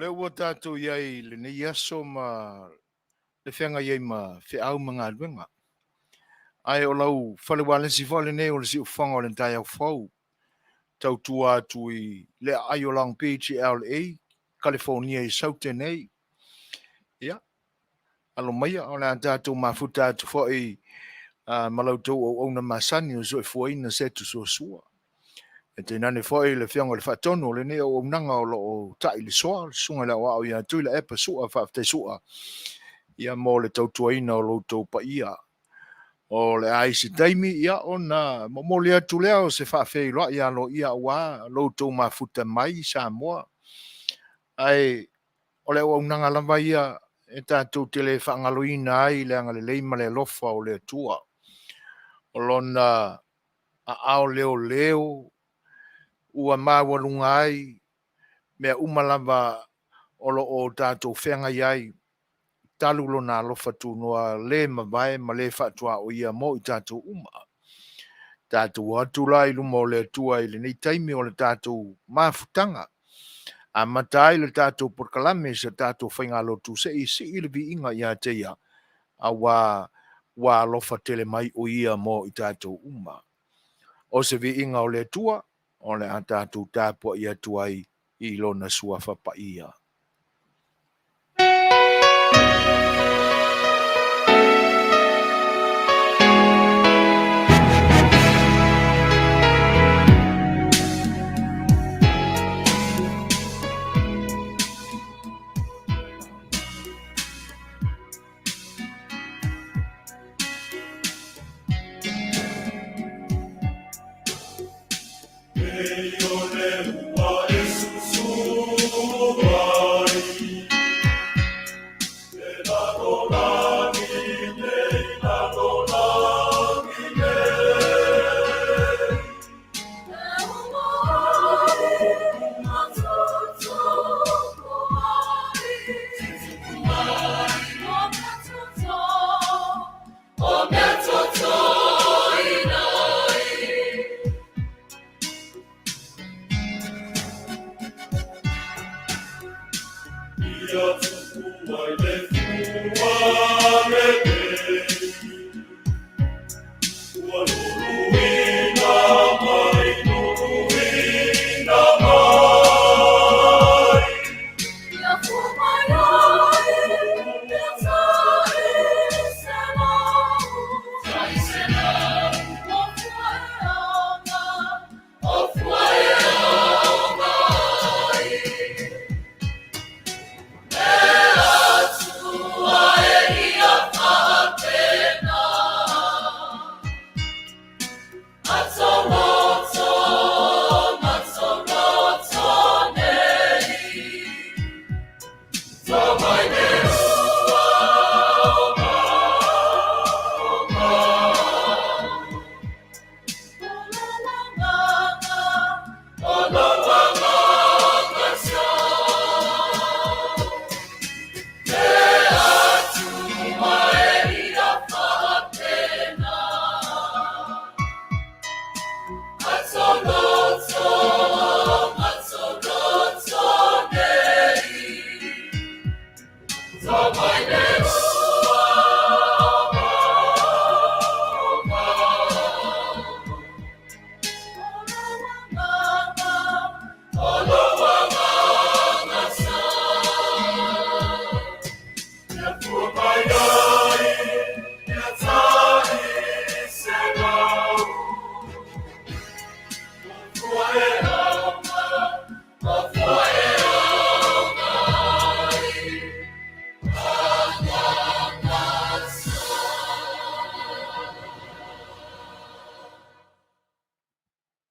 lea ua tatou i ai i lenei aso ma le feagai ai ma feau ma galuega. Ae o lau fale ualesi foi lenei o le siufofoga o le taeao fou, tautua atu i le aai o Long Beach i LA, Kalifonia i Saute nei. Ia, alo maia, o le a tatou mafuta atu foi ma la outou auauna masani o le soifuaina Setu Suasua. E tainane foi le Afioga i le Faatonu o lenei auaunaga o lo o ta'i le soa, le Susuga i le Aoao ia Tuilaepa Sua Faafetai Sua, ia mo le tautuaina o lo outou paia. O le a i se taimi, ia, ona momoli atu lea o se faafeiloai aloaia aua lo outou mafuta mai i Samoa. Ae o le auaunaga lava ia e tatou te le faagaloina ai le agalelei ma le alofa o le Atua. O Lona aao leoleo ua maualuga ai mea uma lava o lo o tatou feagai ai, talu Lona alofa tunoa le mavae ma le faatuaoia mo i tatou uma. Tatou o atu la i luma o le Atua i lenei taimi o le tatou mafutaga, amata ai le tatou polokalame i se tatou faigalotu, se i sii le viiga ia te Ia, aua ua alofa tele mai o Ia mo i tatou uma. O se viiga o le Atua, o le a tatou tapuai atu ai i Lona suafa paia.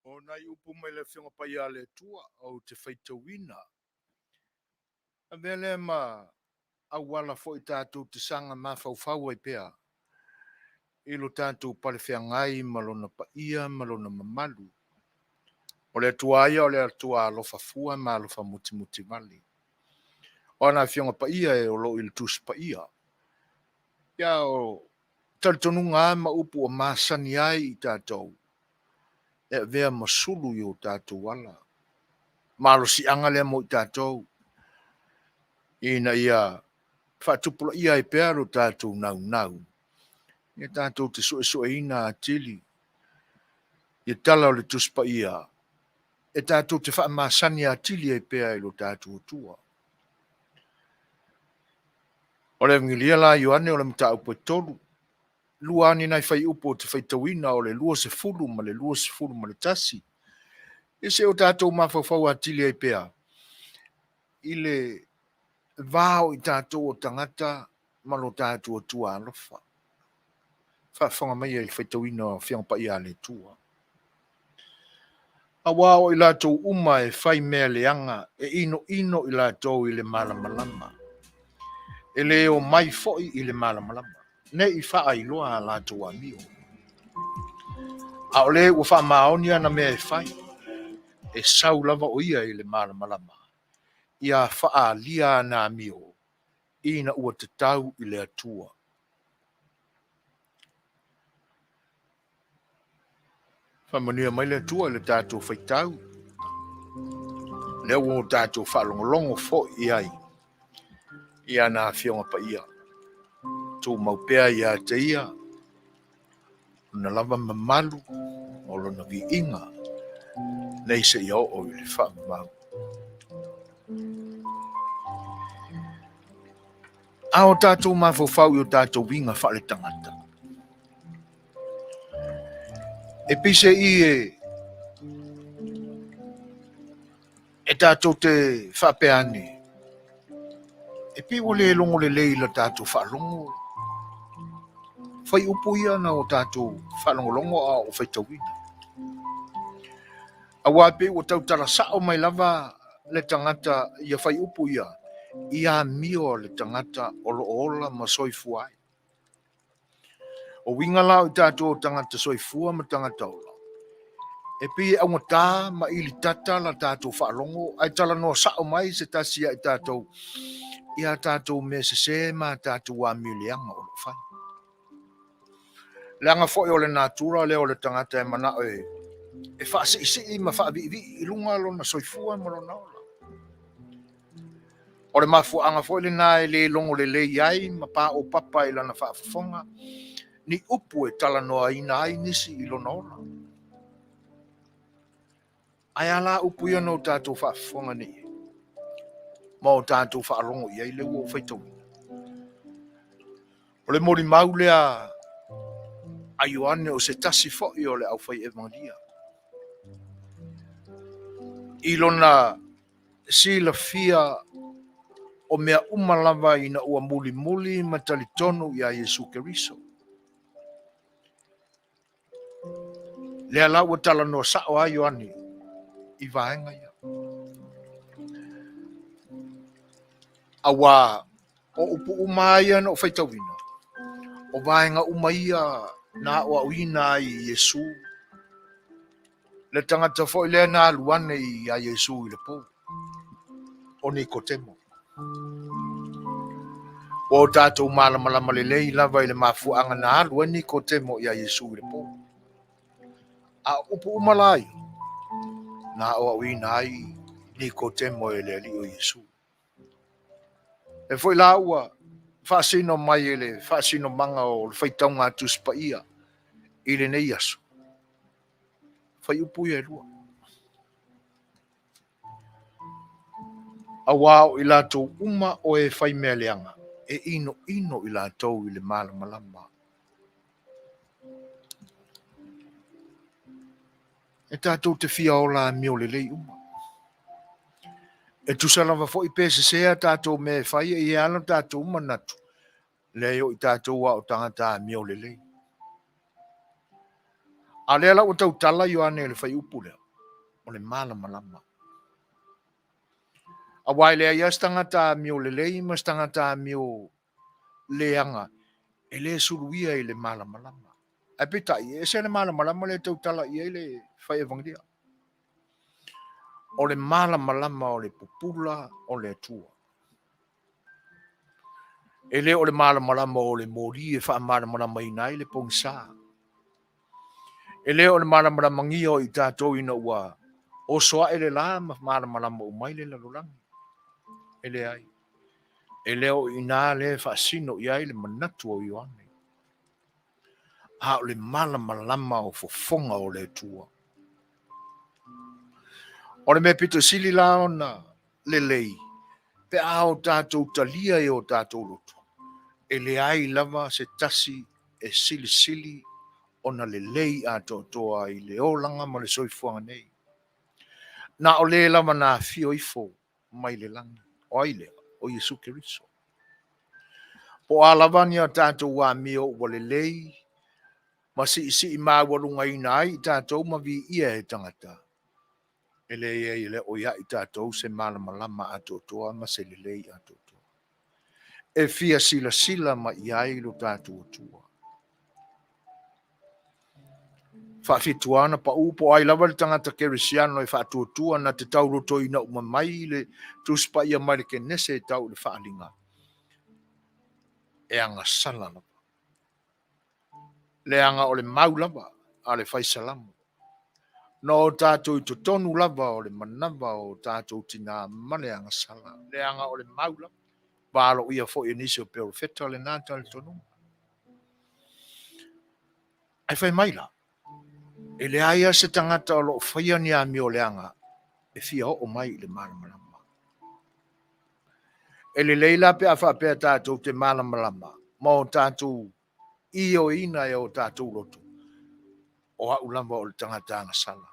O nai upu mai le Afioga Paia a le Atua ou te faitauina. Avea lea ma auala foi tatou te saga mafaufau ai pea i lo tatou palefeagai ma lona paia ma lona mamalu. O le Atua ia o le Atua alofa fua ma alofa mutimutivale. O ana Afioga Paia e o lo o i le Tusi Paia. Ia o talitonuga lava ma upu ua masani ai i tatou e avea ma sulu i o tatou ala. Malosiaga lea mo i tatou. Ina ia faatupulaia ai pea lo tatou naunau, ia tatou te suesueina atili ia tala o le Tusi Paia e tatou te faamasani atili ai pea i lo tatou Atua. O le Evagelia la a Ioane o le mataupu e 3, lua lava ni nai fuaiupu ou te faitauina o le 20 ma le 21. Ia se i o tatou mafaufau atili ai pea i le va o i tatou o tagata ma lo tatou Atua alofa. Faafofoga maia i le faitauina o Afioga Paia a le Atua. Aua o i latou uma e fai mea leaga, e inoino i latou i le malamalama, e le omai foi i le malamalama, ne i faailoa a latou amio. A o le ua faamaoni ana mea e fai, e sau lava o ia i le malamalama, ia faaalia ana amio ina ua tatau i le Atua. Faamanuia mai le Atua i le tatou faitau, lea ua tatou faalogologo foi i ai i ana Afioga Paia. Tumau pea ia te ia lona lava mamalu o lona viiga nei seia oo i le faavavau. A o tatou mafaufau i o tatou uiga faaletagata, e pei se i e tatou te faapea ane, e pei ua le logo lelei i la tatou faalogo fuaiupu ia na o tatou faalogologo a o faitauina. Aua e pei ua tautala sao mai lava le tagata ia fuaiupu ia i amio a le tagata o lo o ola ma soifua ai. O uiga la o i tatou o tagata soifua ma tagata ola, e pei e augata ma ilitata la tatou faalogo ae talanoa sao mai se tasi ia i tatou i a tatou mea sese ma a tatou amio leaga o lo o fai. Leaga foi o le natura lea o le tagata e manao e faasiisii ma faaviivii i luga lona soifua ma lona ola. O le mafuaaga foi lena e le logo lelei ai ma paopapa i lana faafofoga ni upu e talanoaina ai nisi i lona ola. Ae a la upu ia na o tatou faafofoga nei i ai ma o tatou faalogo i ai lea ua ou faitauina? O le molimau lea a Ioane o se tasi foi o le aufai evagelia i lona silafia o mea uma lava ina ua mulimuli ma talitonu iā Iesu Keriso. Lea la ua talanoa sao a Ioane i vaega ia. Aua o upu uma lava ia na ou faitauina, o vaega uma ia na aoaoina ai i Iesu, le tagata foi lea na alu ane iā Iesu i le po, o Nikotemo. Ua o tatou malamalama lelei lava i le mafuaaga na alu ai Nikotemo iā Iesu i le po. A o upu uma la ia, na aoaoina ai Nikotemo e le Alii o Iesu. E foi la ua faasino mai e le faasinomaga o le faitauga a Tusi Paia i lenei aso, fuaiupu ia e lua. Aua o i latou uma o e fai mea leaga, e inoino i latou i le malamalama. E tatou te fia ola amio lelei uma. E tusa lava foi pe sese a tatou mea e fai, e i ai lava lo tatou manatu, leai o i tatou lava o tagata amio lelei. A o lea la ua tautala Ioane i le fuaiupu lea, o le malamalama. Aua e leai lava se tagata amio lelei ma se tagata amio leaga e le suluia i le malamalama. Ae peitai, e ese le malamalama lea e tautala i ai le fai evagelia. O le malamalama o le pupula o le Atua. E le o le malamalama o le moli e faamalamalamaina ai le pogisa. E le o le malamalamagi o i tatou ina ua oso ae le la ma malamalama uma ai le lalolagi. E leai. E le o i inā lea e faasino i ai le manatu o Ioane, a o le malamalama o fofoga o le Atua. O le mea pito sili la ona lelei, pe a o tatou talia i o tatou loto, e leai lava se tasi e silisili ona lelei atoatoa i le olaga ma le soifuaga nei. Na o le lava na afio ifo mai le lagi. O ai lea? O Iesu Keriso. Po o a lava ni a tatou amio ua lelei ma siisii maualugaina ai i tatou ma viia e tagata, e leai e le o ia i tatou se malamalama atoatoa ma se lelei atoatoa. E fia silasila mai i ai lo tatou Atua. Faafitu lava ona pau po o ai lava le tagata kerisiano e faatuatua na te taulotoina uma mai le Tusi Paia mai le Kenese e tau i le Faaaliga, e agasala lava. Leaga o le mau lava a le Fai Salamo, na o tatou i totonu lava o le manava o tatou tina ma le agasala. Leaga o le mau lava. Valoia foi e nisi o perofeta lena talitonuga. Ae fai mai la, e leai lava se tagata o lo o faia ni amio leaga e fia oo mai i le malamalama. E lelei la pe a faapea tatou te malamalama ma o tatou ioeina e o tatou loto, o au lava o le tagata agasala.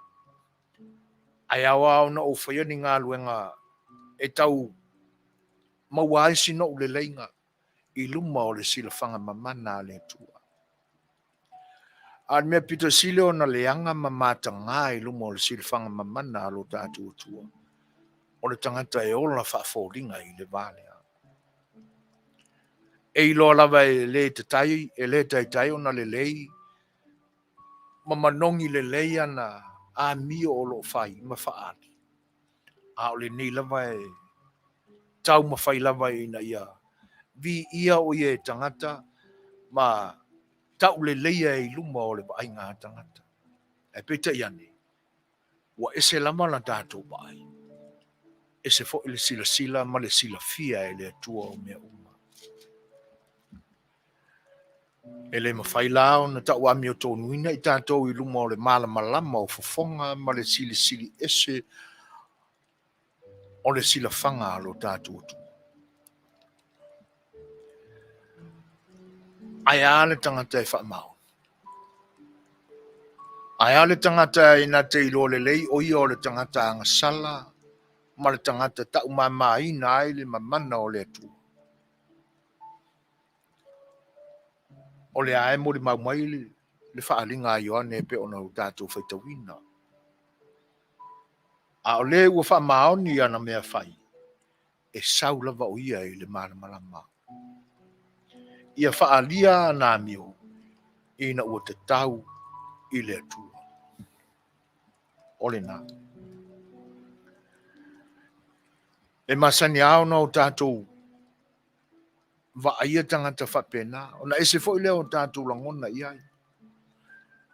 Ae ao lava ona ou faia ni galuega e tau maua ai sinoʻu leleiga i luma o le silafaga mamana a le Atua. A o le mea pito sili ona leaga ma mataga i luma o le silafaga mamana a lo tatou Atua, o le tagata e ola faafoliga i le va lea. E iloa lava e le tatai, e le taitai ona lelei ma manogi lelei ana amio o lo o fai ma faaali, a o lenei lava e taumafai lava ina ia viia o ia e tagata ma tauleleia i luma o le vaaiga a tagata. Ae peitai ane, ua ese lava la tatou vaai, ese foi le silasila ma le silafia e le Atua o mea uma. E le mafai la ona tauamiotonuina i tatou i luma o le malamalama o fofoga ma le silisili ese o le silafaga a lo tatou Atua. Ae a le tagata e faamaoni? Ae a le tagata e na te iloa lelei o ia o le tagata agasala ma le tagata taumamaina ai le mamana o le Atua? O lea e molimau mai le faaaliga a Ioane e pei ona o tatou faitauina. A o le ua faamaoni ana mea fai, e sau lava o ia i le malamalama. Ia faaalia ana amio ina ua tatau i le Atua. O lena. E masani lava ona o tatou vaaia tagata faapena, ona ese foi lea o tatou lagona i ai.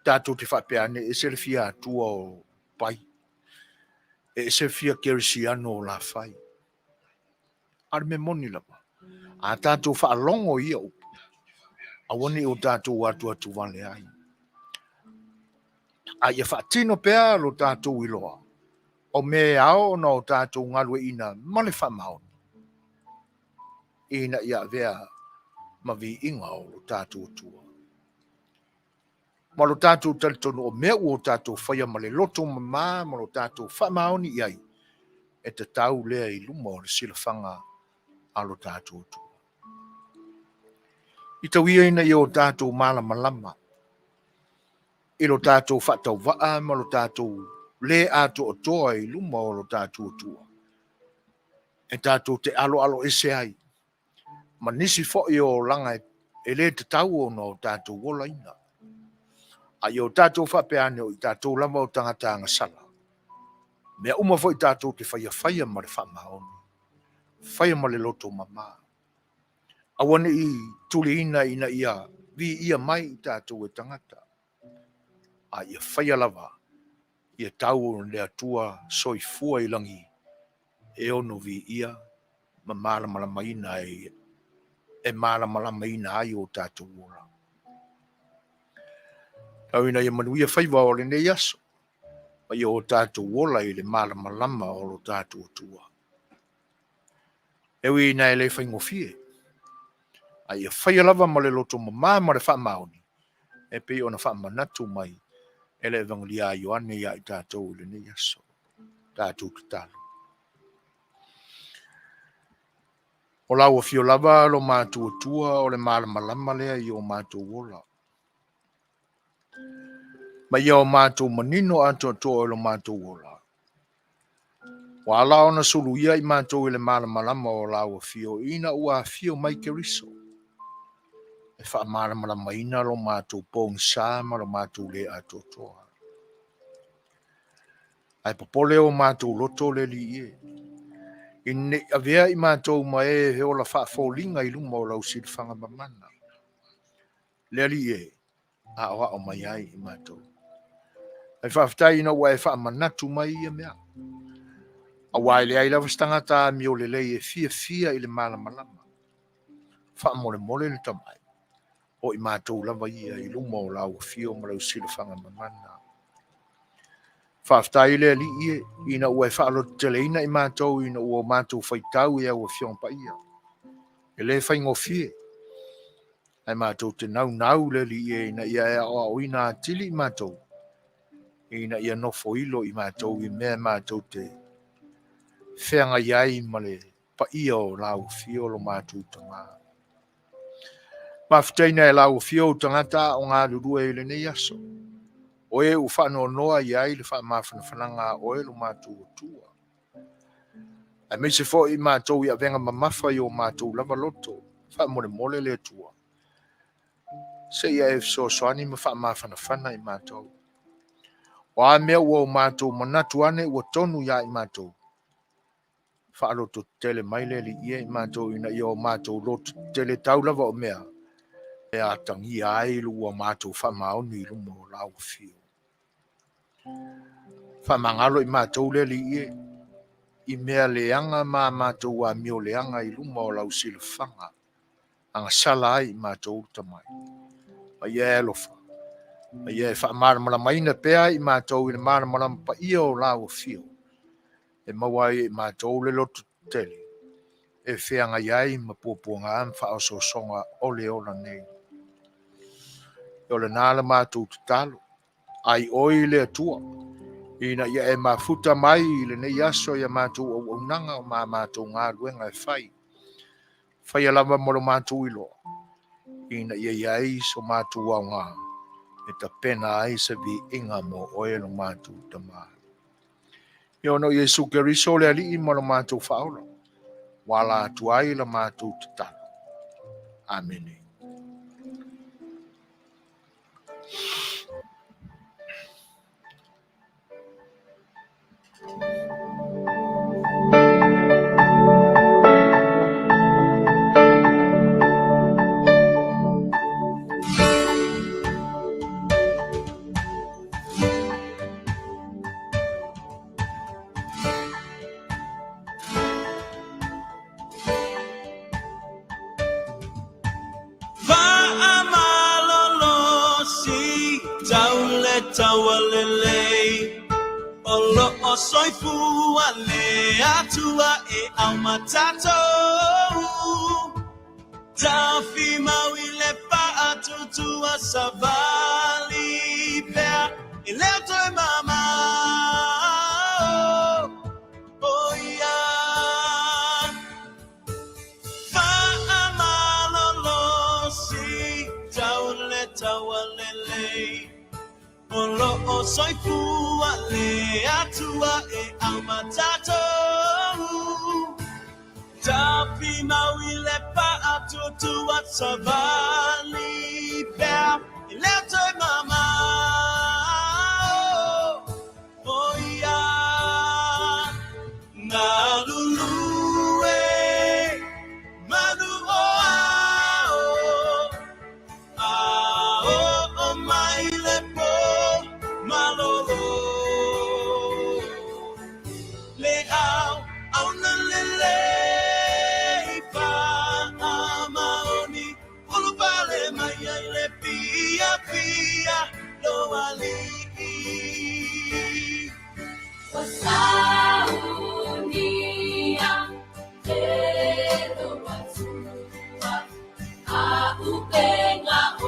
Tatou te faapea ane, e ese le fia Atua o Pai, e ese le fia kerisiano o Lafai. A o le mea moni lava, a tatou faalogo i ia upu, aua ne i o tatou atuatu vale ai. A ia faatino pea lo tatou iloa, o mea e ao ona o tatou galueaiina ma le faamaoni, ina ia avea ma viiga o lo tatou Atua. Ma lo tatou talitonu o mea ua o tatou faia ma le loto mamā ma lo tatou faamaoni i ai, e tatau lea i luma o le silafaga a lo tatou Atua. I tau ia ina ia o tatou malamalama i lo tatou faatauvaa ma lo tatou le atoatoa i luma o lo tatou Atua, e tatou te aloalo ese ai ma nisi foi o olaga e le tatau ona o tatou olaina. A ia o tatou faapea ane o i tatou lava o tagata agasala, mea uma foi tatou te faia, faia ma le faamaoni, faia ma le loto mama. Aua ne i tuliina ina ia viia mai i tatou e tagata, a ia faia lava ia tau o le Atua soifua i lagi e ono viia ma malamalamaina ai, e malamalamaina ai o tatou ola. Tau ina ia manuia faiva o lenei aso, ma ia o tatou ola i le malamalama o lo tatou Atua. E ui ina e le faigofie, a ia faia lava ma le loto mamā ma le faamaoni, e pei ona faamanatu mai e le Evagelia a Ioane ia i tatou i lenei aso. Tatou tatalo. O lau afio lava lo matou Atua o le malamalama lea i o matou ola. Ma ia o matou manino atoatoa i lo matou ola. Ua ala ona suluia i matou i le malamalama o lau afio ina ua afio mai Keriso e faamalamalamaina lo matou pogisa ma lo matou le atoatoa. Ae popole o matou loto le Alii e, ina ne i avea i matou ma e he ola faafoliga i luma o lau silafaga mamana. Le Alii e, aoao mai ai i matou. Ae faafetai ina ua e faamanatu mai ia mea. Aua e leai lava se tagata amio lelei e fiafia i le malamalama. Faamolemole le tamai, o i matou lava ia i luma o lau afio ma lau silafaga mamana. Faafetai le Alii e, ina ua e faalototeleina i matou ina ua o matou faitau i au Afioga Paia. E le faigofie, ae matou te naunau le Alii e ina ia e aoaoina atili i matou, ina ia nofoilo i matou i mea matou te feagai ai ma le paia o lau afio lo matou Tama. Mafutaina e lau afio ou tagata a o galulue i lenei aso, o e ua faanoanoa i ai le faamafanafanaga a oe lo matou Atua. Aemaise foi i matou i avega mamafa i o matou lava loto, faamolemole le Atua, seia e fesoasoani ma faamafanafana i matou. O a mea ua o matou manatu ane ua tonu ia i matou, faalototetele mai le Alii e i matou ina ia o matou lototetele tau lava o mea e atagia ai lo ua matou faamaoni i luma o lau afio. Faamagalo i matou le Alii e, i mea leaga ma a matou amio leaga i luma o lau silafaga, agasala ai i matou le tamai. Ma ia e alofa, ma ia e faamalamalamaina pea i matou i le malamalama paia o lau afio, e maua ai e i matou le lototetele, e feagai ai ma puapuaga ma faaosoosoga o le ola nei. O lena la matou tatalo, ai oi le Atua, ina ia e mafuta mai i lenei aso i a matou auaunaga ma a matou galuega e fai. Faia lava mo lo matou iloa, ina ia i ai so matou aoga e tapena ai se viiga mo oe lo matou Tama. Ia ona o Iesu Keriso le Alii ma lo matou Faaola, ua ala atu ai la matou tatalo. Amene. Alii. Ua saunia e lou Atua A'upenga o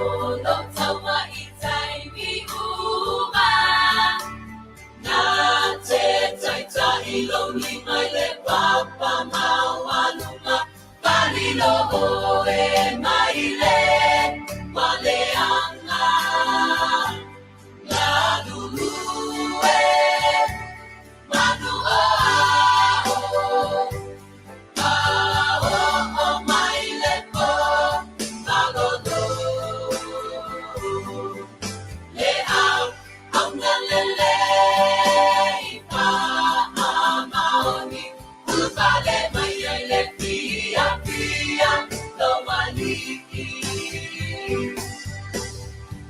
lou taua i taimi uma. Na te taita'i lou lima i le papa maualuga, Palilo oe mai le maleaga. Galulue manu o ao, Pao'o mai le po malolo. Le au aogalelei faamaoni, Ulufale mai ai le fiafia lou Alii.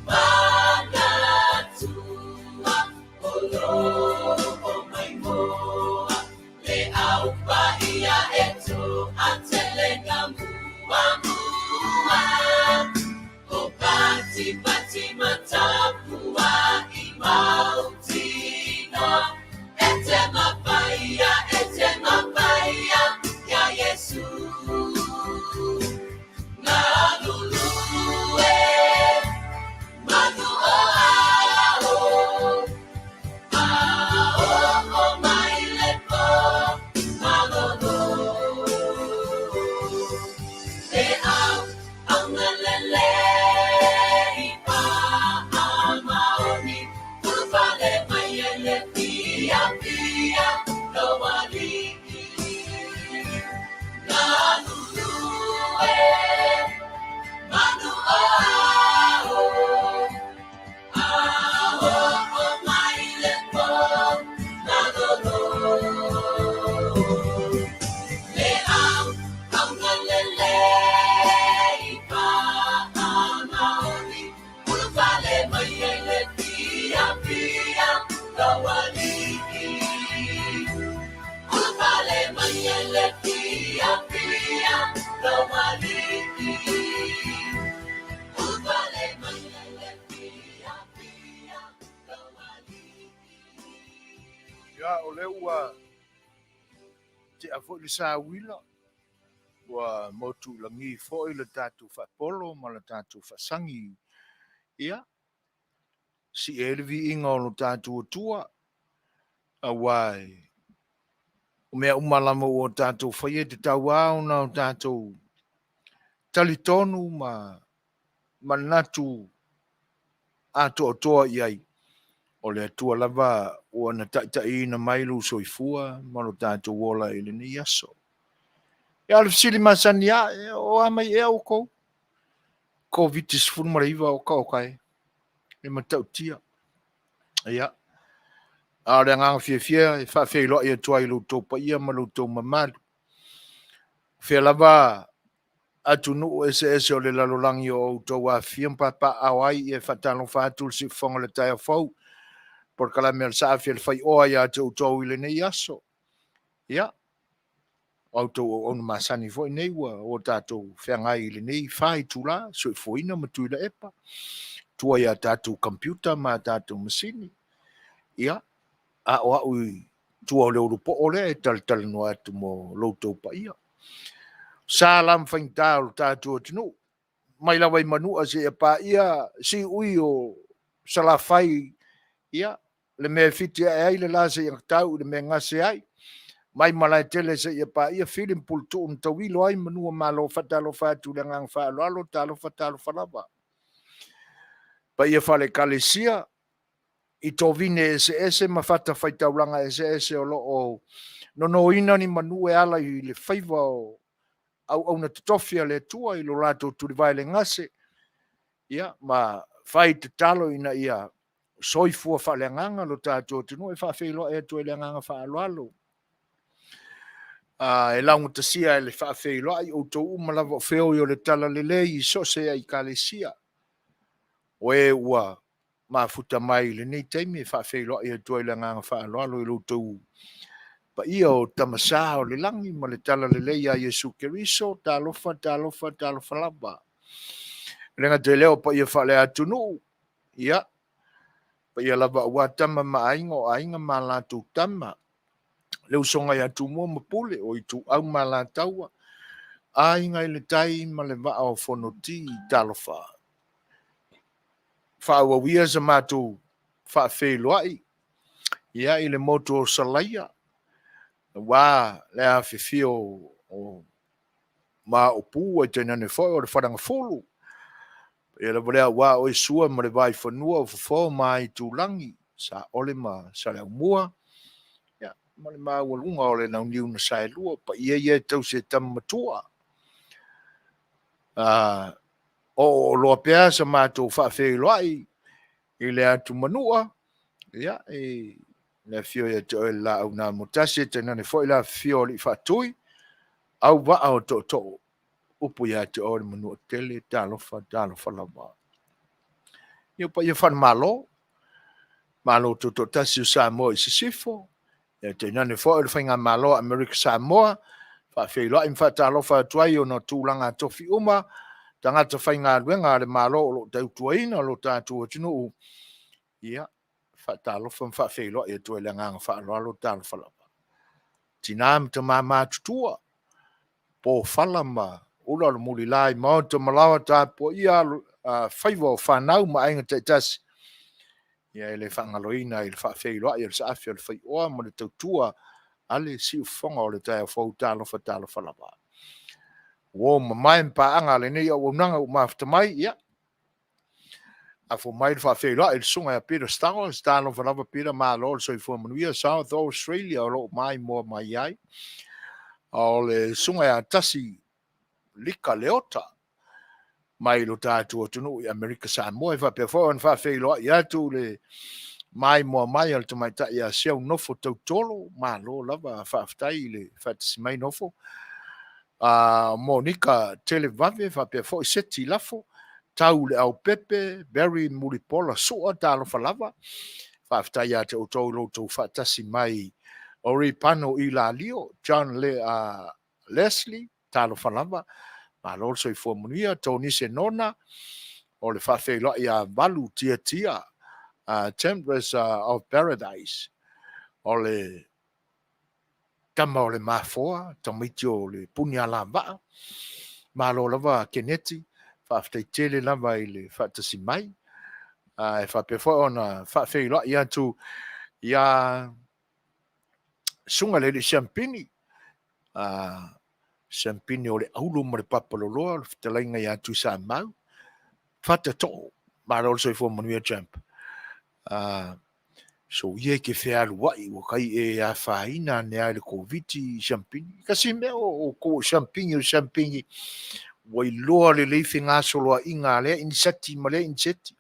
Manatua o lou maimoa, Le Au Paia e toatelega muamua. O patipati ma tapua'i mautinoa, E te mapaia, e te mapaia ia Iesu. Galulue manu o ao, Pao'o mai le po malolo. Le au aogalelei faamaoni, Ulufale mai ai le fiafia lou Alii. Galulue manu o ao, Pao'o mai le po malolo. Le au aogalelei faamaoni, Ulufale mai ai le fiafia lou Alii. Ulufale mai ai le fiafia lou Alii. Ulufale mai ai le fiafia lou Alii. Ia, o lea ua tea foi le sauila, ua motu i lagi foi le tatou faapolo ma le tatou faasagi. Ia, sii ai le viiga o lo tatou Atua, auā o mea uma lava ua tatou faia e tatau lava ona o tatou talitonu ma manatu atoatoa i ai, o le Atua lava ua na taitaiina mai lou soifua ma lo tatou ola i lenei aso. Ia, o le fesili masani lava, o a mai ea outou? Koviti-19 oka oka e, e matautia. Ia, a o le agaga fiafia e faafeiloai atu ai i lo outou paia ma lo outou mamalu. O fea lava atunuu eseese o le lalolagi o outou afifio ma papaaao ai, ia e faatalofa atu le siufofoga o le taeao fou, polokalame a le Saafi a le Faioa ia te outou i lenei aso. Ia, o a outou auauna masani foi nei ua o tatou feagai i lenei fa itula, Soifuaina ma Tuilaepa, tua i a tatou computer ma a tatou masini. Ia, a o au i tua o le ulupo'o lea e talatalanoa atu mo lo outou paia. Sa la ma faigata o lo tatou atunuu, mai lava i Manua seia paia siui o Salafai, ia, le mea e fiti ae ai le la seia tau i le mea e gase ai, mai Malaetele seia paia Fili ma Puletuu na tauilo ai manu o Malo. Faatalofa atu i le agaga faaaloalo, talofa, talofa lava. Paia faale-Ekalesia i tovine eseese ma fatafaitaulaga eseese o lo o nonoina ni manu e ala i le faiva o auauna totofi a le Atua i lo latou tulivae le gase, ia, ma fai tatalo ina ia soifua faaleagaga lo tatou atunuu, e faafeiloai atu ai le agaga faaaloalo. E laugatasia e le faafeiloai outou uma lava o feoi o le talalelei i so o se Ekalesia, o e ua mafuta mai i lenei taimi e faafeiloai atu ai le agaga faaaloalo i lo outou paia o Tamasa o le lagi ma le talalelei ia Iesu Keriso. Talofa, talofa, talofa lava. E le gata i lea o paia faale-atunuu, ia, Paia lava aua Tama ma Aiga, o Aiga ma latou Tama, le usoga ia Tumua ma Pule, o Ituau ma Alataua, Aiga i le Tai ma le Vaa o Fonoti. Talofa. Faaauau ia sa matou faafeiloai ia i le motu o Salaia, aua le afifio o Maopu ae tainane foi o le Faleagafulu. Paia lava lea aua oe Sua ma le Vaifanua, o Fofo ma Aitulagi, Saole ma Saleaaumua ia, ma le maualuga o le Launiu na Saelua. Paia ia e tausi e tama matua. Oo loa pea sa matou faafeiloai i le atu Manua, ia, i le afio ia te oe le Laau na Amotasi, e tainane foi le afifio o Alii Faatui, auvaa o tootoo, upu ia te oe le Manuatele, talofa, talofa lava. Ia o paia faale-Malo, Malo Tutoatasi o Samoa i Sisifo, ia tainane foi o le Faigamalo a Amerika Samoa, faafeiloai ma faatalofa atu ai i ona tulaga tofi uma, tagata faigaluega a le Malo o lo o tautuaina lo tatou atunuu, ia, faatalofa ma faafeiloai atu ai i le agaga faaaloalo, talofa lava. Tina ma tama matutua, pofala ma ula o le mulila i maota ma laoa tapuaia faiva o fanau ma aiga taitasi, ia e le faagaloina i le faafeiloai o le saafi o le faioa ma le tautua a le siufofoga o le taeao fou, talofa, talofa lava. Uo mamae ma paaga a lenei auaunaga ua mafuta mai, ia, afo mai le faafeiloai i le susuga ia Peter Stowers, talofa lava Peter, malo le soifua manuia, South Australia o lo o maimoa mai ai. O le susuga ia Tasi Lika Leota mai lo tatou atunuu i Amerika Samoa. E faapea foi ona faafeiloai atu le maimoa mai a le tamaitai ia Seu Nofo Tautolo, malo lava faafetai i le faatasi mai Nofo. Monika Televave faapea foi Seti Lafo, Tau Leaupepe, Barry Mulipola Sua, talofa lava. Faafetai ia te outou i lo outou faatasi mai. Ori Pano Ilalio, John Le, Leslie, talofa lava. Malo le soifua manuia. Tonise Nona, o le faafeiloai ia Valu Tiatia, Temptress of Paradise, o le tama o le mafoa, tamaiti o le puni alavaa. Malo lava Keneti, faafetai tele lava i le faatasi mai. E faapea foi ona faafeiloai atu ia Susuga i le Alii Siampini, Siampini o le Aulu ma le Papaloloa, o le fetalaiga ia Tuisamau, Fatatoo, malo le soifua manuia Champ. Soia e te fealuai ua tai e afaina ane lava i le Koviti Siampini. Kasi mea o outou o Siampini o Siampini, ua iloa lelei fegasoloaiga a lea iniseti ma lea iniseti.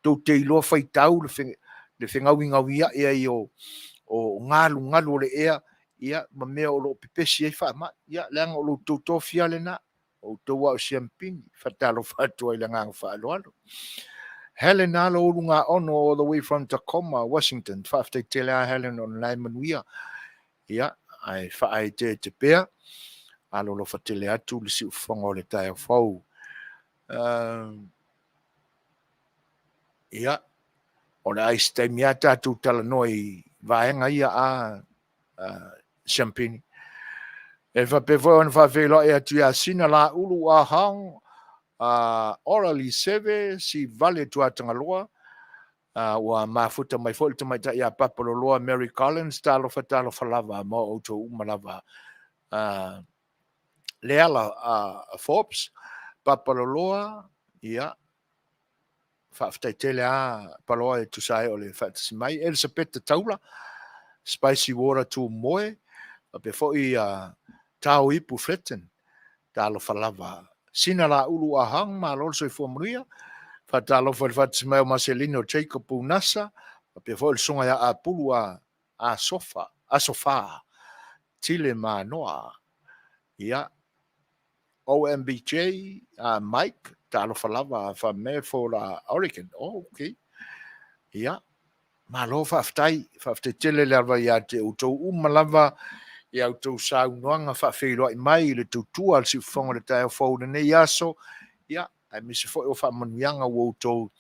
Tou te iloa faitau le fegauigauia'i ai o galugalu o le ea, ia, ma mea o lo o pepesi ai faamai. Ia, leaga o lo outou tofi lava lena. O outou lava o Siampini. Faatalofa atu ai i le agaga faaaloalo. Helen Alo Ulugaono all the way from Tacoma, Washington. Faafetai tele lava Helen o lena e manuia. Ia, ae faaeteete pea. Alolofa tele atu le siufofoga o le taeao fou. Ia, o le a i se taimi lava tatou talanoa i vaega ia a Siampini. E faapea foi ona faafeiloai atu ia Sina Laulu Ahang, Orally Seve, Sivale Tuatagaloa, ua mafuta mai foi le tamaitai ia Papaloloa Mary Collins, talofa talofa lava ma outou uma lava. Leala Forbes, Papaloloa, ia, faafetai tele a Paloa e tusa ai o le faatasi mai. Elisapeta Taula, Spicy Water Tumoe, faapea foi Tao Ipu Fletton, talofa lava. Sina Laulu Ahang, malo le soifua manuia. Faatalofa i le faatasi mai o Maselino Jacob Unasa, faapea foi le susuga ia Apulu a Asofa, Asofa, Tile Manoa. Ia, OMBJ, Mike, talofa lava, from Medford, Oregon. Oh, okay. Ia, malo faafetai, faafetai tele lava ia te outou uma lava i a outou saunoaga faafeiloai mai i le tautua a le siufofoga o le taeao fou i lenei aso. Ia, aemaise foi o faamanuiaga ua outou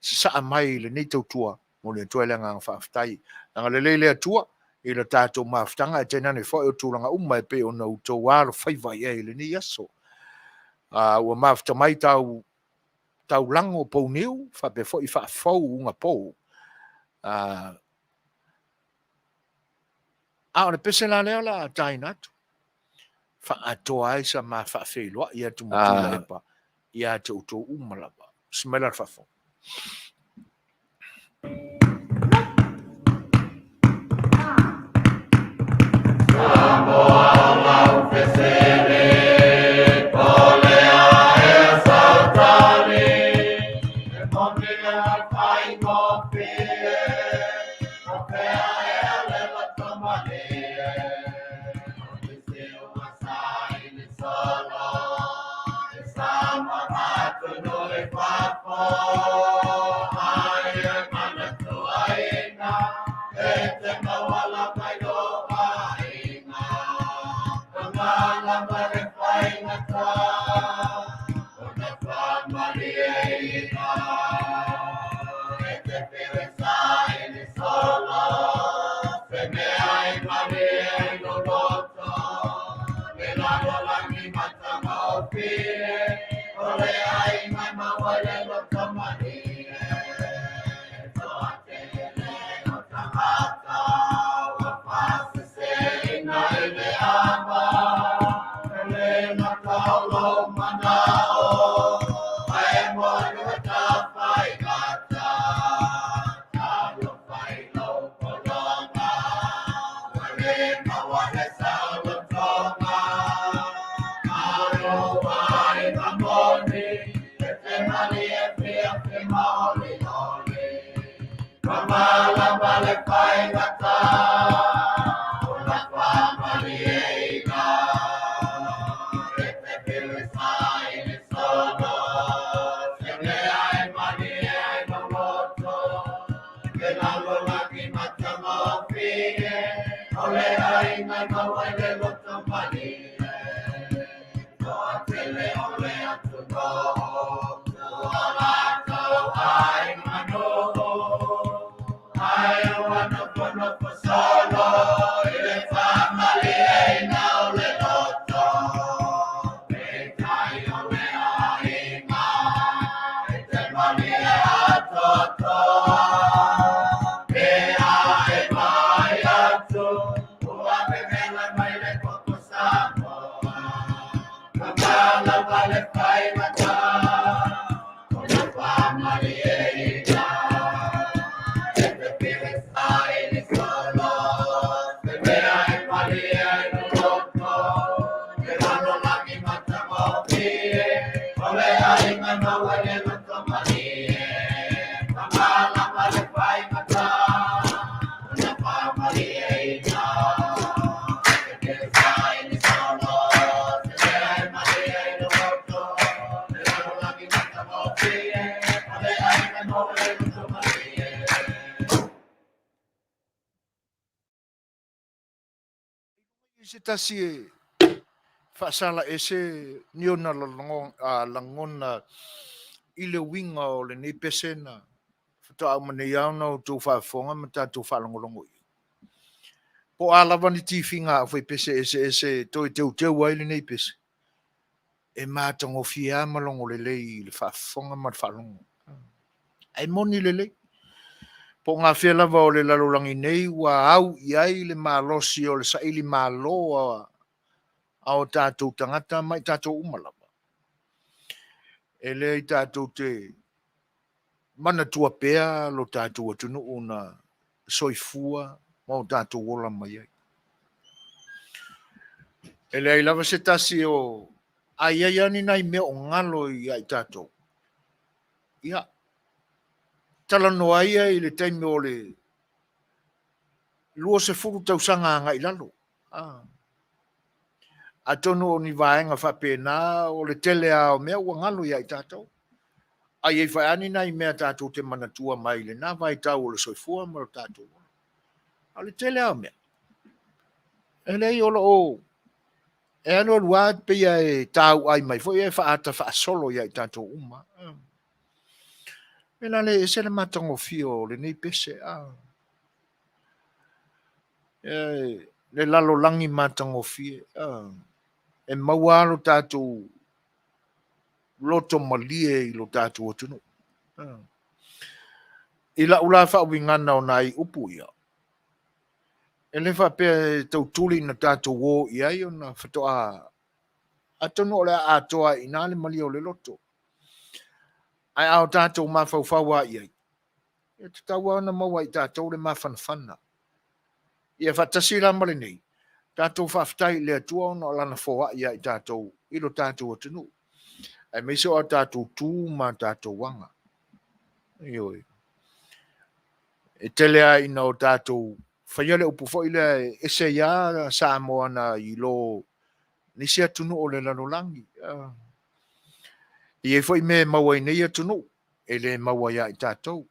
sasaa mai i lenei tautua, momoli atu ai le agaga faafetai. Agalelei le Atua i le tatou mafutaga ae tainane foi o tulaga uma e pei ona outou alofaiva i ai i lenei aso. Ua mafuta mai tau taulago pouniu faapea foi faafou ugapo. A o le pese la lea o le a taina atu, faaatoa ai sa ma faafeiloai atu ma Tuilaepa ia te outou uma lava. Usi mai la le faafofoga. I se tasi e faasala ese ni ona lagona i le uiga o lenei pese na faatoa uma nei lava ona outou faafofoga ma tatou faalogologo i ai. Po o a lava ni tifiga a aufaipese eseese e toe teuteu ai lenei pese, e matagofie lava ma logo lelei i le faafofoga ma le faalogo. Ae moni lelei, po o gafea lava o le lalolagi nei ua au i ai le malosi o le saili malo a o tatou tagata ma i tatou uma lava. E leai tatou te manatua pea lo tatou atunuu na soifua ma o tatou ola mai ai. E leai lava se tasi o a i ai lava ni nai mea o galo ia i tatou, ia, talanoa ia i le taimi o le 20 tausaga agai i lalo. Atonu o ni vaega faapena o le tele lava o mea ua galo ia i tatou. A i ai foi lava ni nai mea tatou te manatua mai lena vaitau o le soifua ma lo tatou ola. A o le tele lava o mea, e leai o lo o e alu alu lava pei lava e tauai mai foi ae faaata faasolo ia i tatou uma. Mea la lea e ese le matagofie o lenei pese, a. E, le lalolagi matagofie, a. E maua lava lo tatou loto malie i lo tatou atunuu. A. I lau la faauigaga o nai upu ia, e le faapea e tau tuli ina tatou o i ai ona faatoa atonu o le a atoa ai i ina le malie o le loto. Ae a o tatou mafaufau lava i ai, e tatau lava ona maua e i tatou le mafanafana. Ia faatasi la ma lenei, tatou faafetai i le Atua ona o Lana foai ia i tatou i lo tatou atunuu, aemaise o a tatou tu ma a tatou aga. Ioe. E tele lava ina o tatou faia le upu foi lea e ese ai lava Samoa nai lo nisi atunuu o le lalolagi. E i ai foi mea e maua i nei atunuu e le maua ia i tatou.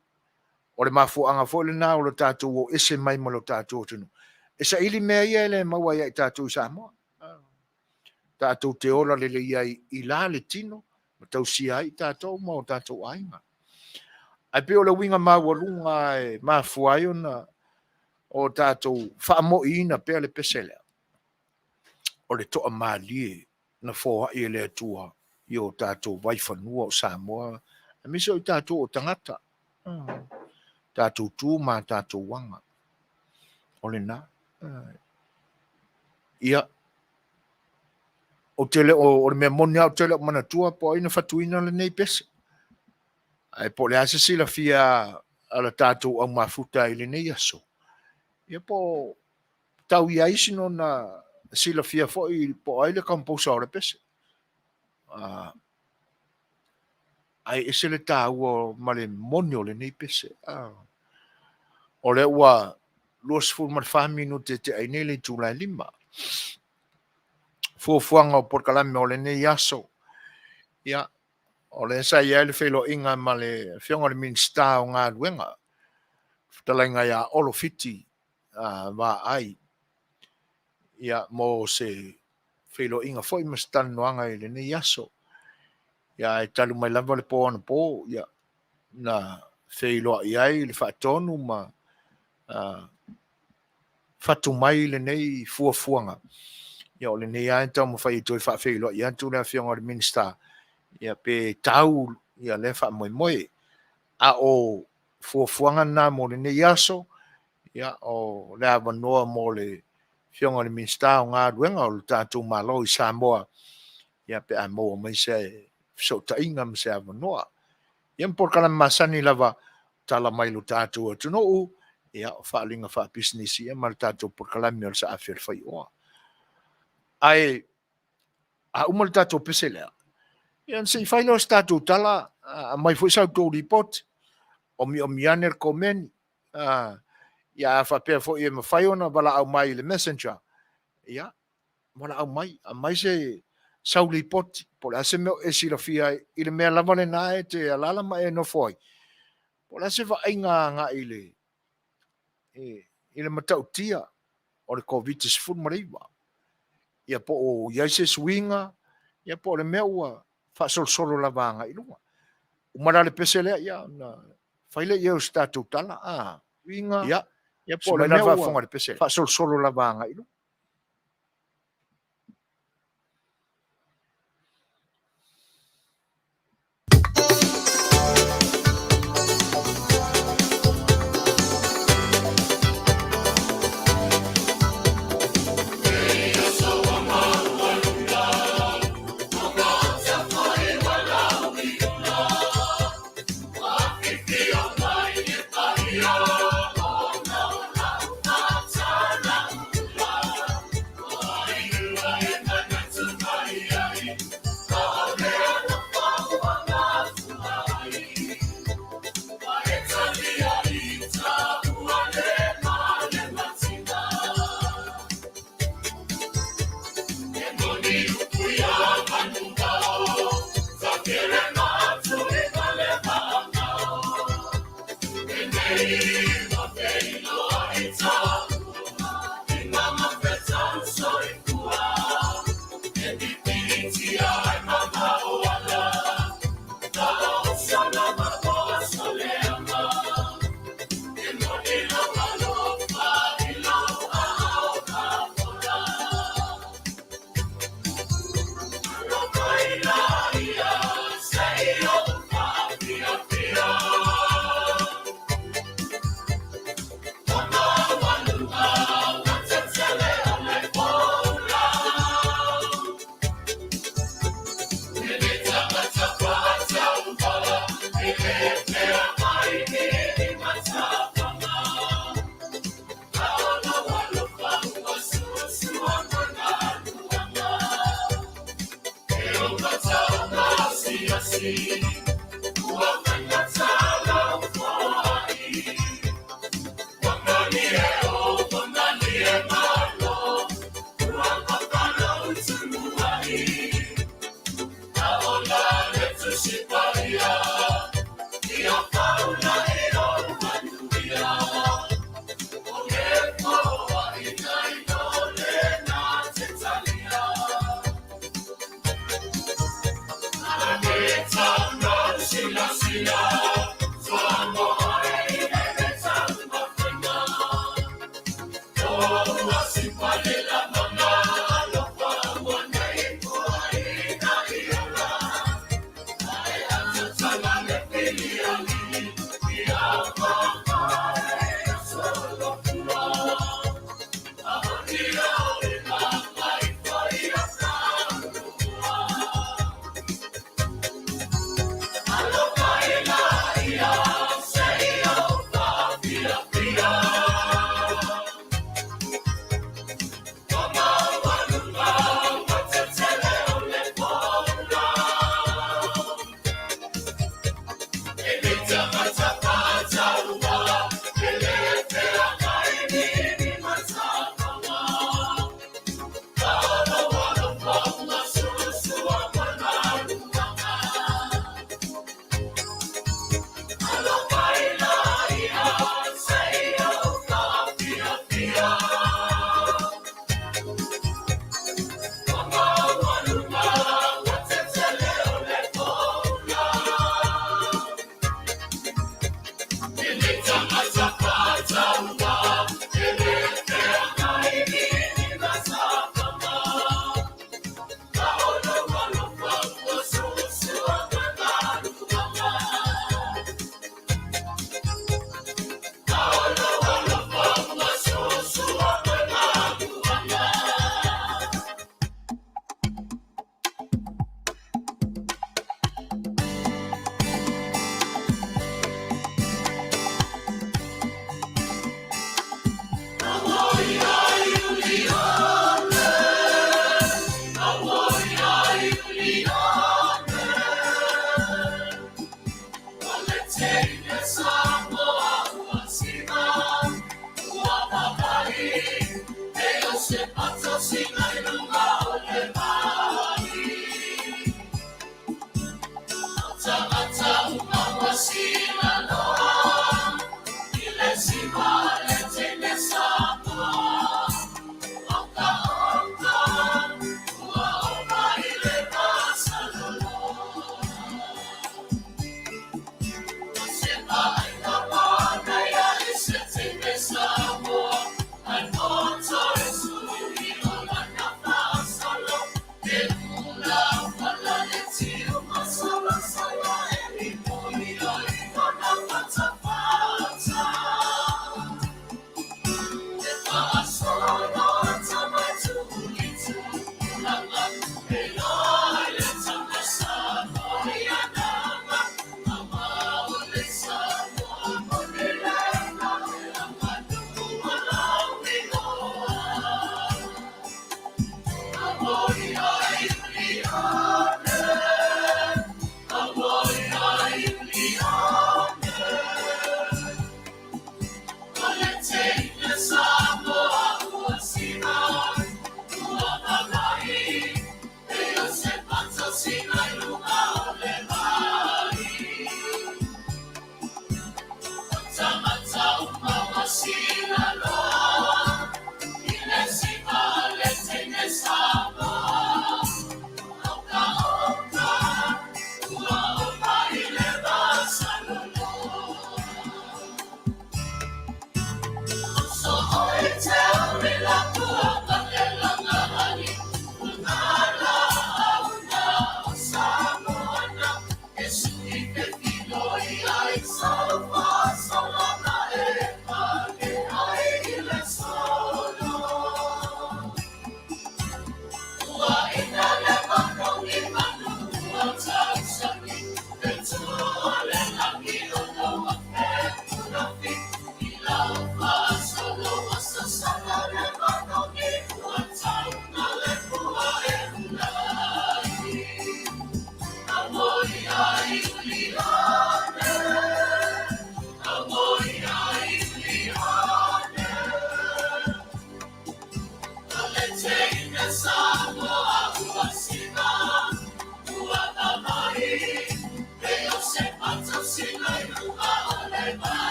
O le mafuaaga foi lena o le tatou o ese mai ma lo tatou atunuu, e saili mea ia e le maua ia i tatou i Samoa. Tatou te ola lelei ai i la le tino ma tausia ai i tatou ma o tatou aiga. Ae pei o le uiga maualuga e mafua ai ona o tatou faamoiina pea le pese lea, o le toamalie na foai e le Atua i o tatou vaifanua o Samoa, aemaise o i tatou o tagata, tatou tu ma tatou aga. O lena. Ia, ou te le o, o le mea moni lava ou te le o manatua po o ai na fatuina lenei pese. Ae po o le a se silafia a le tatou aumafuta i lenei aso, ia po o tau i ai sina silafia foi po o ai le composer o le pese. Ae ese le taua ma le moni o lenei pese. O lea ua 24 minute e tea ai nei le itula e 5. Fuafuaga o polokalame o lenei aso. Ia, o lea sa i ai le feiloaiga ma le Afioga i le Minisita o Galuega, fetalaiga ia Olo Fiti Vaai, ia, mo se feiloaiga foi ma se talanoaga i lenei aso. Ia, ae talu mai lava le po anapo, ia, na feiloai ai le faatonu ma fatu mai lenei fuafuaga. Ia, o lenei lava e taumafai e toe faafeiloai atu le Afioga i le Minisita, ia, pe tau ia lea faamoemoe. A o fuafuaga na mo lenei aso, ia, o le avanoa mo le Afioga i le Minisita o Galuega o le tatou Malo i Samoa, ia, pe a maua mai se fesootaiga ma se avanoa. Ia ma polokalame masani lava, tala mai lo tatou atunuu, ia, o faaaliga faapisinisi, ia ma le tatou polokalame o le Saafi a le Faioa. Ae a uma le tatou pese lea, ia ona se i fai lea o se tatou tala, aumai foi sa outou lipoti, omiomi ane le komeni, ia a faapea foi e mafai ona valaau mai i le messenger, ia, valaau mai, aumai se sau lipoti, po o le a se mea o e silafia ai i le mea lava lena e te alaala ma e nofo ai, po o le a se vaaiga agai i le, i le matautia o le Koviti-19. Ia po o i ai se suiga, ia po o le mea ua faasolosolo lava agai i luga. Uma la le pese lea, ia ona fai lea i ai o se tatou tala, a, Suiga, ia, ia po o sui le mai la mea le ua faafofoga i le pese lea. faasolosolo lava agai i luga.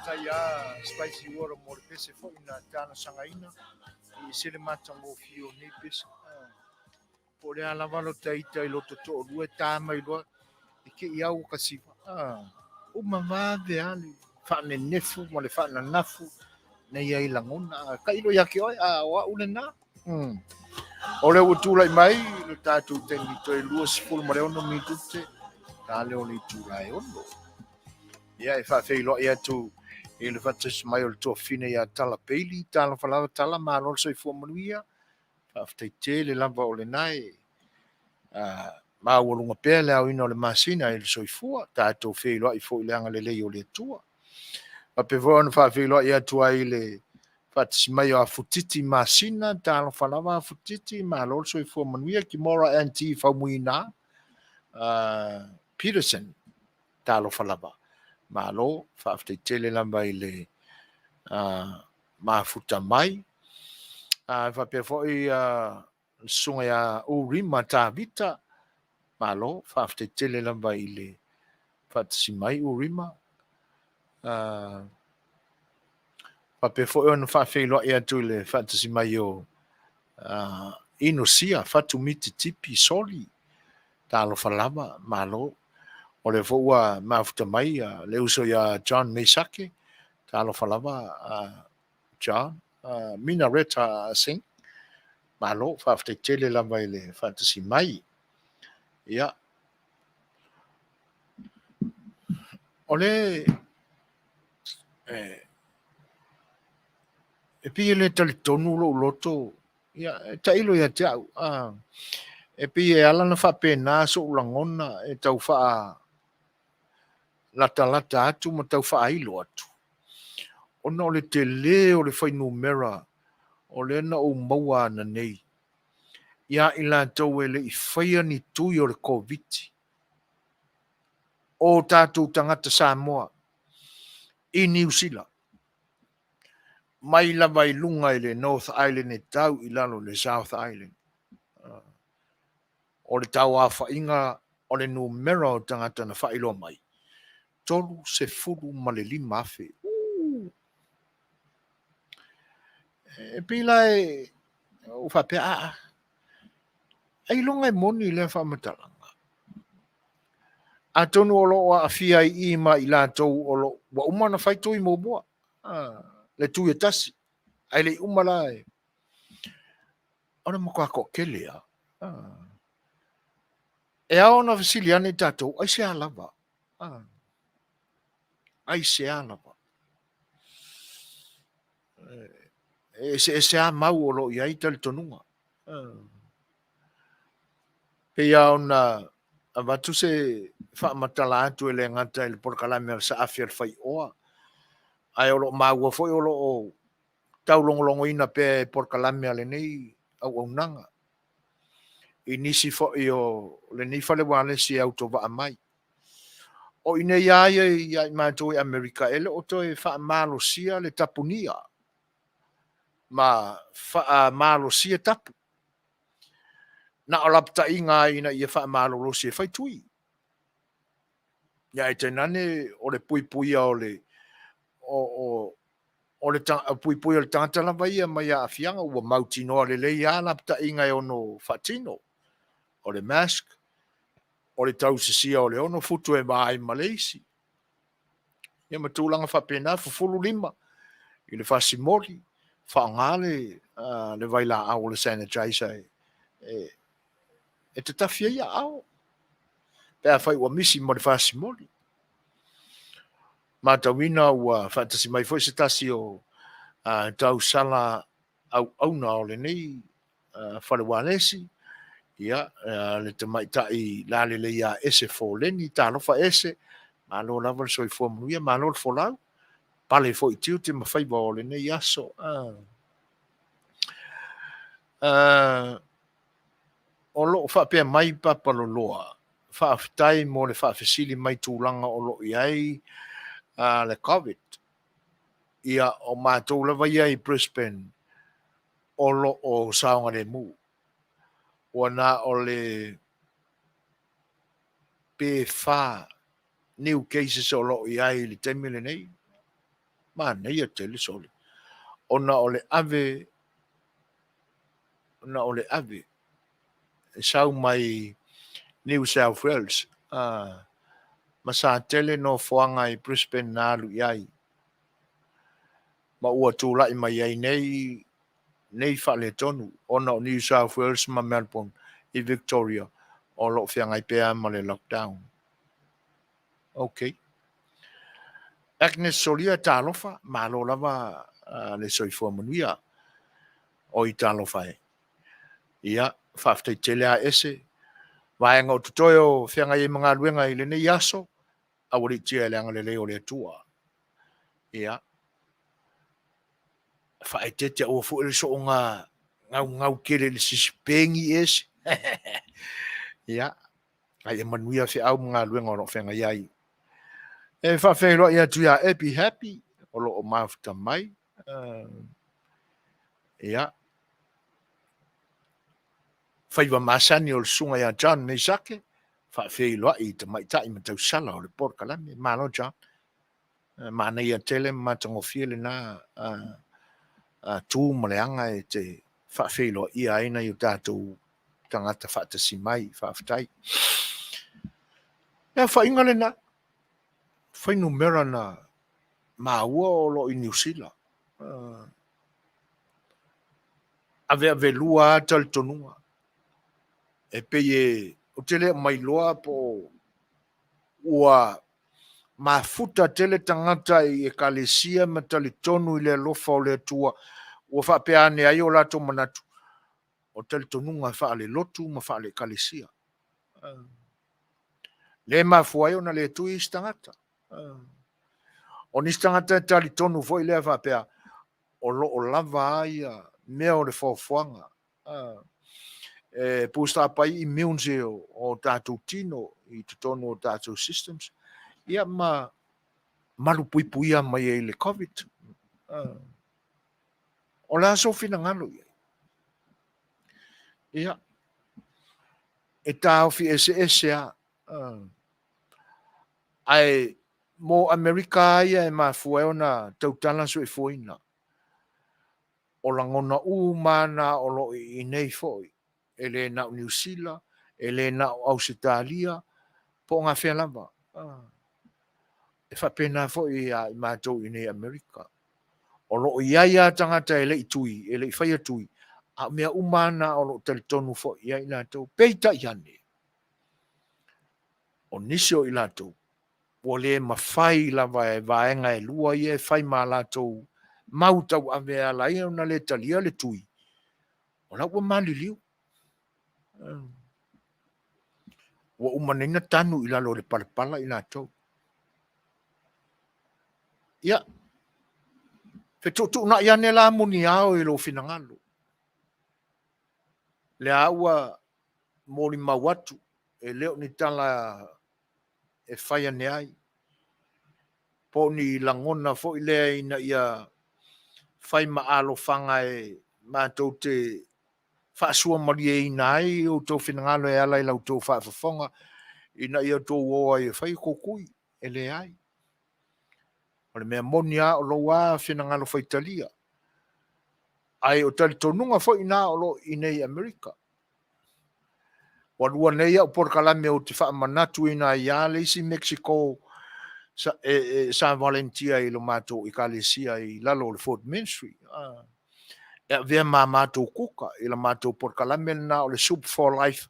Faafetai a Spicy Water mo le pese foi na talosagaina i ese le matagofie o nei pese. Po o le a lava lo taita i loto to'olua e tā mai loa e ke i au ka siva. Uma vave a le faanenefu ma le faananafu Na i ai lagona, a tailo ia te oe, a o au lena. O lea ua tulai mai le tatou taimi toe 26 minute, ta lea o le itula e 6. Ia, e faafeiloai atu i le faatasi mai o le tuafafine ia Tala Bailey, talofa lava Tala, malo le soifua manuia. Faafetai tele lava o lena e maualuga pea le aoina o le masina i le soifua, tatou feiloai foi i le agalelei o le Atua. Faapea foi ona faafeiloai atu ai i le faatasi mai o Afutiti Masina, talofa lava Afutiti, malo le soifua manuia, Kimora NT Faumuina, Peterson, talofa lava. Malo, faafetai tele lava i le mafuta mai. Faapea foi le susuga ia Urima Tavita, malo, faafetai tele lava i le faatasi mai Urima. Faapea foi ona faafeiloai atu i le faatasi mai o Inosia Fatumiti Tipi Soli, talofa lava, malo. O lea foi ua mafuta mai le uso ia John Mesake, talofa lava John, Mina Reta Singh, malo, faafetai tele lava i le faatasi mai. Ia, o le e pei e le talitonu lou loto, ia, e tailo ia te au, e pei e ala ona faapena sou lagona e tau faa latalata atu ma tau faailo atu, ona o le tele o le fuainumera o lea na ou maua ananei ia i latou e le i faia ni tui o le Koviti, o tatou tagata Samoa i Niu Sila, mai lava i luga i le North Island e tau i lalo i le South Island. O le tauaofaiga o le numera o tagata na faailoa mai, 35,000. Uu! E pei la e ua faapea, aa, ailoga e moni lea faamatalaga. Atonu o lo o aafia ai i i ma i latou o lo ua uma ona fai tui muamua, le tui e tasi, ae le i uma la e... O le matua toatele lava. E ao ona fesili ane i tatou, aisea lava? Aisea lava? E eseese lava mau o lo o i ai talitonuga. Pei lava ona avatu se faamatala atu e le gata i le polokalame a le Saafi a le Faioa, ae o lo o maua foi o lo o taulogologoina pea e polokalame a lenei auaunaga i nisi foi o lenei fale ualesi e autovaa mai. O i inei lava ia ia i matou i Amerika e le o toe faamalosia le tapunia ma faamalosia tapu. Na o lapataiga lava ina ia faamalolosi e fai tui. Ia ae tainane o le puipuia o le o, o, o le puipuia o le tagata lava ia mai aafiaga ua mautinoa lelei lava lapataiga e ono faatino. O le mask, o le tausisia o le 6 futu e va ai ma le isi. Ia ma tulaga faapena, fufulu lima i le fasimoli, faaaoga le, le vailaau o le sanitizer e, e, e tatafi ai aao pe afai ua misi ma le fasimoli. Matauina ua faatasi mai foi se tasi o tausala auauna o lenei fale ualesi, ia, le tamaitai lalelei ia Ese Foleni, talofa Ese, malo lava le soifua manuia, malo le folau, pale foi i tiute ma faiva o lenei aso. O lo o faapea mai Papa Loloa, faafetai mo le faafesili mai tulaga o lo o i ai le Covid. Ia, o matou lava ia i Brisbane o lo o saogalemu. Ua na o le pe fa new cases o lo o i ai i le taimi lenei. Manaia tele sole. Ona o le ave ona o le ave e sau mai New South Wales ma sa tele nofoaga i Brisbane na alu i ai. Ma ua tulai mai ai nei nei faaletonu ona o New South Wales ma Melbourne i Victoria o lo o feagai pea ma le lockdown. Ok. Agnes Solia, talofa, malo lava le soifua manuia. Oi talofa e. Ia, faafetai tele a ese. Vaega o totoe o feagai ai ma galuega i lenei aso, aualiitia i le agalelei o le Atua. Ia, faaeteete aua foi le soonga gaugau tele i le sisipegi ese. Ia, a ia manuia feau ma galuega o lo o feagai ai. E faafeiloai atu ia Abby Happy o lo o mafuta mai. Ia, faiva masani o le susuga ia John Mesake, faafeiloai i tamaitai ma tausala o le polokalame. Malo John. Manaia tele ma matagofie lena tu ma le aga e te faafeiloaia ai nai o tatou tagata faatasi mai. Faafetai. Le aofaiga lena, fuainumera na maua o lo o i Niu Sila. Aveavelua lava talitonuga. E pei e, ou te le o mailoa po o ua mafuta tele tagata i Ekalesia ma talitonu i le alofa o le Atua, ua faapea ane ai o latou manatu, o talitonuga faale-lotu ma faale-Ekalesia. Le mafua ai ona le tui isi tagata. O nisi tagata e talitonu foi lea faapea, o lo o lava a ia mea o le foafoaga e boost up ai immunes o tatou tino i totonu o tatou systems, ia ma malupuipuia mai ai i le Covid. O le a sou finagalo i ai? Ia, e taofi eseese lava. Ae mo Amerika lava ia e mafua ai ona tautala soifuaina. O lagona uma lava na o lo o i inei foi, e le na o Niu Sila, e le na o Ausetalia, po o gafea lava. E faapena foi ia i matou i inei i Amerika. O lo o i ai lava tagata e le i tui, e le i faia tui, a o mea uma lava na o lo o talitonu foi i ai i latou. Peitai ane, o nisi o i latou, ua le mafai lava e vaega e lua ia e fai ma a latou mau tauave e ala ai ona le talia le tui, o la ua maliliu. Ua uma nei ona tanu i lalo o le palapala i latou. Ia, fetuutuunai ane la muniao i lou finagalo. Lea ua molimau atu, e le o ni tala e fai ane ai, po o ni lagona foi lea ina ia fai ma alofaga e matou te faasuamalieina ai outou finagalo e ala i la outou faafofoga ina ia outou o ai e fai outou tui. E leai. O le mea moni lava o lou lava finagalo faitalia. Ae o talitonuga foi na o lo o i inei i Amerika. Ua lua nei au polokalame ou te faamanatuina ai lava le isi Mexico sa, e, e, sa volunteer i lo matou ekalesia i lalo o le Food Ministry. E avea ma matou kuka i la matou polokalame lena o le Soup for Life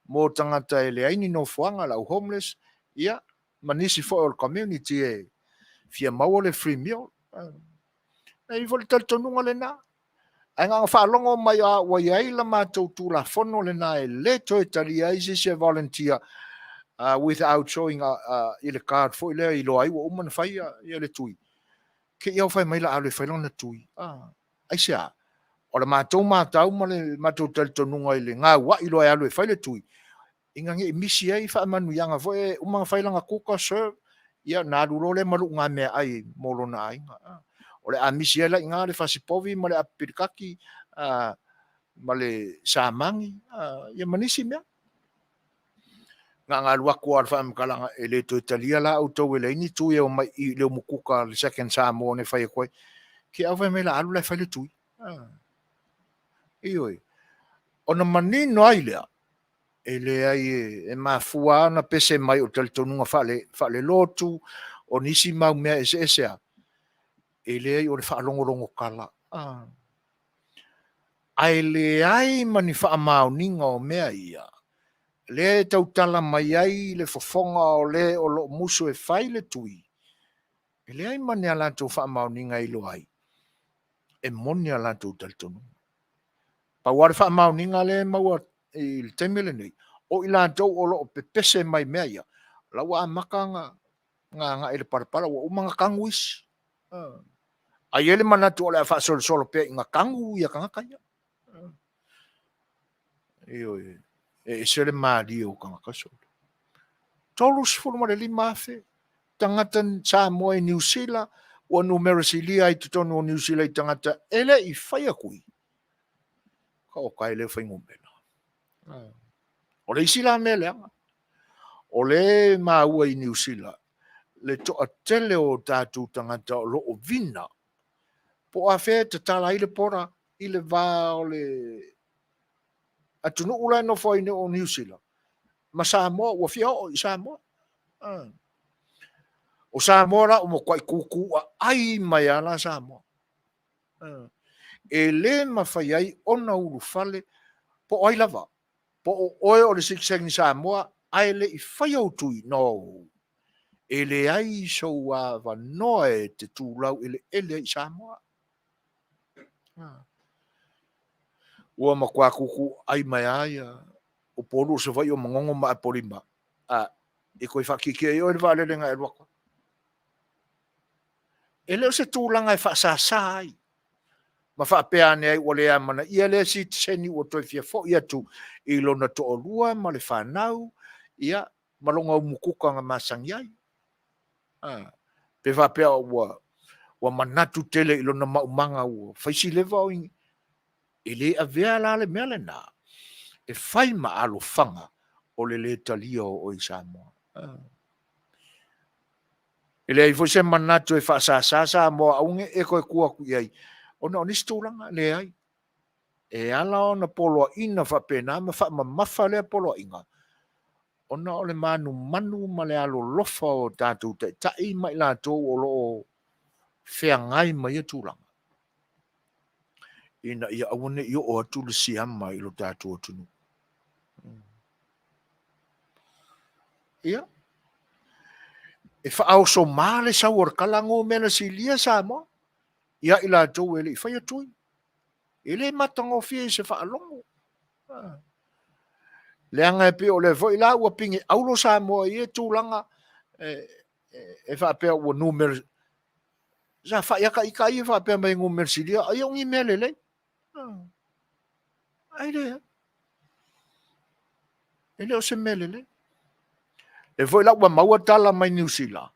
mo tagata e leai ni nofoaga, le au homeless, ia, ma nisi foi o le community e fia maua le free meal. E i ai foi le talitonuga lena. Ae na ona faalogo mai a ua i ai la matou Tulafono lena e le toe talia ai se isi e volunteer without showing i le card foi lea iloa ai ua uma ona fai ia le tui. Ke i au fai mai la alu e fai lona tui. Aisea? O le matou matau ma le matou talitonuga i le gauai loa e alu e fai le tui, ina ne i misi ai faamanuiaga foi e uma ona fai lana kuka serve, ia ona alu loa lea ma luu meaai mo lona aiga. O le a misi ai la i ina le fasi povi ma le apu pilikaki ma le samagi ia ma nisi mea. Na ona alu atu lava o le faamatalaga e le toe talia la outou e leai ni tui e omai i le umukuka le second Samoa na fai atu ai. Ke au fai mai la alu la e fai le tui. Ioe. Ona manino ai lea, e leai e mafua lava ona pese mai o talitonuga faale, faale-lotu, o nisi mau mea eseese lava. E leai o le faalogologo tala. Ae leai ma ni faamaoniga o mea ia, lea e tautala mai ai le fofoga o le o lo o musu e fai le tui, e leai ma ni a latou faamaoniga e iloa ai e moni a latou talitonuga. Pau lava le faamaoniga lea e maua i le taimi lenei, o i latou o lo o pepese mai mea ia, o la ua amata ona agai i le palapala, ua uma ona tanu isi. Ae i ai le manatu o le a faasolosolo pea ina tanu ia tagata ia. Ioe, e ese le malie o tagata sole. 35,000 tagata Samoa i Niu Sila ua numera silia ai i totonu o Niu Sila i tagata e le i faia tui. Ka o tae lea fuainumera. O le isi la mea leaga, o lea e maua i Niu Sila le toatele o tatou tagata o lo o vina po o afea e tatala ai le border i le va o le atunuu la e nofo ai o Niu Sila ma Samoa, ua fia oo i Samoa. O Samoa la ua matuai tutuaai mai lava la Samoa. E le mafai ai ona ulufale po o ai lava, po o oe o le sitiseni Samoa ae le i faia ou tui, no. E leai sou avanoa e te tu laueleele ai i Samoa. Ua matua tutuaai mai lava ia Upolu o Savaii o Manono ma Apolima. A, e toe faatietie ai oe le vaalele na e alu atu ai. E le o se tulaga e faasasa ai ma faapea ane ai ua le amanaia lea sitiseni ua toe fia foi atu i lona toalua ma le fanau, ia, ma lona umukuka na masani ai. A, pe faapea ua manatu tele i lona maumaga ua fai si leva o i... E le avea la le mea lena e fai ma alofaga o le le talia o oe i Samoa. E leai foi se manatu e faasasa Samoa aua ne i e toe tua atu i ai ona o nisi tulaga. Leai. E ala ona poloaiina faapena ma faamamafa lea poloaiga, ona o le manumanu ma le alolofa o tatou taitai ma i latou o lo o feagai ma ia tulaga, ina ia aua ne i oo atu le siama i lo tatou atunuu. Ia, e faaosoma le sau o le tala numera silia Samoa ia i latou e le i faia tui. E le matagofie i se faalogo. Leaga e pei o lea foi la ua pine auro Samoa i ia tulaga e faapea ua numera sa fai ata ita ia faapea mai numera silia ai o ni mea lelei. Ai le e le o se mea lelei. E foi la ua maua tala mai Niu Sila,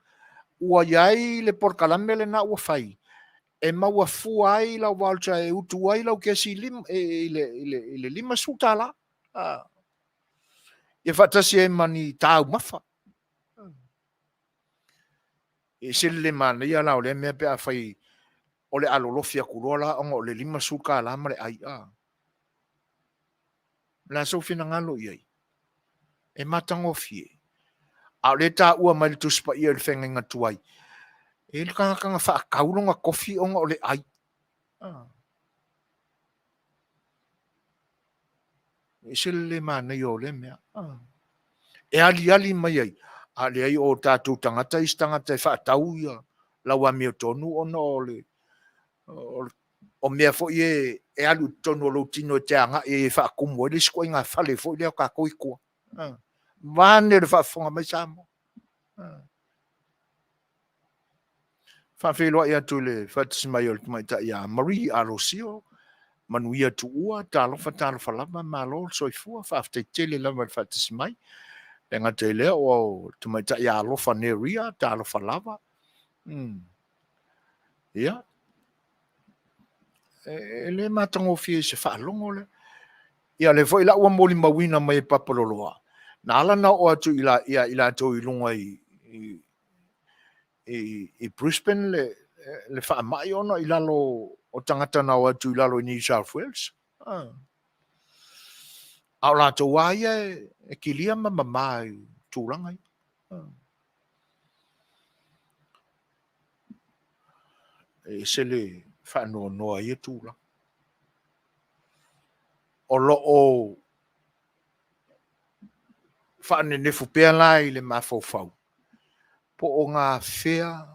ua i ai le polokalame lena ua fai, e maua fua ai lau voucher e utu ai lau kesi i le $50. Ia faatasi ai ma ni taumafa. E ese le le manaia la o lea mea pe afai o le a lolofi atu loa la ona o le $50 ma le ai. A. O le a sou finagalo i ai? E matagofie. A o lea e taua mai le Tusi Paia i le Feagaiga Tuai, e i ai le tagata na faatau lona tofi ona o le ai. E ese le le manaia o lea mea. E aliali mai ai, a leai o tatou tagata isi tagata e faatau ia lau amiotonu ona o le o mea foi e, e alu i totonu o lou tino e te agai ai e faatumu ai le isi ituaiga fale foi lea o tatou i tua. Vaeane le faafofoga mai Samoa. Faafeiloai atu i le faatasi mai o le tamaitai ia Marie Alosio, manuia tuua, talofa talofa lava, malo le soifua, faafetai tele lava i le faatasi mai. E le gata i lea, o le tamaitai ia Alofa Neria, talofa lava. Ia, e le matagofie i se faalogo lea. Ia, lea foi la ua molimauina mai e Papaloloa, na ala ona oo atu ia i latou i luga i, i Brisbane le, le faamai ona i lalo o tagata na o atu i lalo i New South Wales. Ah. A o latou lava ia e kilia ma mamā i tulaga ia. Ah. E ese le faanoanoa i ia tulaga. O lo o faanenefu pea la i le mafaufau po o gafea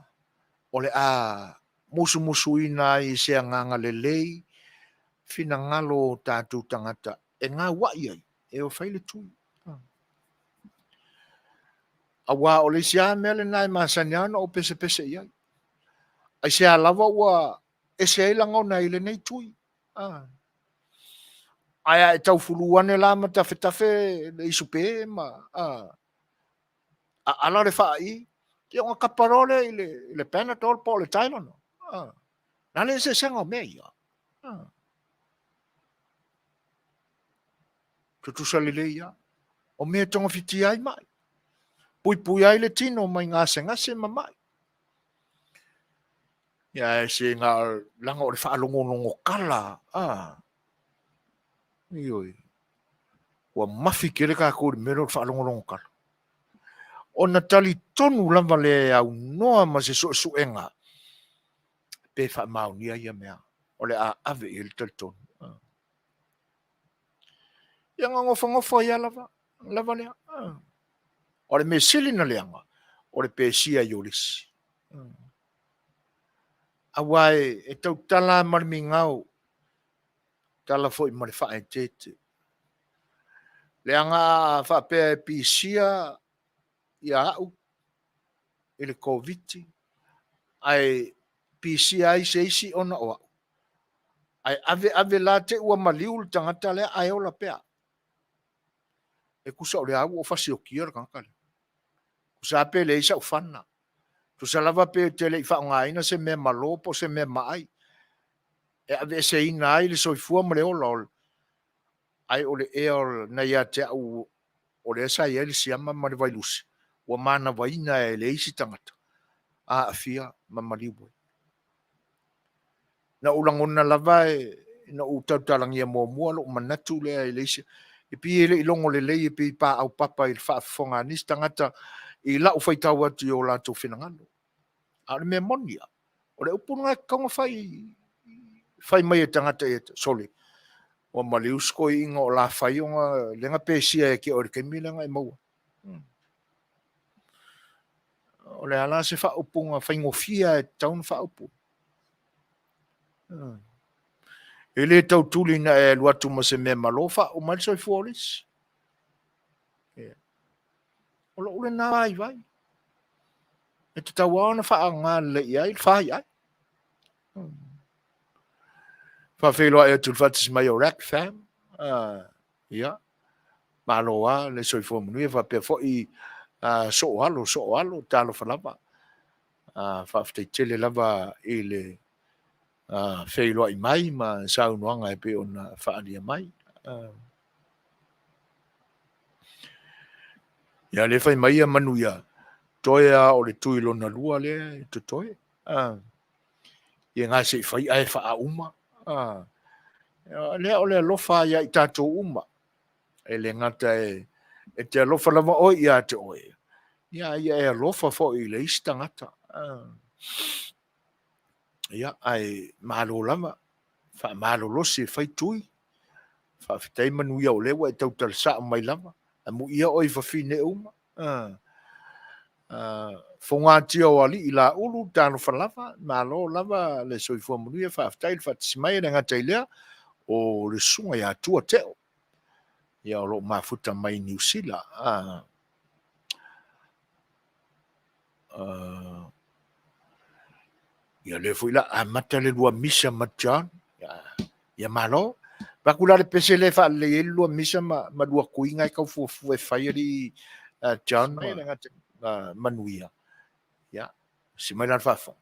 o le a musumusuina ai i se agaga lelei finagalo o tatou tagata e gauai ai e o e fai le tui. Aua o le isi lava mea lena e masani lava ona ou pesepese i ai. Aisea lava ua ese ai lagona i lenei tui? Ae a e tau fulu ane la ma tafetafe le isupe ma aala le faai, ia ona kapa loa lea i le Panadol po o le Tylenol. O le a le eseesega o mea ia? Tutusa lelei lava. O mea e togafitia ai mai, puipuia ai le tino mai gasegase ma mai. Ia ae se leaga o le faalogologo tala, a, ioe, ua mafi tele tatou i le mea lea o le faalogologo tala. Ona talitonu lava lea e aunoa ma se suesuega pe faamaonia ia mea, o le a ave i ai le talitonu. Ia ona nofonofo ai lava lava lea. O le mea sili ona leaga, o le pesia ai o le isi. Aua e tautala lava ma le migao, tala foi ma le faaeteete. Leaga a faapea e pisia ia au i le Koviti ae pisia ai se isi ona o au, ae ave ave la te i ua maliu le tagata lea ae ola pea. E tusa o lea lava ua ou fasiokia le tagata lea. Tusa lava pe leai sau fana, tusa lava pe ou te le i faaaogaina se mea malo po o se mea maai e aveeseina ai le soifua ma le ola o le... ae o le ea na ia te au o lea sa i ai le siama ma le vailusi, ua manavaina e le isi tagata, aafia ma maliu ai. Na ou lagona lava ina ou tautalagia muamua lou manatu lea i le isi, e pei e le i logo lelei e pei e paau papa i le faafofoga a nisi tagata i lau faitau atu i o latou finagalo. A o le mea moni lava, o le upu lena e tatau ona fai, fai mai e tagata ia te au, sole, ua maliu si toeaina o la fai ona lea na pesia ia te oe i le taimi lea na e maua ai. O le a la se faaupuga faigofie lava e tatau ona faaupu? E le tau tuli ina e alu atu ma se mea malo faauma ai le soifua o le isi. O lou lena vaivai. E tatau lava ona faaaoga lelei i ai le faiai. Faafeiloai atu i le faatasi mai o Rack Fam. Ia, malo lava le soifua manuia faapea foi soo alo, soo alo, talofa lava. Faafetai tele lava i le feiloai mai ma saunoaga e pei ona faaalia mai. Ia lea fai mai ia Manuia, toe lava o le tui lona lua lea e totoe. Ia na se i fai ae faauma. Lea o le alofa ia i tatou uma. E le gata e te alofa lava oe ia te oe, ia ia e alofa foi i le isi tagata. Ia, ae malo lava, faamalolosi e fai tui. Faafetai Manuia o lea ua e tautala sao mai lava. Amuia oe i fafine uma. Fogatia o alii Laulu, talofa lava, malo lava le soifua manuia, faafetai le faatasi mai. E le gata i lea, o le susuga ia Tua Teo, ia o lo o mafuta mai Niu Sila. Ia lea foi la amata le lua misa ma John. Ia malo. Vaku la le pese lea e faalelei ai le lua misa ma lua tuiga e tau fuafua e fai alii John ma Manuia. Ia, si mai la le faafofoga.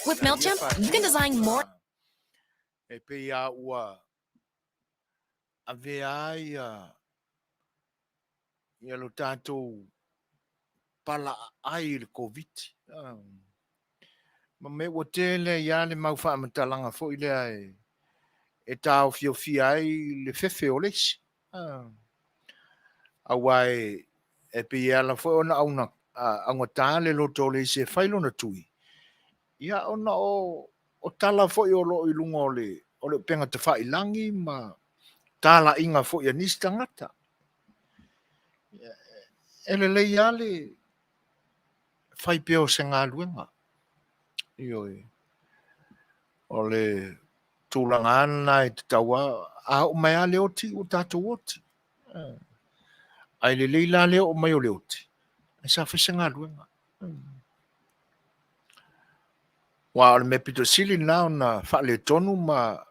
With MailChimp, you can design more. E pei a ua avea ai ia lo tatou pala ai i le Koviti. Ma me ua tele ia le mau faamatalaga foi lea e taofiofia ai le fefe o le isi. Aua e pei e ala foi ona augata le loto o le isi e fai lona tui, ia ona o tala foi o loo i luga o le upega tafailagi ma talaiga foi a nisi tagata. E lelei lava le fai pea o se galuega. Ioe. O le tulaga lena e tatau a oo mai lava le oti ua tatou oti. Ae lelei la le oo mai o le oti, ae sa fai se galuega. Aua o le mea pito sili lena ona faaletonu ma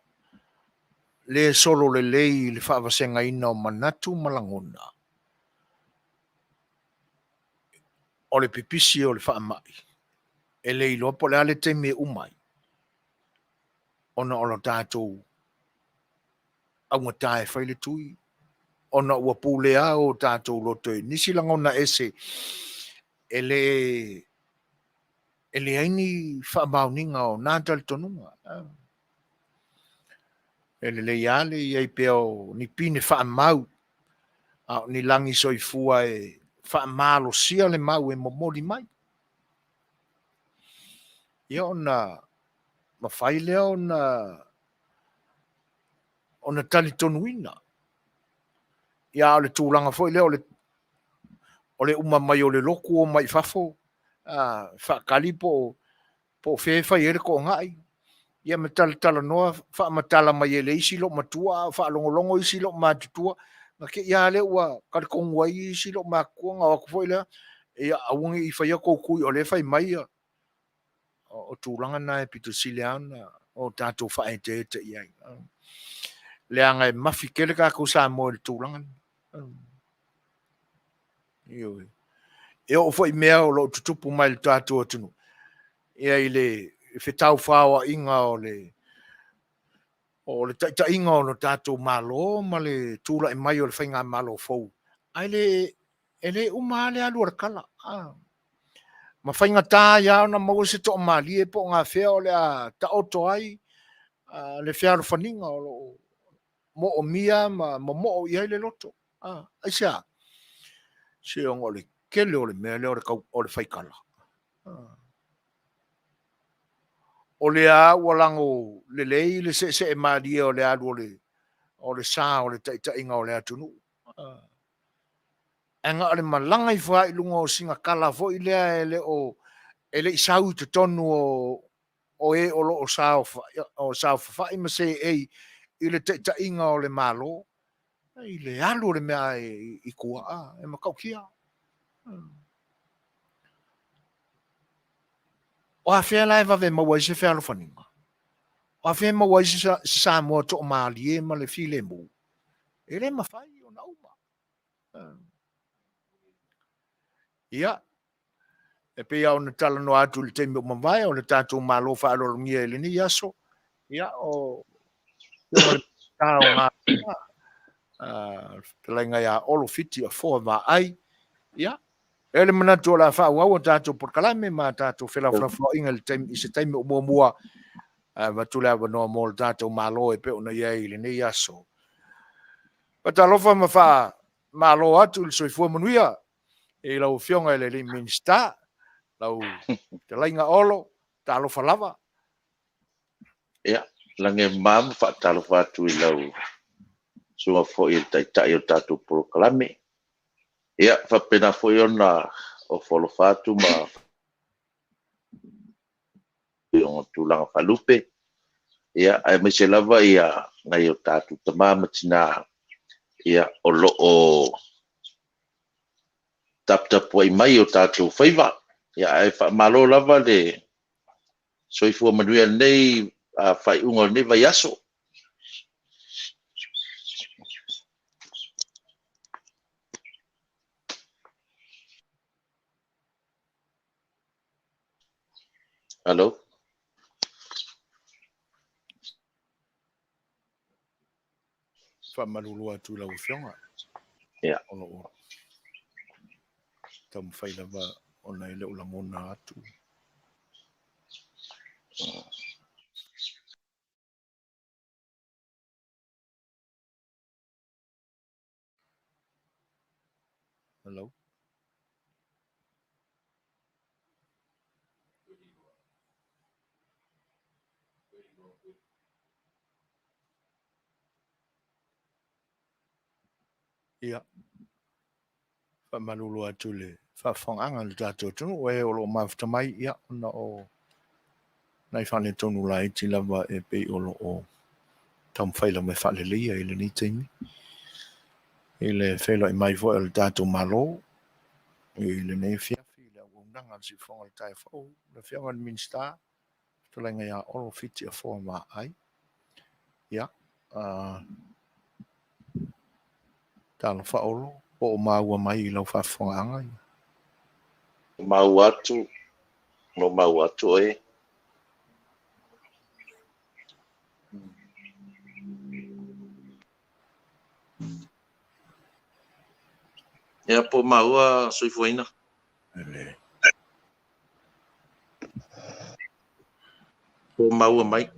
le solo lelei i le faavasegaina o manatu ma lagona, o le pipisi o le faamai, e le iloa po o le a le taimi e uma ai, ona o lo tatou augata e fai le tui, ona ua pulea o tatou loto i nisi lagona ese e leai ni faamaoniga o na talitonuga. E lelei lava le i ai pea o ni pine faamau, a o ni lagi soifua e faamalosia le mau e momoli mai. Ia ona mafai lea ona ona talitonuina. Ia a o le tulaga foi lea o le o le uma mai o le lotu omai i fafo, a, faatali po o po o fea e fai ai le toonai, ia ma talatalanoa faamatala mai e le isi loomatua a o faalogologo isi loomatutua, na te i lava lea ua talitonu ai isi loomatutua ona o atu foi lea, ia aua ne i faia tou tui o lea e fai mai ia. O tulaga na e pito sili lava ona o tatou faaeteete i ai, leaga e mafi tele tatou Samoa i le tulaga lea. Ioe. E oo foi i mea o lo o tutupu mai i le tatou atunuu, ia i le fetaufaoaiga o le o le taitaiga o le tatou Malo ma le tulai mai o le faigamalo fou, ae le e le uma lava le alu o le tala, ma faigata ai lava ona maua se toamalie po o gafea o le a taoto ai le fealofaniga o lo o moomia ma momoo i ai le loto. Aisea? Se ona o le tele o le mea lea o le faitala. O lea ua lago lelei le seesee malie o le alu o le sa o le taitaiga o le atunuu, ae na o le malaga ifo lava i luga o sina tala foi lea e le o e le i sau i totonu o e o lo o saofafai ma seei i le taitaiga o le Malo, i le alu o le mea i tua, e matautia. O afea la e vave maua ai se fealofaniga? O afea e maua ai se Samoa toamalie ma le filemu? E le mafai ona uma. Ia, e pei lava ona talanoa atu i le taimi ua mavae, o le tatou Malo faaaloalogia i lenei aso, ia, o le Minisita o Galuega, le fetalaiga ia Olo Fiti Afoa Vaai. Ia, e i ai le manatu o le a faaauau a tatou polokalame ma a tatou felafolafoaiga i le taimi, i se taimi o muamua, ae avatu le avanoa mo le tatou Malo e pei ona i ai i lenei aso. Faatalofa ma faamalo atu i le soifua manuia i lau Afioga i le alii Minisita, lau fetalaiga Olo, talofa lava. Ia, lagi e mama ma faatalofa atu i lau Susuga foi i le Taitai o le tatou Polokalame. Ia, faapena foi ona ofo alofa atu ma ona tulaga faalupe, ia, aemaise lava nai o tatou tama ma tina o lo o taputapuai mai o tatou faiva. Ae faamalo lava le soifua manuia i lenei faaiuga o lenei vaiaso. Alo. Faamalulu atu i lau Afioga. Ia. O lo o taumafai lava ona e le o lagona atu. Hello. Ia, faamalulu atu i le faafofogaaga a le tatou atunuu e o lo o mafuta mai, ia, ona o nai faaletonu laiti lava e pei o lo o taumafai lava e faaleleia i lenei taimi i le feiloai mai foi o le tatou Malo i lenei afiafi i le auaunaga a le Siufofoga o le Taeao Fou, le Afioga i le Minisita, fetalaiga ia Olo Fiti Afoa Vaai. Ia, talofa Olo, po o maua mai i lau faafofogaaga. Maua atu, no maua atu oe. Ia, po o maua soifuaina? Ele. Po o maua mai?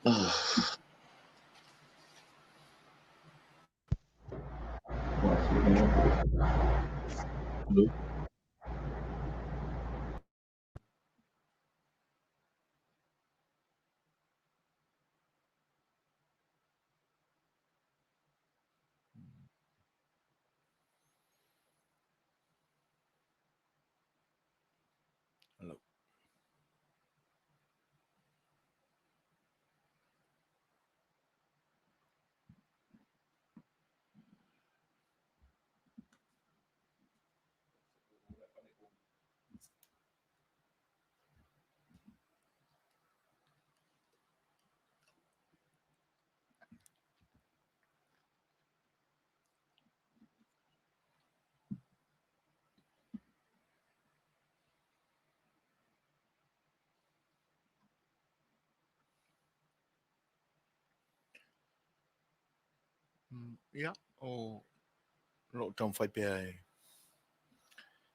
Hello. Ia, o loo taumafai pea e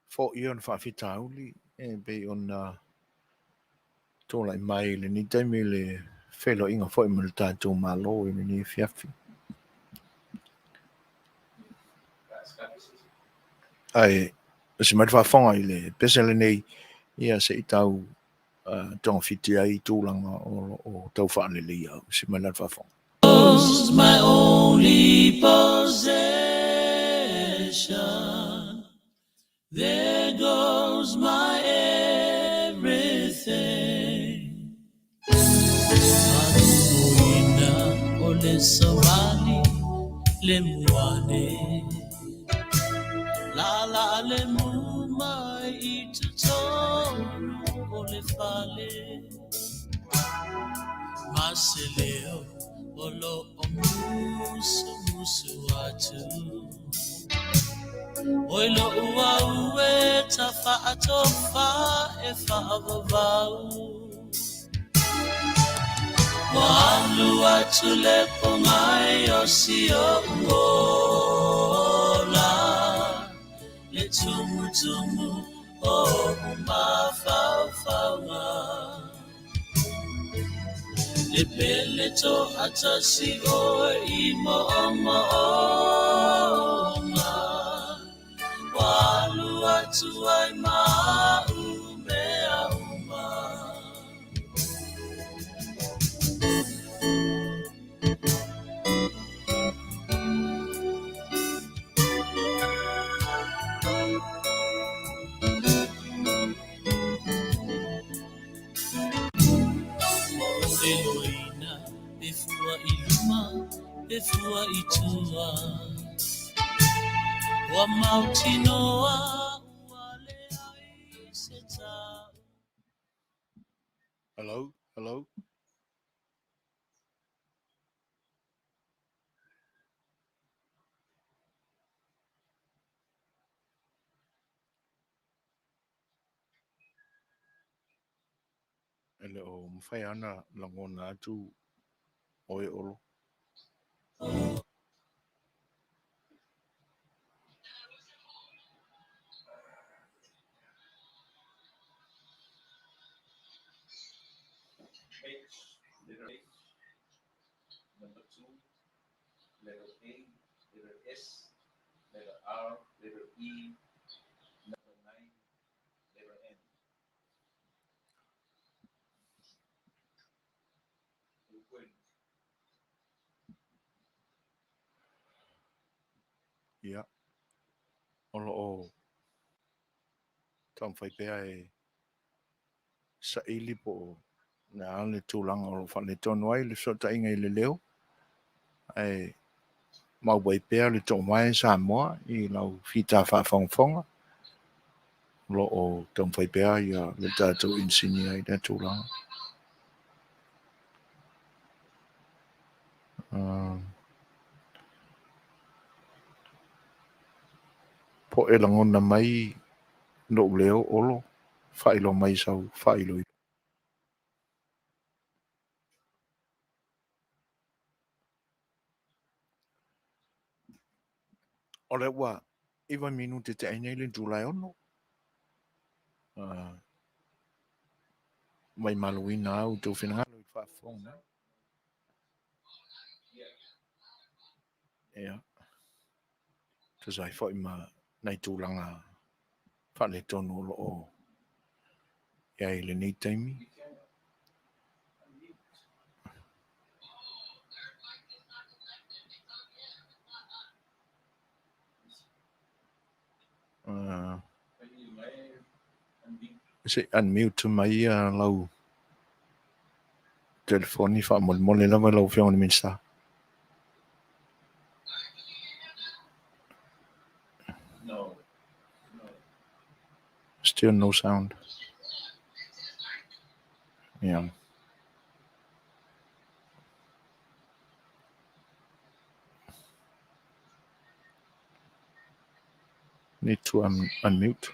foia le faafitauli e pei ona tulai mai i lenei taimi i le feiloaiga foi ma le tatou Malo i lenei afiafi. Ae usi mai le faafofoga i le pese lenei, ia se i tau togafiti ai tulaga o lo o tau faaleleia. Usi mai la le faafofoga. My only possession. There goes my everything. Faatumoina o le savali le muane. La la le mu mai i totonu o le fale. Ma se leo o lo o musu musu atu. Oi lo ua ue ta faatofa e faavavau. Ua alu atu le pogai o si o'u ola, le tumutumu o'u mafaufauga. Le pele to'atasi oe i mo'omo'oga, ua alu atu ai ma a'u mea uma. Leloina e fua i luma, e fua i tua. Ua mautinoa ua leai se ta'u. Hello, hello. E le o mafai ana lagona atu oe Olo. H, letter H, number 2, letter A, letter S, letter R, letter E, number 9, letter N. Ia, o lo o taumafai pea e saili po o le a le tulaga o lo o faaletonu ai le fesootaiga i le leo, ae maua ai pea le toomae Samoa i lau fita faafogafoga. O lo o taumafai pea ia le tatou inisinia i lea tulaga. Po e lagona mai lou leo Olo, faailoa mai sau faailoilo. O lea ua 9 minute te ai nei le itula e 6. Mai maluina au i tou finagalo i le faafofoga mai. Ia, tusa ai foi ma nai tulaga faaletonu o lo o i ai i lenei taimi. Se i unmute mai ia lau telefoni faamolemole lava lau Afioga i le Minisita. Still no sound. Yeah. Need to unmute.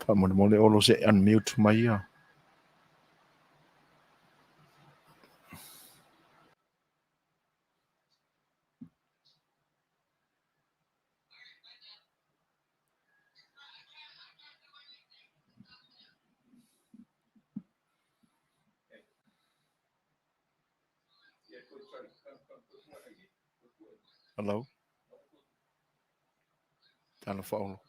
Faamolemole Olo se i unmute mai ia. Hello. Talofa Olo.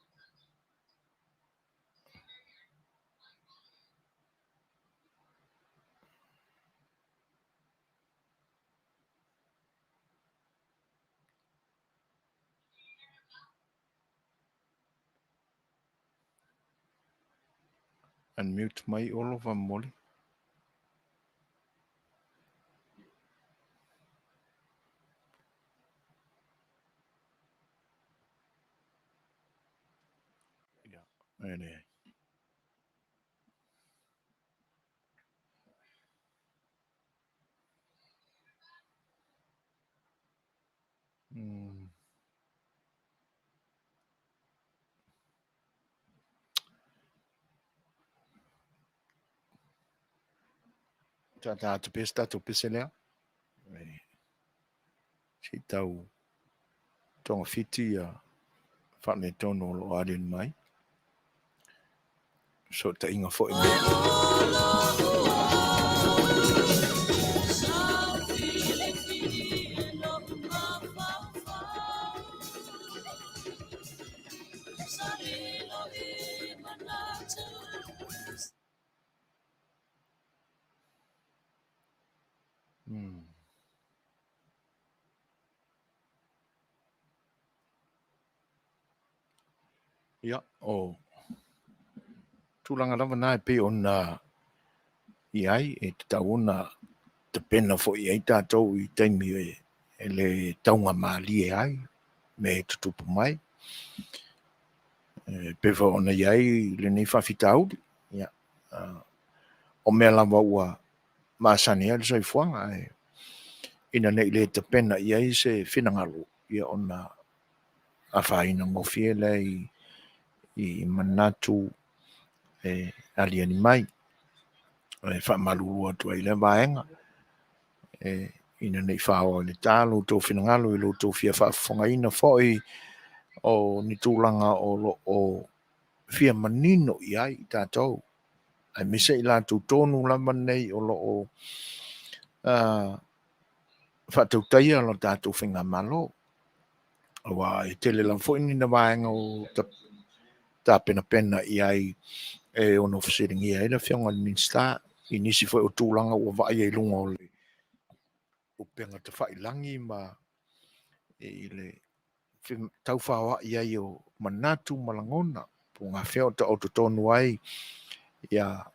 Unmute mai Olo faamolemole. Ia, e leai. Tata atu pea se tatou pese lea. Se i tau togafiti ia faaletonu o lo o aliali mai. Fesootaiga foi me Ia, o tulaga lava na e pei ona i ai, e tatau ona tapena foi i ai tatou i taimi e le taugamalie ai me e tutupu mai. E pei foi ona i ai lenei faafitauli. Ia, o mea lava ua masani ai le soifuaga, ae ina ne i le tapena i ai se finagalo, ia ona afaina gofie lea i manatu e aliali mai. E faamalulu atu ai i lea vaega, e ina ne i faoa i le ta lo outou finagalo i lo outou fia faafofogaina foi o ni tulaga o lo o fia manino i ai i tatou, aemaise i latou tonu lava nei o lo o faatautaia lo tatou faigamalo. Aua e tele lava foi ni vaega o tapenapena i ai e ono fesiligia ai le Afioga i le Minisita i nisi foi o tulaga ua vaaia i luga o le upega tafailagi ma i le taufaoai ai o manatu ma lagona po o gafea o taoto tonu ai ia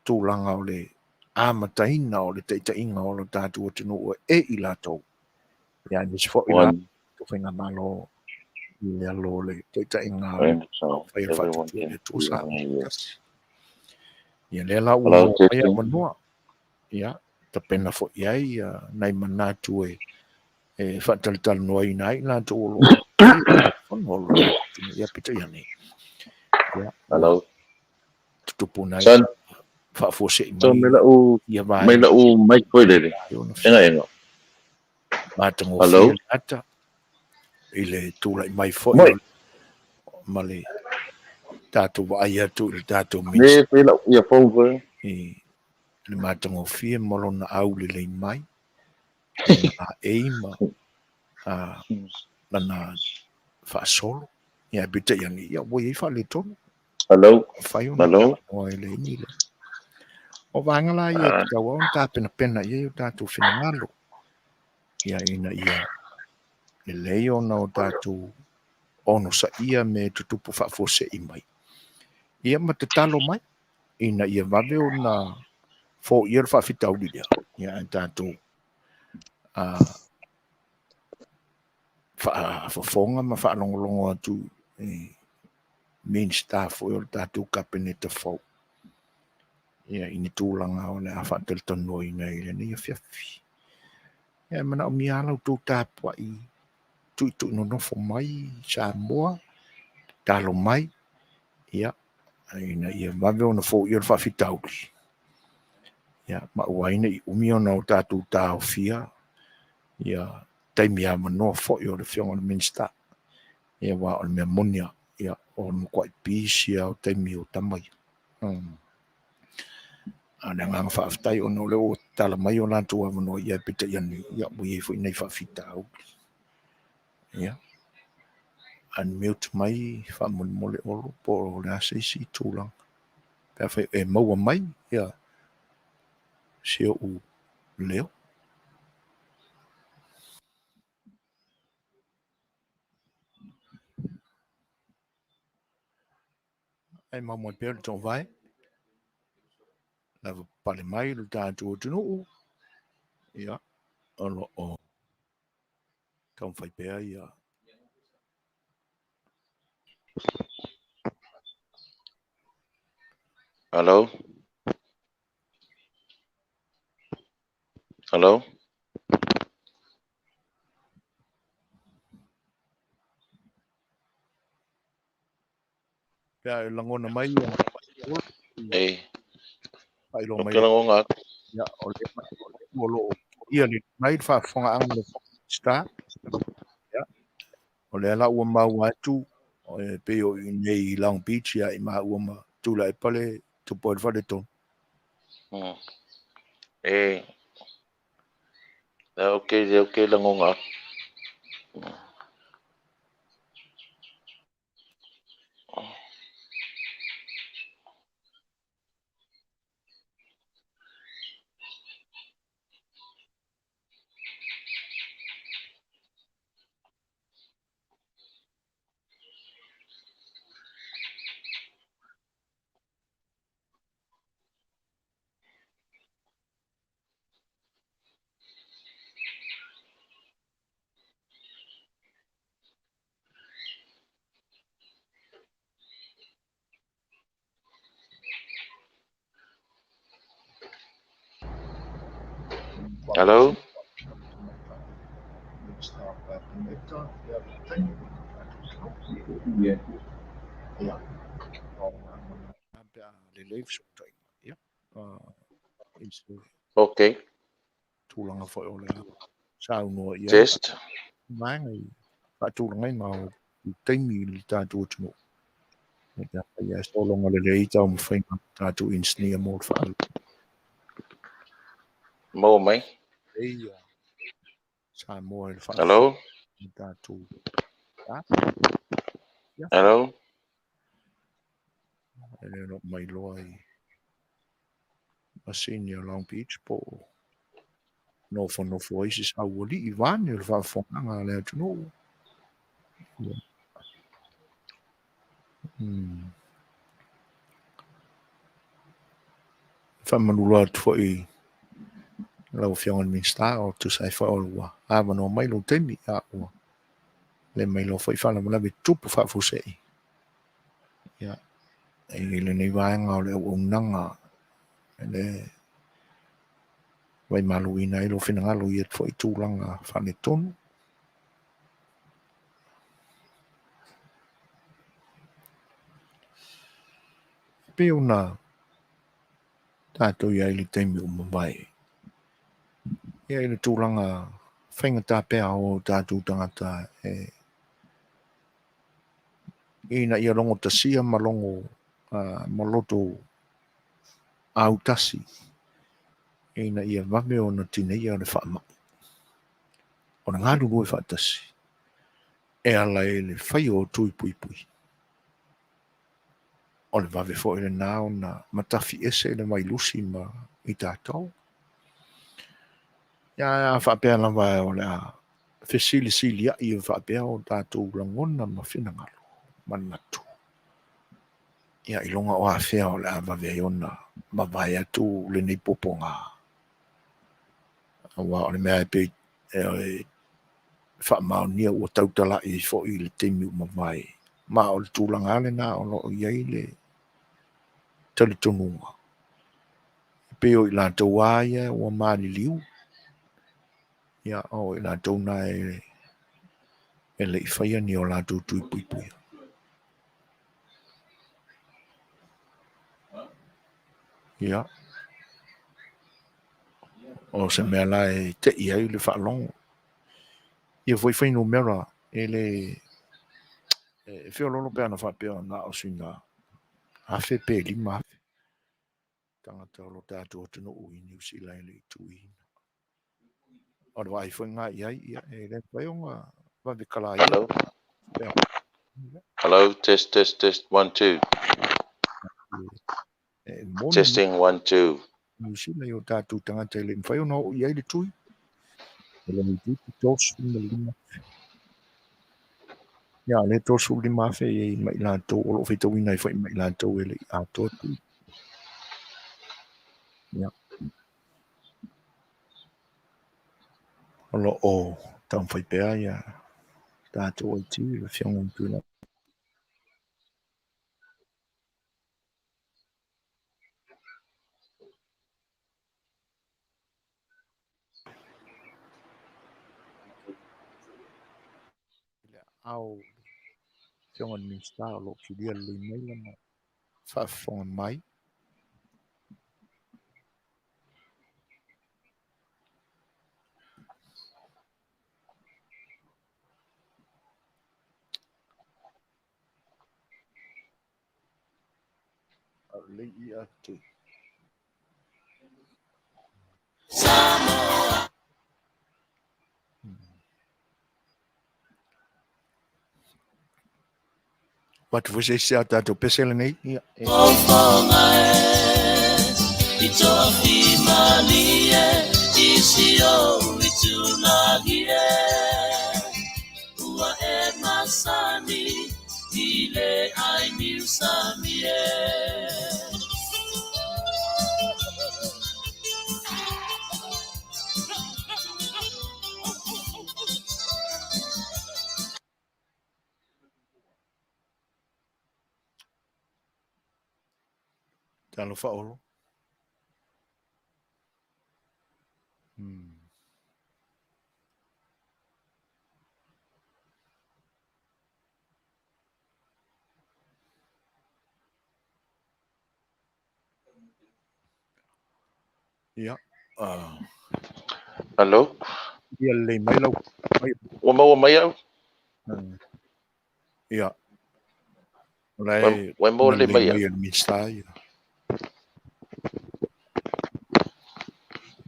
tulaga o le amataina o le taitaiga o lo tatou atunuu e i latou. Ia, aemaise foi la tatou faigamalo i lalo o le taitaiga fai o le faatuatua i le Atua Samoa tasi. Ia lea la ua maua mai avanoa, ia, tapena foi i ai nai manatu e faatalatalanoaina ai i latou o lo o fono o lo tatou ia peitai ane. Ia, Hello. tutupu nai Son, faafuasei son, mai mai lau, ia mai vaega lau mic foi lele. ona Enga enga. matagofie Hello. le ata i le tulai mai foi Moi. ma le Tatou vaai atu i le tatou Minista. Le fai lau earphone foi. I le matagofie ma lona aulelei mai, lona laei ma lana faasolo. Ia, ae peitai ane, ia, ua i ai faaletonu. Hello. Mafai ona Hello. talanoa e le ini lea. O vaega la ia e tatau lava ona tapenapena i ai o tatou finagalo, ia, ina ia lelei ona o tatou onosaia mea e tutupu faafuasei mai, ia ma tatalo mai ina ia vave ona foia le faafitauli lea, ia ae tatou faafofoga ma faalogologo atu i Minisita foi o le tatou Kapeneta fou, ia i ni tulaga o le a faatalatalanoaina i lenei afiafi. Ia e manaomia lava la outou tapuai tuitui nonofo mai Samoa, tatalo mai, ia, ina ia vave ona foia le faafitauli, ia, ma aua ai ne i umi ona o tatou taofia ia taimi avanoa foi o le Afioga i le Minisita. Ia, aua o le mea moni lava, ia, o le matuai pisi lava o taimi o tama ia. A o le agaga faafetai ona o lea ua tatala mai o latou avanoa, ia peitai ane, ia ua i ai foi nai faafitauli. Ia, unmute mai faamolemole Olo po o le a se isi tulaga pe afai e maua mai ia si ou leo. Ae mau mai pea le toovae, lava pale mai lo tatou atunuu, ia, o lo o taumafai pea ia. Hello? Hello? Pe a e lagona mai ia Ei. Faailoa mai. Ou te lagona atu. Ia, o le o lo o ia le mai le faafofogaaga a le Star. Ia, o lea la ua maua atu e pei o i nei i Long Beach ia i maua ma Tuilaepa le tupu ai le faletonu. E, okay, lea ou te lagona atu. Hello? Okay. Tulaga foi o le saunoa i ai. Test. Vaega i faatulagaina o taimi i le tatou atunuu. Ia sologa lelei taumafaiga a tatou inisinia mo le faalele. Maua mai. Ia Samoa i le Hello? faalele tatou. Hello? E le o mailoa i masini o Long Beach po o nofonofo ai se saualii vaeane le faafofogaaga a le atunuu. Faamanulo atu foi i lau Afioga i le Minisita o tusa ai foi o ua avanoa mai lou taimi, a ua le mailoa foi faalavelave tutupu faafuasei. Ia, i lenei vaega o le auaunaga le vaimaluina ai lou finagalo i ia foi tulaga faaletonu. E pei ona tatou i ai i le taimi ua mavae, ia i le tulaga faigata pea o tatou tagata e Ina ia logotasia ma logo ma loto autasi ina ia vave ona tineia le faamai. O le galulue faatasi e ala i le faia o tui puipui. O le vave foi lena ona matafi ese le vailusi ma i tatou. Ia a faapea lava o le a fesilisiliai e faapea o tatou lagona ma finagalo manatu. Ia iloga o afea o le a vave ai ona mavae atu lenei puapuaga. Aua o le mea e pei e faamaonia ua tautalai ai foi i le taimi ua mavae. Ma o le tulaga lava lena o lo o i ai le talitonuga. E pei o i latou lava ia ua maliliu, ia o i latou na e le i faia ni o latou tui puipuia. Ia, o se mea la e tei ai le faalogo. Ia foi fuainumera e le e feoloolo pe ana faapea na o sina 1000 pe 5000 tagata o lo tatou atunuu i Niu Sila e le i tuiina. O le vaai foi lena i ai, ia, e le mafai ona vave kalaia. Hello. Hello, test, test, test, 1, 2. E moni. Testing, 1, 2. Niu Sila i o tatou tagata e le mafai ona oo i ai le tui. E le itiiti 35,000. Ia, le 35,000 e i ai ma i latou, o lo o faitauina ai foi ma i latou e le i atoa tui. Ia. O lo o taumafai pea ia tatou IT, le Afioga i le Tuilaepa. Le aao o le Afioga i le Minisita o lo o kilia lelei mai lana faafofoga mai. Lelei ia atu. Avatu foi se isi a tatou pese lenei. Ia, e. Talofa Olo. Ia. Hello. Ia lelei mai lau. Ua maua mai au? Ia. O la e Ua maua lelei mai au. le Minisita ia.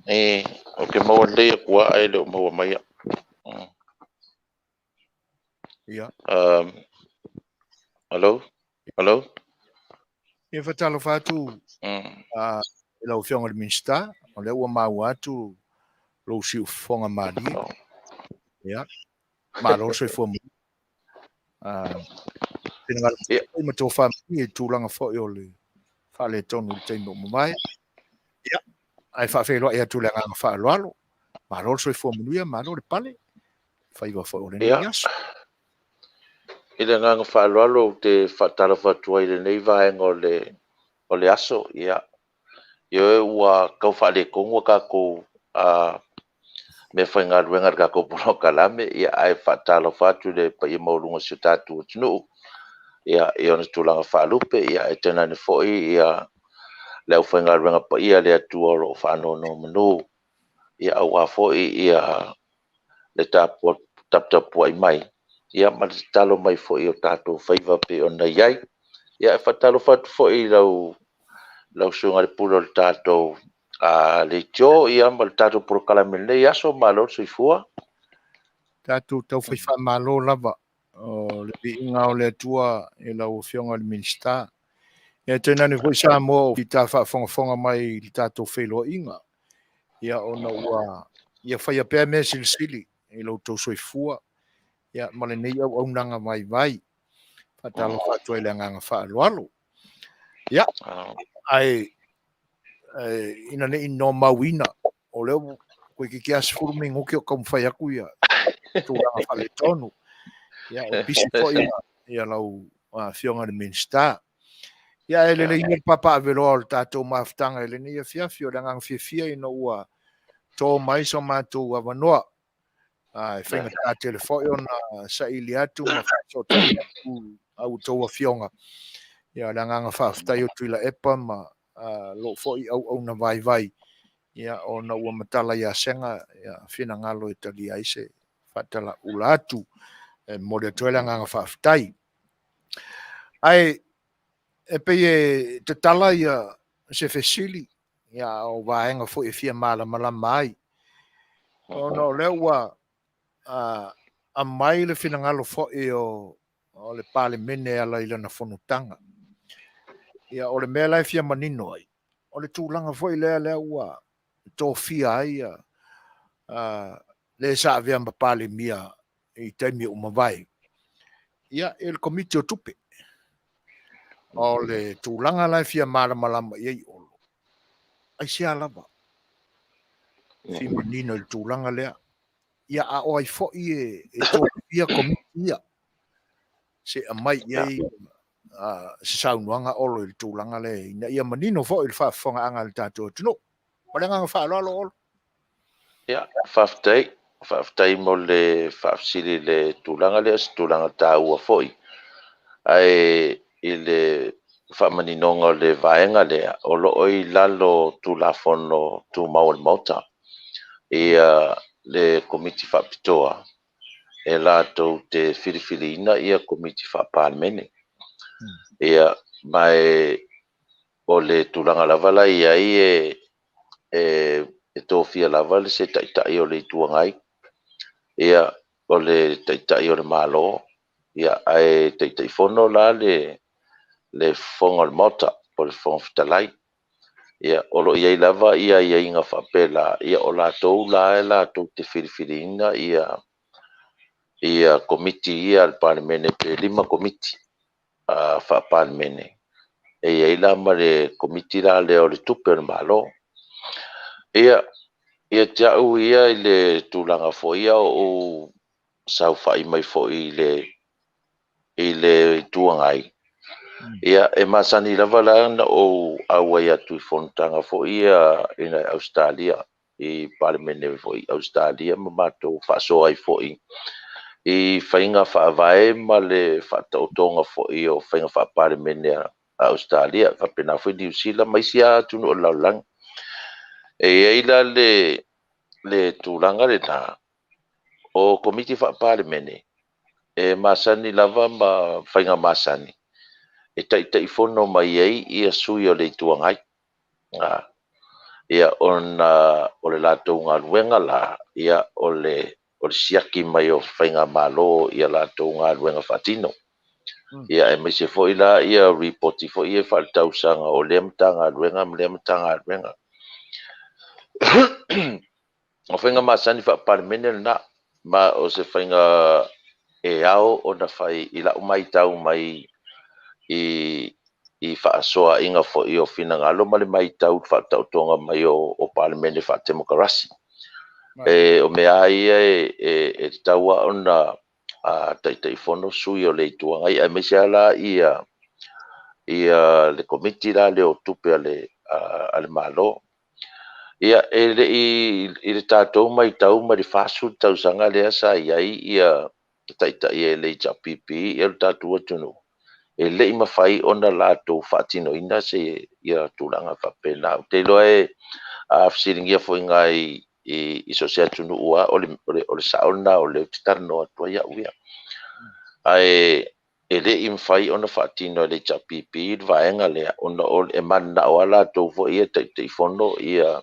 E, ou te maua lelei atu lava ae le o maua mai au. Ia. Hello? Hello? Ia faatalofa atu i lau Afioga i le Minisita, o lea ua maua atu lou siufofoga malie. Ia, malo le soifua manuia. Finagalo foi ma tofa malie i tulaga foi o le faaletonu i le taimi ua mavae. Ia, ae faafeiloai atu le agaga faaaloalo. Malo le soifua manuia, malo le pale, faiva foi o lenei aso. I le agaga faaaloalo ou te faatalofa atu ai i lenei vaega o le aso. Ia, ioe ua tau faaletonu a tatou mea faigaluega i le tatou polokalame, ia, ae faatalofa atu i le paia maualuga o si o tatou atunuu, ia, i ona tulaga faalupe, ia, ae tainane foi ia le aufaigaluega paia a le Atua o lo o faanonomanu, ia, aua foi ia le taputapuai mai. Ia, ma le tatalo mai foi i o tatou faiva e pei ona i ai. Ia, e faatalofa atu foi i lau Susuga i le Pule o le tatou Leitio ma le tatou polokalame i lenei aso. Malo le soifua. Tatou taufai faamalo lava o le viiga o le Atua i lau Afioga i le Minisita. Ia tainane foi Samoa o fita faafogafoga mai i le tatou feiloaiga, ia ona ua ia faia pea mea silisili i lo outou soifua ia ma lenei auaunaga vaivai. Faatalofa atu ai i le agaga faaaloalo. Ia, ae ina ne i nomauina, o lea ua toeitiiti lava 10 minute o taumafai atu ia tulaga faaletonu. Ia, e pisi foi ia lau Afioga i le Minisita. Ia, ae lelei ia le papaaveloa o le tatou mafutaga i lenei afiafi. O le agaga fiafia ina ua to mai so matou avanoa. E faigata tele foi ona saili atu ma faafesootai atu a outou afioga. Ia, o le agaga faafetai o Tuilaepa ma lou foi auauna vaivai, ia, ona ua matala ia sega ia finagalo e talia ai se faatalaula atu. E momoli atu ai le agaga faafetai. Ae e pei e tatala ia se fesili, ia, o vaega foi e fia malamalama ai, ona o lea ua aumai le finagalo foi o le Palemene e ala i lana fonotaga. Ia, o le mea la e fia manino ai, o le tulaga foi lea ua tofia ai ia le sa avea ma Palemia i taimi ua mavae, ia, i le Komiti o Tupe. O le tulaga la e fia malamalama i ai Olo, aisea lava fia manino i le tulaga lea. Ia, a o ai foi e tofia komiti ia, se aumai i ai se saunoaga Olo i le tulaga lea, ina ia manino foi le faafofogaaga a le tatou atunuu. Ma le agaga faaaloalo Olo. Ia, faafetai. Faafetai mo le faafesili i le tulaga lea, o se tulaga taua foi. Ae i le faamaninoga o le vaega lea, o lo o i lalo Tulafono Tumau a le Maota ia le Komiti Faapitoa e latou te filifiliina ia Komiti Faa-Palemene. Ia, ma o le tulaga lava la i ai e tofia lava le se Taitai o le Itu Agai, ia, o le Taitai o le Malo, ia, ae Taitaifono la le Fofoga o le Maota po o le Fofoga Fetalai. Ia, o lo o i ai lava ia aiaiga faapena, ia o latou la e latou te filifiliina ia Komiti ia a le Palemene, pe 5 Komiti Faa-Palemene, e i ai la ma le Komiti la lea o le Tupe a le Malo. Ia, ia te au ia i le tulaga foi ia o ou saofai mai foi i le Itu Agai, ia, e masani lava la ona ou auai atu i fonotaga foi ia i Ausetalia, i Palemene foi i Ausetalia, ma matou faasoa ai foi i faiga faavae ma le faataotoga foi o faiga faa-Palemene a Ausetalia, faapena foi Niu Sila ma isi lava atunuu o le lalolagi. E i ai la le tulaga lena, o Komiti Faa-Palemene, e masani lava ma faiga masani, e Taitaifono mai ai ia sui o le Itu Agai. Ia, ona o le latou galuega la, ia, o le siaki mai o faigamalo i a latou galuega faatino. Ia, aemaise foi la ia lipoti foi ia faaletausaga o lea Matagaluega ma lea Matagaluega. O faiga masani faa-Palemene lena, ma o se faiga e ao ona fai i lau matau mai i faasoaaiga foi o finagalo ma le matau i le faataotoga mai o Palemene faatemokarasi. O mea lava ia e tatau lava ona Taitaifono sui o le Itu Agai, aemaise lava la le Komiti la lea o Tupe a le Malo. Ia, e le i i le tatou matau mai le 40 tausaga lea sa i ai ia taitai e le HRPP ia le tatou atunuu, e le i mafai ona latou faatinoina se ia tulaga faapena. Ou te iloa a fesiligia foi i so o se atunuu lava, o le sao lena o lea ou te talanoa atu ai au ia. Ae e le i mafai ona faatino e le HRPP le vaega lea ona o e mananao lava latou foi ia e Taitaifono ia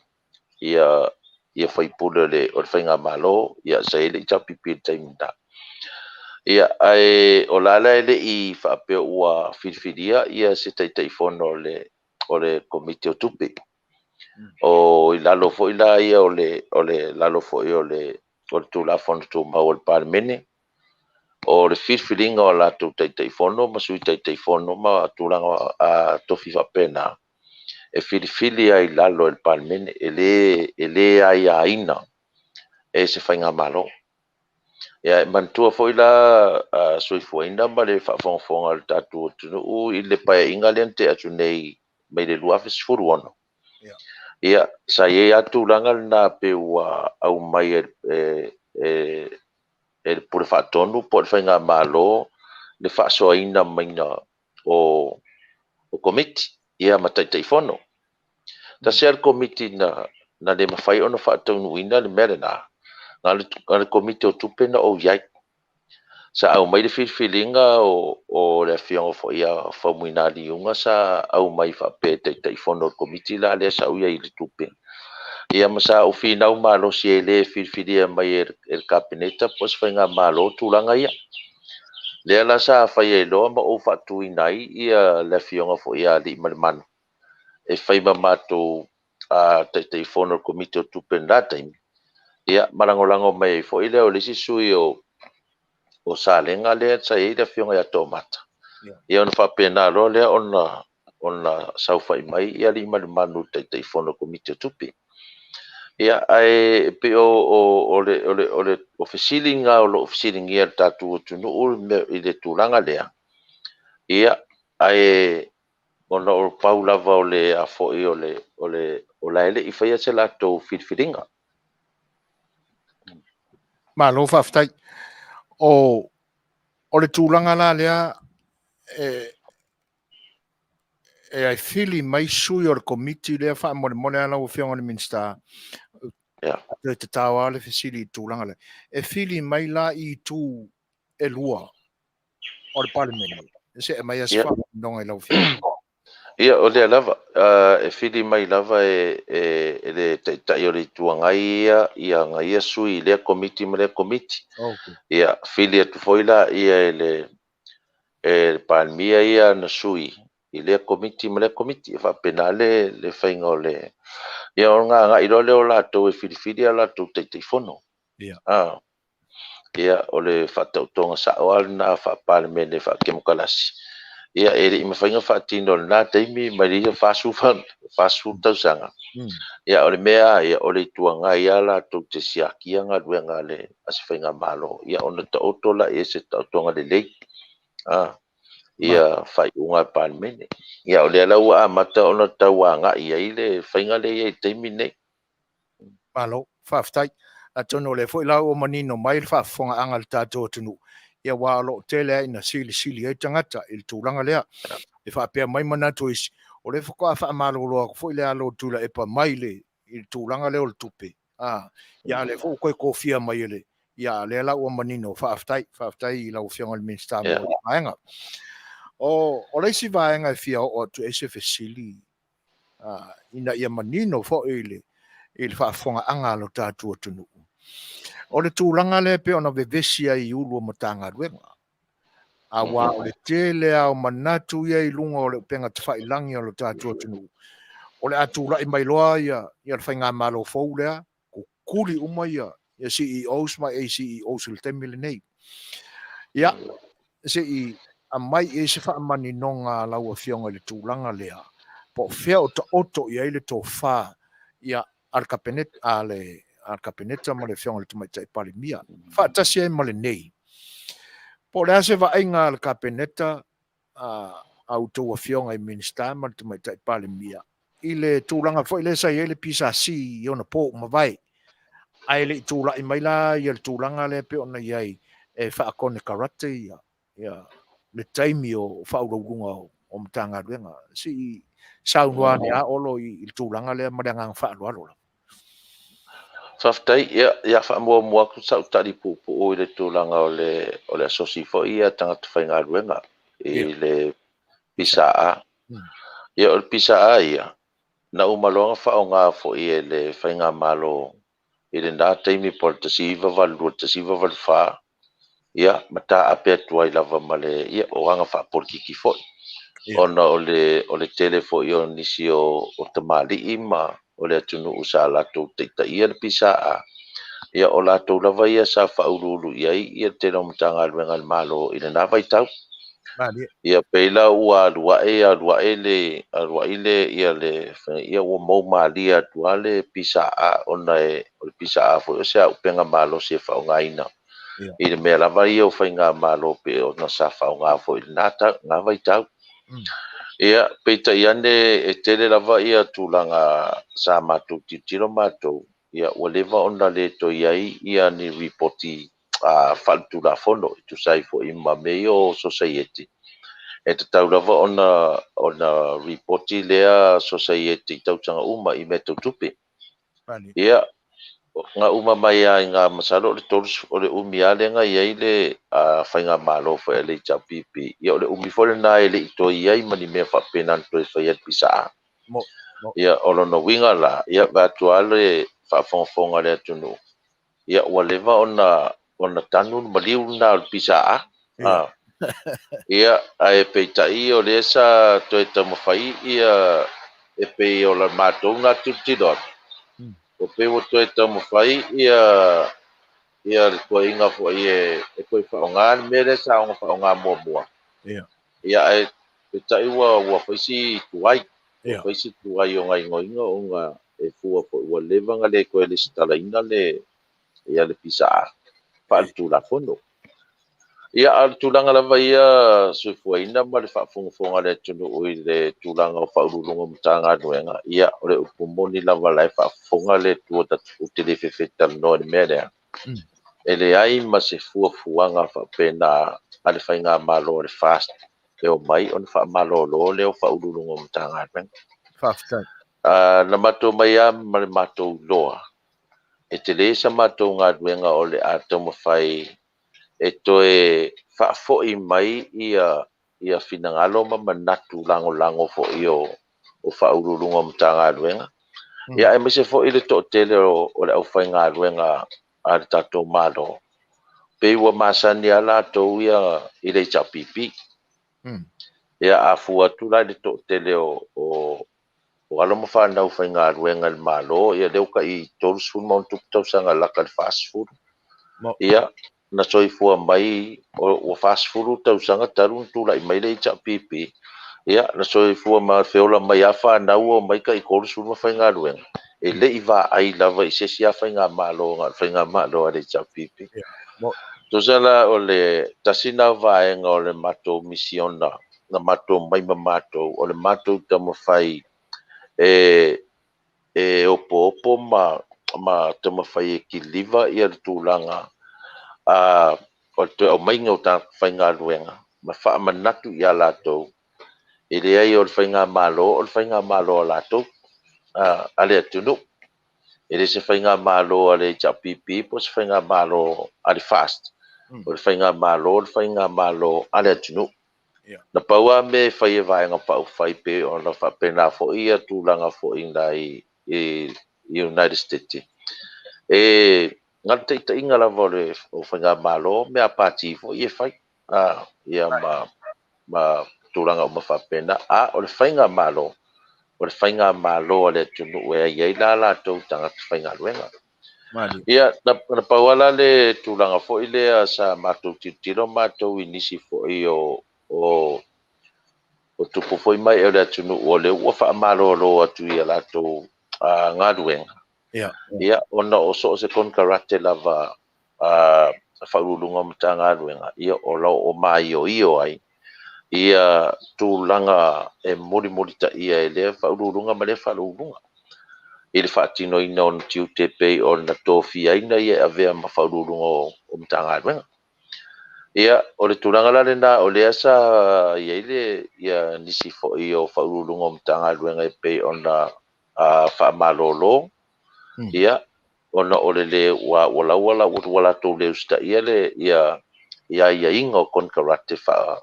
ia ia sui usufono o le faigamalo, ia sa i ai le HRPP i le taimi lena. Ia, ae o la la e le i faapea ua filifilia ia se Taitaifono o le Komiti o Tupe. O i lalo foi la ia o le lalo foi o le Tulafono Tumau a le Palemene, o le filifiliga o latou Taitaifono ma Sui Taitaifono ma tulaga tofi faapena, e filifili lava i lalo e le Palemene, e le aiaina e se faigamalo. Ia e manatua foi la Soifuaina ma le faafogafoga a le tatou atunuu i le Paeaiga lea na tea atu nei mai le 2016, ia sa i ai lava tulaga na pei ua aumai e le Pule Faatonu po o le faigamalo le faasoaina maiga o Komiti ia ma Taitaifono. Tasi lava le Komiti na le mafai ona faataunuuina le mea lena, na o le Komiti o Tupe na ou i ai. Sa aumai le filifiliga o le Afioga foi ia Faumuina Liuga sa aumai faapea e Taitaifono i le Komiti la lea sa ou i ai i le Tupe. Ia ma sa ou finau malosi e le filifilia mai e le Kapeneta po o se faigamalo tulaga ia. Lea la sa fai ai loa ma ou faatuina ai le Afioga foi ia Aliimalemanu e fai ma matou Taitaifono o le Komiti o Tupe i lena taimi, ia ma lagolago mai ai foi lea o le isi sui usufono o Salega lea sa i ai le Afioga ia Toomata, ia ona faapena loa lea ona saofai mai Aliimalemanu i le Taitaifono o le Komiti o Tupe. Ia, ae pei o fesili na o lo o fesiligia e le tatou atunuu i le tulaga lea, ia, ae ona o pau lava o le a foi o le o la e le i faia se latou filifiliga. Malo faafetai. O le tulaga la lea e fili mai sui o le Komiti lea faamolemole lava lau Afioga i le Minisita, toe tatao lava le fesili i le tulaga lea. E fili mai la i itu e lua o le Palemene? Se i aumai se faamaninoga i lau Afioga. Ia, o lea lava, e fili mai lava e le Taitai o le Itu Agai ia ana ia sui i lea Komiti ma lea Komiti. Ia, fili atu foi lea e le Palemia ia ana sui i lea Komiti ma lea Komiti. E faapena le faiga o le... Ia ona agai loa lea o latou e filifili a latou Taitaifono. Ia, o le faataotoga sao lava lena faa-Palemene faa-Temokarasi. Ia, e le i mafai ona faatino i lena taimi mai le 40 tausaga. Ia, o le mea lava ia, o le Itu Agai lava latou te siakia galuega a se faigamalo, ia ona taoto lea i se taotoga lelei ia faaiuga a le Palemene. Ia, o lea la ua amata ona tau agai i ai le faiga lea e i ai i le taimi lenei. Malo, faafetai. Atonu o lea foi la ua manino mai le faafofogaaga a le tatou atunuu, ia aua o lo o tele lava ina silisili ai tagata i le tulaga lea. E faapea mai manatu o isi, o lea faatoa faamalolo atu foi le alo o Tuilaepa mai le i le tulaga lea o le tupe, a, ia a o lea foi ua toe tofia mai e le, ia a o lea la ua manino, faafetai, faafetai i lau Afioga i le Minisita mo lea vaega. O le isi vaega e fia oo atu i ai se fesili, ina ia manino foi i le faafofogaaga a lo tatou atunuu, o le tulaga lea e pei ona vevesi ai i Ofisa Sili o Matagaluega, aua o le tele lava o manatu ia i luga o le upega tafailagi a lo tatou atunuu, o le a tulai mai loa le faigamalo fou lea, tutuli uma ia CEOs ma ACEOs i le taimi lenei. Ia, se i aumai i ai se faamaninoga a lau Afioga i le tulaga lea, po o fea o taoto i ai le tofa a le Kapeneta, a le Kapeneta ma le Afioga i le Tamaitai Palemia, faatasi ai ma lenei. Po o le a se vaaiga a le Kapeneta a outou Afioga i Minisita ma le Tamaitai Palemia i le tulaga foi lea sa i ai le PSC i ona po ua mavae, ae le i tulai mai la ia le tulaga lea pei ona i ai e faakonekarate le taimi o faauluuluga o Matagaluega. Se i saunoa ane lava Olo i le tulaga lea ma le agaga faaaloalo lava. Faafetai. Ia, ia faamuamua atu sau tali puupuu i le tulaga o le asosi foi ia tagata faigaluega i le PSA. Ia, o le PSA ia, na uma loa ona faaaoga foi e le faigamalo i lena taimi po o le 1982 1984, ia, ma taape atu ai lava ma le, ia, o aga faapolitiki foi. Ona o le tele foi o nisi o tamalii ma o le atunuu sa latou taitaia le PSA, ia, o latou lava ia sa faauluulu i ai ia le tele o Matagaluega a le Malo i lena vaitau. Ia pei la ua alu ae alu ae le alu ae le ia le ia ua mou malie atu lava le PSA, ona o le PSA foi o se auupega malosi e faaaogaina i le mea lava ia o faigamalo pei ona sa faaaoga foi i lena vaitau. Ia, peitai ane e tele lava ia tulaga sa matou tilotilo matou, ia ua leva ona le toe i ai ia ni lipoti faaletulafono e tusa ai foi ma mea ia o sosaiete. E tatau lava ona lipoti lea sosaiete i tausaga uma i mea tau tupe. Ia, na uma mai lava i na masalo o le 30, o le umi lava lea na i ai le faigamalo foi a le HRPP, ia o le umi foi lena e le i toe i ai ma ni mea faapena na toe faia e le PSA. Ia, o lona uiga la, ia vaeatu lava le faafogafoga a le atunuu, ia ua leva ona tanu le maliu lena o le PSA. Ia, ae peitai o lea sa toe taumafai ia e pei o la matou na tilotilo atu, o pei ua toe taumafai ia le tuuaiga foi e toe faaaoga le mea lea sa ona faaaoga muamua. Ia, ae peitai ua fai si tuai, ua fai si tuai o gaoioiga ona e fua foi ua leva ona le toe resitalaina le le PSA faaletulafono. Ia, a o le tulaga lava ia soifuaina ma le faafogafoga a le atunuu i le tulaga o Faauluuluga o Matagaluega, ia, o le upu moni lava la e faafofoga le Atua ou te le fefe e talanoa i le mea lea. E leai ma se fuafuaga faapena a le faigamalo a le FAST e omai ona faamalolo lea o Faauluuluga o Matagaluega. Faafetai. Na matou mai lava ma le matou iloa, e tele sa matou galuega o le a taumafai e toe faafoi mai ia finagalo ma manatu lagolago foi o Faauluuluga o Matagaluega. Ia, aemaise foi le toatele o le aufaigaluega a le tatou Malo, pei ua masani lava latou ia i le HRPP. Ia, a fua atu la i le toatele o alo ma fanau faigaluega i le Malo, ia lea ua tai 30+ tausaga lata i le 40. Ia, na soifua mai ua 40 tausaga talu ona tulai mai le HRPP, ia, na soifua ma feola mai lava fanau o mai tai 30 ma faigaluega, e le i vaai lava i se isi lava faigamalo na o le faigamalo a le HRPP. Tusa la o le tasi lena vaega o le matou misiona na matou mai ma matou, o le matou taumafai e opoopo ma taumafai e kiliva ia le tulaga o le toe aumaiga o tagata faigaluega ma faamanatu ia latou, e leai o le faigamalo, o le faigamalo a latou, a le atunuu. E le se faigamalo a le HRPP po o se faigamalo a le FAST, o le faigamalo, o le faigamalo a le atunuu. Na pau lava mea e fai e Vaega Faaupufai pei ona faapena foi ia tulaga foi i United States, e na le taitaiga lava o le faigamalo, mea pati foi e fai, ia ma tulaga uma faapena. A o le faigamalo, o le faigamalo a le atunuu e ai ai la latou tagata faigaluega. Ia, na pau lava le tulaga foi lea sa matou tilotilo matou i nisi foi o tupu foi mai o le atunuu o lea ua faamalolo atu i a latou galuega. Ia, ona o so o se konekarate lava a Faauluuluga o Matagaluega, ia o lo o maioio ai ia tulaga e mulimulitaia e lea Faauluuluga ma lea Faauluuluga i le faatinoina o ona tiute pei ona tofiaina ia e avea ma Faauluuluga o Matagaluega. Ia, o le tulaga la lena o lea sa i ai le ia nisi foi o Faauluuluga o Matagaluega e pei ona faamalolo. Ia, ona o le lē ua ua laua la ua latou le usitaia le ia ia aiaiga o konekarate faa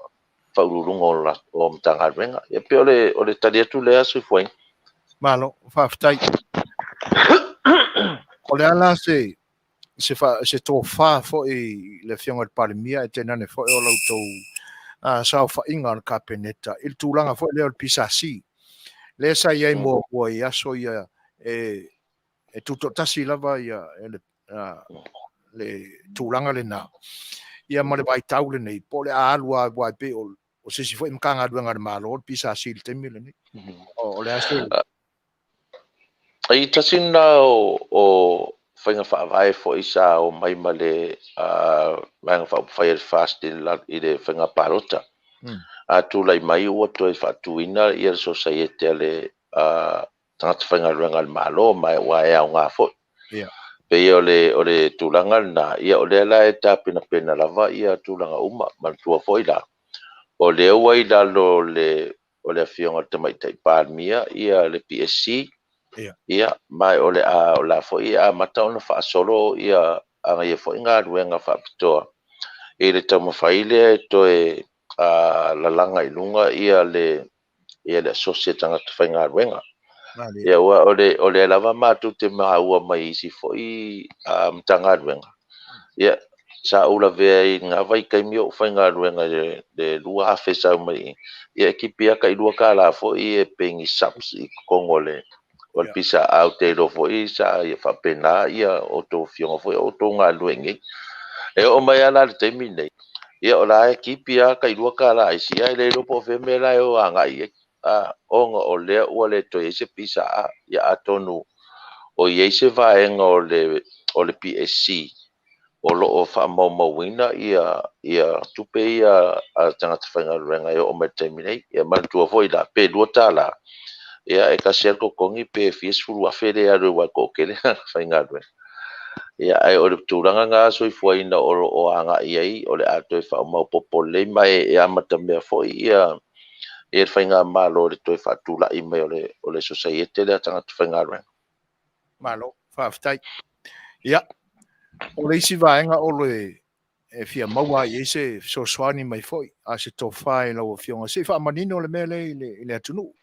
faauluuluga o la o Matagaluega. Ia pei o le o le tali atu lea Soifuaina. Malo, faafetai. O le a la se se fa, se tofa foi i le Afioga i le Palemia ae tainane foi o la outou saofaiga o le Kapeneta i le tulaga foi lea o le PSC lea sa i ai muamua i aso ia e e tutoatasi lava ia le, le tulaga lena ia ma le vaitau lenei po o le a alu lava aua e pei o, o se isi foi Matagaluega a le Malo le PSC i le taimi lenei. O, o le a se... I tasi lena o, o faiga faavae foi sa o mai ma le Vaega Faaupufai a le FAST i le, i le faiga palota. A tulai mai ua toe faatuina ia le sosaiete a le tagata faigaluega a le Malo, ma aua e aoga foi. Ia. Pei o le, o le tulaga lena, ia o lea la e tapenapena lava ia tulaga uma. Manatua foi la, o lea ua i lalo o le, o le Afioga i le Tamaitai Palemia ia le PSC, Ia. ia, ma o le a, o le a foi e amata ona faasolo ia ana ia foi galuega faapitoa i le taumafai lea e toe lalaga i luga ia le ia le asosi a tagata faigaluega. Ia aua o le o lea lava matou te maua mai isi foi Matagaluega. Ia sa ou lavea i lena vaitaimi o ou faigaluega i le 2000 sau mai i, ia e tipi lava tai $2 foi e pay ni subs i totonu o le o le PSA. Ou te iloa foi sa faapena ia outou afioga foi o outou galulue i inei. E oo mai lava la i le taimi lenei, ia o la e tipi lava tai $2 a isi, ae le iloa po o fea mea la e o agai i ai, ona o lea ua le toe i ai se PSA. Ia atonu o i ai se vaega o le o le PSC o lo o faamaumauina ia ia tupe ia a tagata faigaluega e oo mai i le taimi nei. Ia manatua foi la, pe $2, ia e tasi lava le totogi pe fia sefulu afe lea e alu ai aua e toatele tagata faigaluega. Ia, ae o le tulaga lena Soifuaina o lo o agai i ai, o le a toe faamaopoopo lelei ma e amatamea foi ia le faigamalo i le toe faatulai mai o le o le sosaiete lea a tagata faigaluega. Malo, faafetai. Ia, o le isi vaega o le e fia maua ai i ai se fesoasoani mai foi a se tofa i lau Afioga, se i faamanino le mea lea i le, i le atunuu.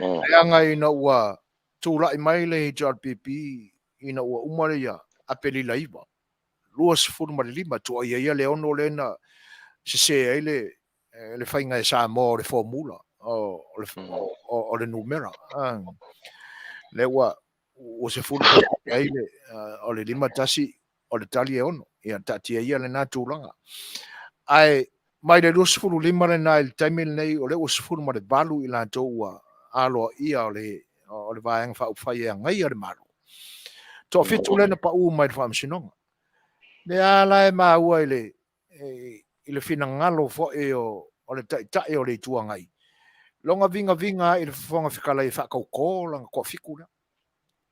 Leaga ina ua tulai mai le HRPP ina ua uma le ia Aperila 9, 25, tuuaia ia le 6 lea na sese ai le, le faiga e Samoa o le formula, o, o le, o, o le numera. Lea ua, ua sefulu ai le, o le 51, o le tali e 6. Ia, taatia ia lena tulaga. Ae mai le 25 lena i le taimi lenei, o lea ua 18 i latou ua aloaia o le, o le Vaega Faaupufai e agaia le Malo. Toafitu lea na pau mai le Faamasinoga. Lea la e maua i le, i le finagalo foi o, o le Taitai o le Itu Agai, lona vigaviga i le Fofoga Fetalai e faatauto lana toafitu lea.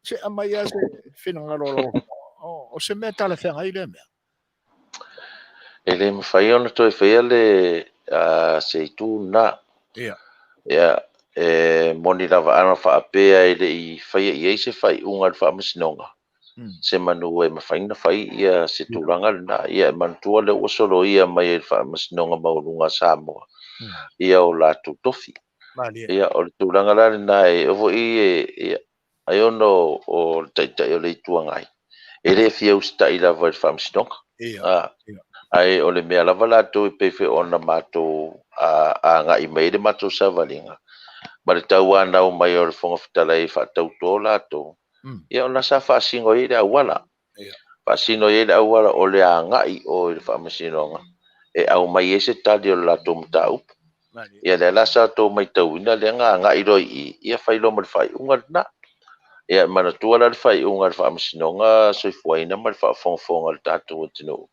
Se aumai lava se finagalo o lau o, o se mea talafeagai lea mea. E le mafai ona toe faia le se itu lena. Ia. Ia, e moni lava ana faapea e le i faia i ai se faaiuga a le Faamasinoga, se manu e mafai ona fai ia se tulaga lena. Ia e manatua lea ua soloia mai e le Faamasinoga Maualuga a Samoa ia o latou tofi. Ia, o le tulaga la lena e oo foi e, ai ona o le Taitai o le Itu Agai, e le fia usitai lava i le Faamasinoga. Ae o le mea lava latou e pei foi ona matou agai mai ai le matou savaliga, ma le tauanau mai o le Fofoga Fetalai e faatauto latou, ia ona sa faasino ai le auala. Faasino ai le auala o le agai o i le Faamasinoga e aumai ai se tali o le latou mataupu. Ia lea la sa outou matauina lea na agai loa i i, ia fai loa ma le faaiuga lena. Ia manatua la le faaiuga a le Faamasinoga Soifuaina ma le faafogafoga a le tatou atunuu,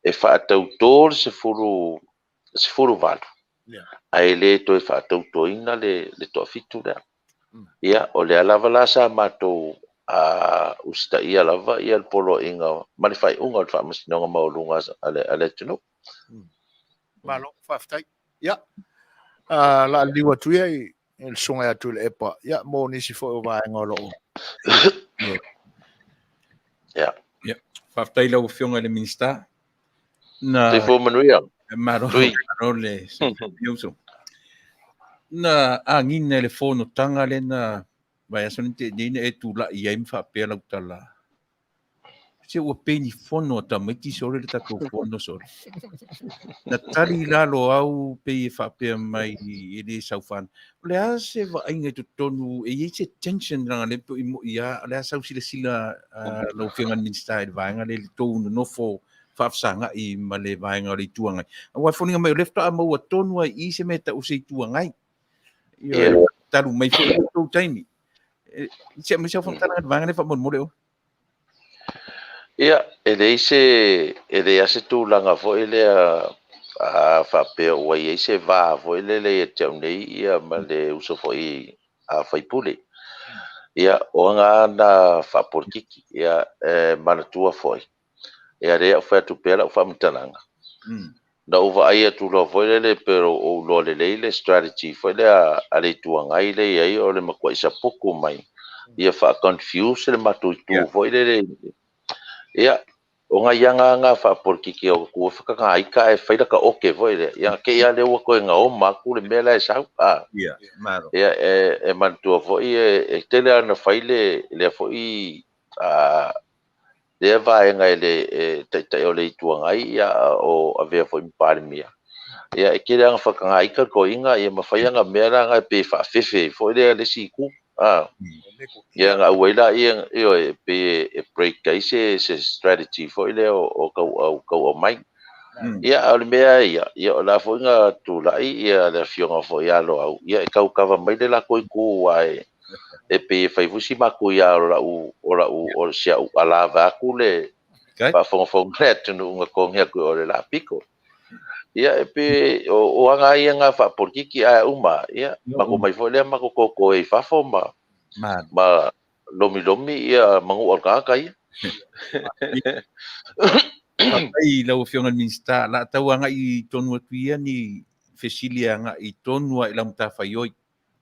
e faatauto le 18, ae le toe faatautoina le toafitu lea. Ia, o lea lava la sa matou usitaia lava ia le poloaiga ma le faaiuga o le Faamasinoga Maualuga a le atunuu. Malo, faafetai. Ia, la liu atu ia i le susuga ia Tuilaepa, ia, mo nisi foi o vaega o lo o... Ia. Ia. Faafetai lau Afioga i le Minisita. Na Soifua manuia. Malo, Tui. malo le uso. Na agina i le fonotaga lea na vaiaso na tea nei na e tulai ai ma faapea lau tala. Se ua pei ni fono a tamaiti sole le tatou fono sole. Na tali i lalo au pei e faapea mai e le saufana. O le a se vaaiga i totonu, e i ai se tension leaga lea pei moi lava, o le a sau silasila lau Afioga i le Minisita i le vaega lea i le tou nonofo faafesagai ma le vaega o le Itu Agai. Aua e foliga mai o lea faatoa maua tonu lava i i se mea e tau o se Itu Agai. Ioe, talu mai foi le tou taimi. Se aumai sau faamatalaga i le vaega lea faamolemole oe. Ia, e leai se, e leai lava se tulaga foi lea a faapea ua i ai se va foi lele ia te au nei ia ma le uso foi a faipule. Ia, o aga lava na faapolitiki, ia, e manatua foi, ia lea o fai atu pea lau faamatalaga. Na ou vaai atu loa foi lele pe ou iloa lelei le strategy foi lea a le Itu Agai lea e i ai o le matuai saputu mai ia faa-confuse le matou itu foi lele. Ia, o nai aga na faapolitiki o tu e whakanga ika e whai laka oke foi lea. Ia, ke ia lea ua toe gaoma atu le mea la e sau. Ah. Ia, malo. Ia, e manatua foi e tele ana fai le lea foi lea vaega e le Taitai o le Itu Agai ia o avea foi ma Palemia. Ia e tele lava ina whakanga ika le toeaina ia ma fai ana mea la na e pei e faafefe ai foi lea le isi itu. Ia na auai laia ioe e pei e break ai se strategy foi lea o tau aumai. Ia a o le mea ia, ia o la foi na tulai ia le afioga foi ia Loau, ia e tau kava mai le latou itu aua e pei e fai foi si matuia o lau o lau o si au ala vaeatu le faafogafoga le atunuu na togi atu i o le la pito. Ia e pei o aga ia na faapolitiki ae uma, ia matou mai foi lea matou toto i fafo ma ma lomilomi ia manu o le tagata ia. Faafetai i lau Afioga i le Minisita, o le a tau agai tonu atu ia ni fesili e agai tonu lava i lau matafaioi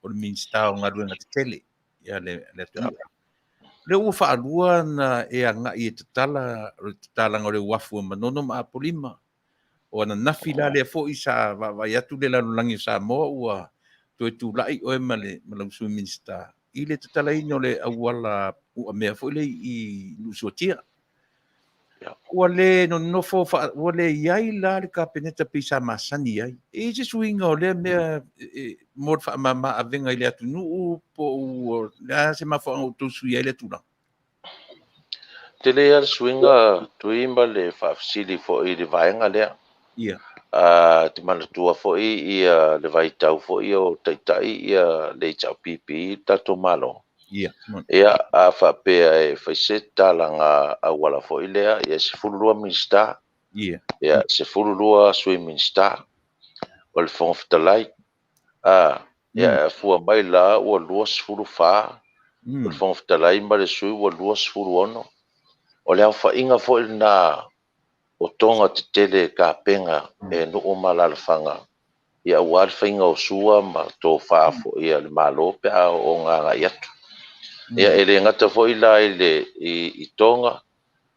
o le Minisita o Galuega Tetele ia le atunuu. O lea ua faalua na e agai e tatala o le tatalaga o le uafu e Manono ma Apolima. O ananafi la lea foi sa vaavaai atu le lalolagi o Samoa ua toe tulai oe ma le ma lau Sui Minisita i le tatalaina o le auala uamea foi lea i Nuusuatia. Ua le nonofo, ua le i ai la le Kapeneta pei sa masani ai. E i ai se suiga o lea mea mo le faamama avega i le atunuu po o le a se mafuaaga ua outou suia ai lea tulaga? Tele lava le suiga Tui ma le faafesili foi i le vaega lea. Ia. Te manatua foi ia le vaitau foi o taitai ia le HRPP i le tatou Malo. Ia. Ia, a faapea e fai se tatalaga auala foi lea, ia e 12 Minisita. Ia. Ia, 12 Sui Minisita. O le Fofoga Fetalai. A, ia, e fua mai la ua 24, o le Fofoga Fetalai ma le Sui ua 26. O le aofaiga foi lena o toga tetele e tapena e nuu ma alaalafaga ia aua le faiga o sua ma tofa foi a le Malo pe a oo ina agai atu. Ia e le gata foi la i le i toga,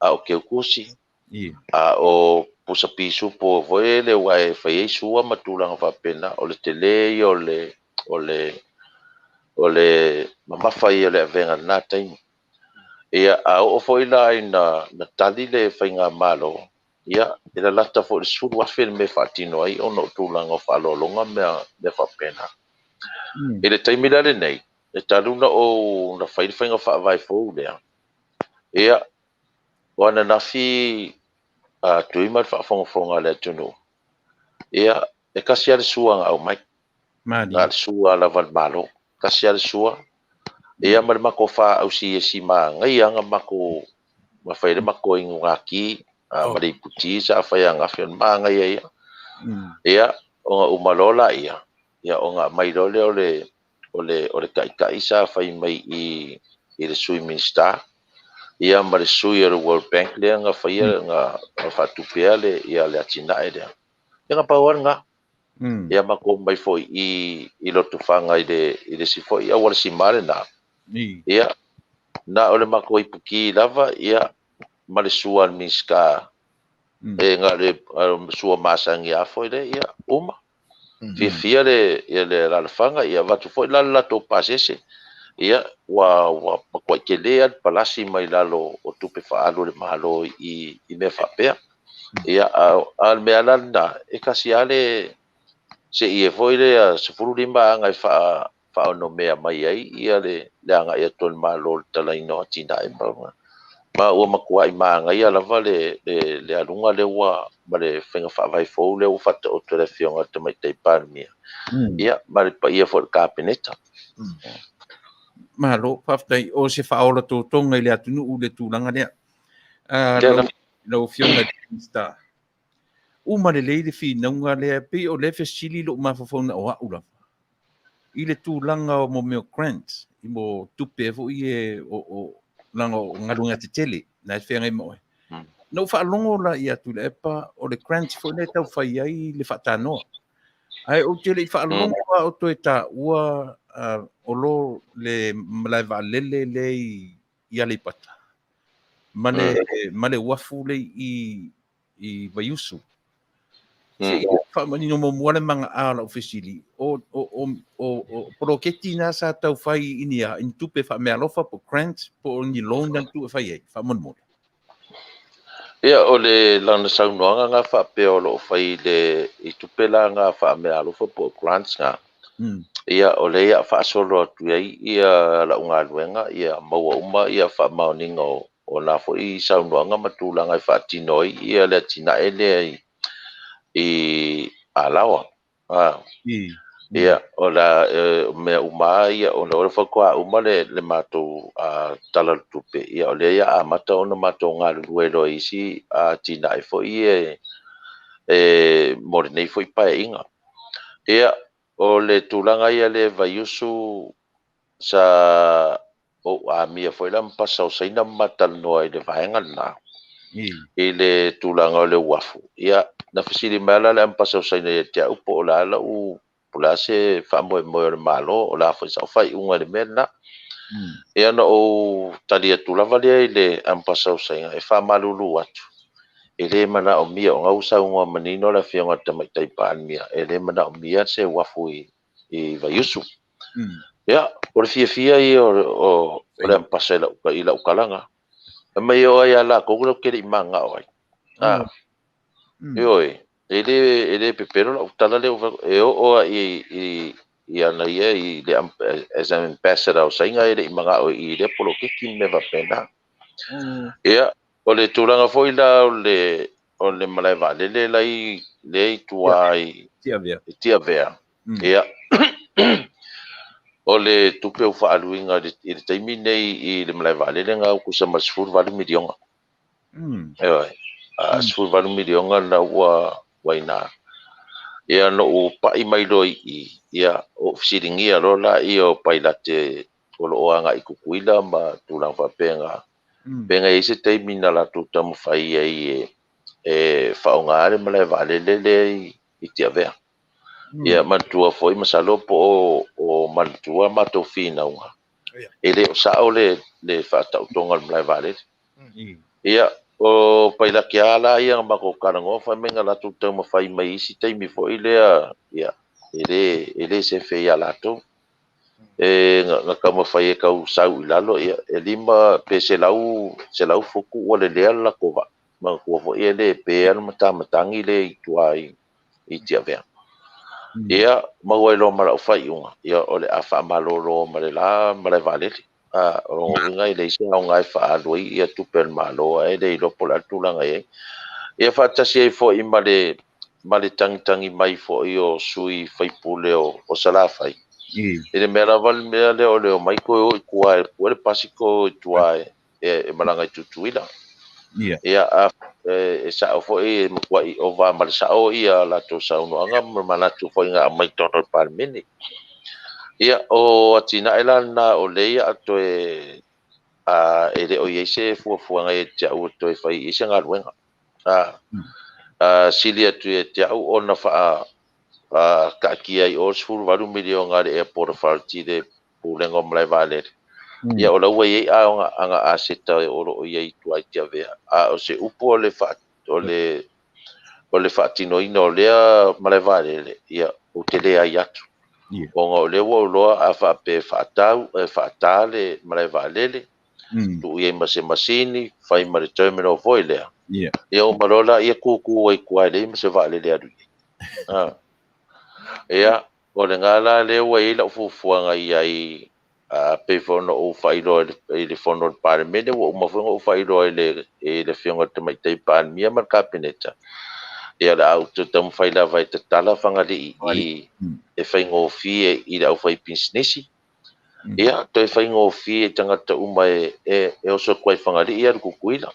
a o keukusi, a o pusa pisupo foi lele aua e fai ai sua ma tulaga faapena, o le tele ia o le o le o le mamafa ia o le avega i lena taimi. Ia, a oo foi la ina na tali le faigamalo, ia, e lalata foi i le 10,000 le mea e faatino ai ona o tulaga o faaaloaloga ma mea faapena. I le taimi la lenei, e talu ona ou na fai le faiga faavae fou lea, ia, o ananafi Tui ma le faafogafoga a le atunuu, ia, e tasi lava le sua na aumai. Na o le sua lava a le Malo. Tasi lava le sua, ia ma le matou fa ausi e manaia lava na matou na fai ai le matou inugati ma le iputi sa fai ananafi, o le manaia ia. Ia, ona uma loa laia, ia ona aumai loa lea o le o le taitai sa fai mai i i le Sui Minisita, ia ma le sui o le World Bank lea na faia na faatupea le ia le atinae lea. Ia na pau lava lena. Ia matou omai foi i Lotofaga i le isi foi auala sima lena. Ia, na o le matou ipuki lava, ia, ma le sua a le Minisita e na le sua masani lava foi lea, ia, uma. Fiafia le, ia le alaalafaga, ia avatu foi la le latou pasese, ia, ua, ua matuai tele lava le palasi mai lalo o tupe faaalu a le Malo i, i mea faapea. Ia, a, a o le mea la lena, e tasi lava le seie foi lea 15 aga e faa, faaonomea mai ai ia le, le agai atu o le Malo i le talaina o atinae ma, ma ua matuai manaia lava le, le, le aluga lea ua ma le faiga faavae fou lea ua faataoto e le Afioga i le Tamaitai Palemia, ia, ma le paia foi o le Kapeneta. Malo, faafetai. O se faaola totoga i le atunuu le tulaga lea. Lau, lau Afioga i le Minisita, uma lelei le finauga lea, pei o lea fesili lou mafaufau na o au lava i le tulaga o mo mea o grants, i mo tupe foi e o, o leaga o galuega tetele na e feagai ma oe. Na ou faalogo la ia Tuilaepa o le grant foi lea e tau fai ai le faatanoa. Ae ou te le i faalogo lava o toe taua o lo le malae vaalele lea i Aleipata ma le, ma le uafu le i i Vaiusu. Se i faamanino muamua le maga'a o lau fesili, o, o, o, o, o poloketi na sa tau fai i ni a, i ni tupe faameaalofa po grant po o ni loan na tu e fai ai, faamolemole. Ia, o le lana saunoaga na faapea o lo o fai le, i tupe la na faameaalofa po o grants na. Ia, o lea ia faasolo atu ai ia lau galuega, ia maua uma ia faamaoniga o, o na foi saunoaga ma tulaga e faatino ai ia le atinae lea i, i Alaoa. Ah. Ia, o la mea uma ia, ona o le faatoa uma le, le matou tala o le tupe, ia o lea ia amata ona matou galulue loa i isi atinae foi e, e mo lenei foi paeaiga. Ia, o le tulaga ia le Vaiusu sa ou amia foi la ma pasa o Saina ma matalanoa i le vaega lena, i le tulaga o le uafu. Ia, na fesili mai la le ambasa o Saina ia te au po o le a lau, po o le a se faamoemoe o le Malo, o le a foi sau faaiuga i le mea lena. Ia, na ou tali atu lava lea i le ambasa o Saina e faamalulu atu, e le manaomia, o na ua saunoa manino le Afioga i le Tamaitai Palemia, e le manaomia se uafu i, i Vaiusu. Ia, o le fiafia ia o, o, o le ambasa i lau, i lau kalaga. E mai o ai a latou lau te le i manao ai. Ah, ioe, e le, e le pepelo lau tala lea ua fai atu, e oo lava i, i, i ana ia i le as an ambassador o Saina e le i manao i lea poloketi ma mea faapena. Ia, o le tulaga foi la o le, o le malae vaalele la i, lea i tua i, Tiavea. i Tiavea. Ia, o le tupe ua faaaluina i le taimi nei i le malae vaalele na ua tusa ma le $18 miliona. Ioe, $18 miliona na ua ua i ina. Ia, na ou pai mai loa i i, ia, ou fesiligia loa laia o pailate o lo o agai i Tutuila ma tulaga faapena. Pe na i ai se taimi na latou taumafai ai e, e faaaoga le malae vaalele lea i, i Tiavea. Ia, manatua foi, masalo po o, o manatua matou finauga, e le o sao le, le faataotoga o le malae vaalele. Ia, o pailate lava la ia na matou talanoa, fai mai na latou taumafai mai i isi taimi foi lea, ia, e le, e le sefe ia latou. E, na, na taumafai e tau sau i lalo, ia, e lima pe selau, selau futu ua lelea le latou vaa. Manatua foi e le pea le matamatagi lea i tua i, i Tiavea. Ia, maua ai loa ma lau faaiuga, ia, o le a faamalolo ma le la malae vaalele. A, o lona uiga e leai se aoga e faaalu ai ia tupe a le Malo ae le iloa po o le a le tulaga e i ai. Ia faatasi ai foi ma le, ma le tagitagi mai foi o sui faipule o, o Salafai. I le mea lava le mea lea o le omai toe o i tua e pue le pasi toe o i tua e, e, e malaga i Tutuila. Ia, a, e, e sao foi e matuai ova ma le sao ia latou saunoaga ma manatu foi na aumai i totonu o le Palemene. Ia, o atinae la lena o lea ia a toe, a, e le o i ai se fuafuaga ia te au e toe fai i ai se galuega. A, a, sili atu ia te au ona faa, a, taatia ai o le $18 miliona a le Airport Authority le Pulega o Malae Vaalele. Ia o la ua i ai aoga aga aseta o lo o i ai i tua i Tiavea, a o se upu o le faa, o le o le faatinoina o lea malae vaalele, ia ou te leai atu. Ona o lea ua ou iloa a faapea e faatau, e faata le malae vaalele, tuu i ai ma se masini, fai ma le terminal foi lea, ia uma loa laia tutu ai i tua e leai ma se vaalele e alu i ai. Ia, o lena la lea ua i ai lau fuafuaga i ai, a pei foi ona ou faailoa i le fono a le Palemene, ua uma foi ona ou faailoa i le i le Afioga i le Tamaitai Palemia ma le Kapeneta, ia o le a ou toe taumafai lava e tatala Fagalii i e faigofie i le aufaipisinisi, ia toe faigofie i tagata uma e e oso atu ai i Fagalii alu i Tutuila.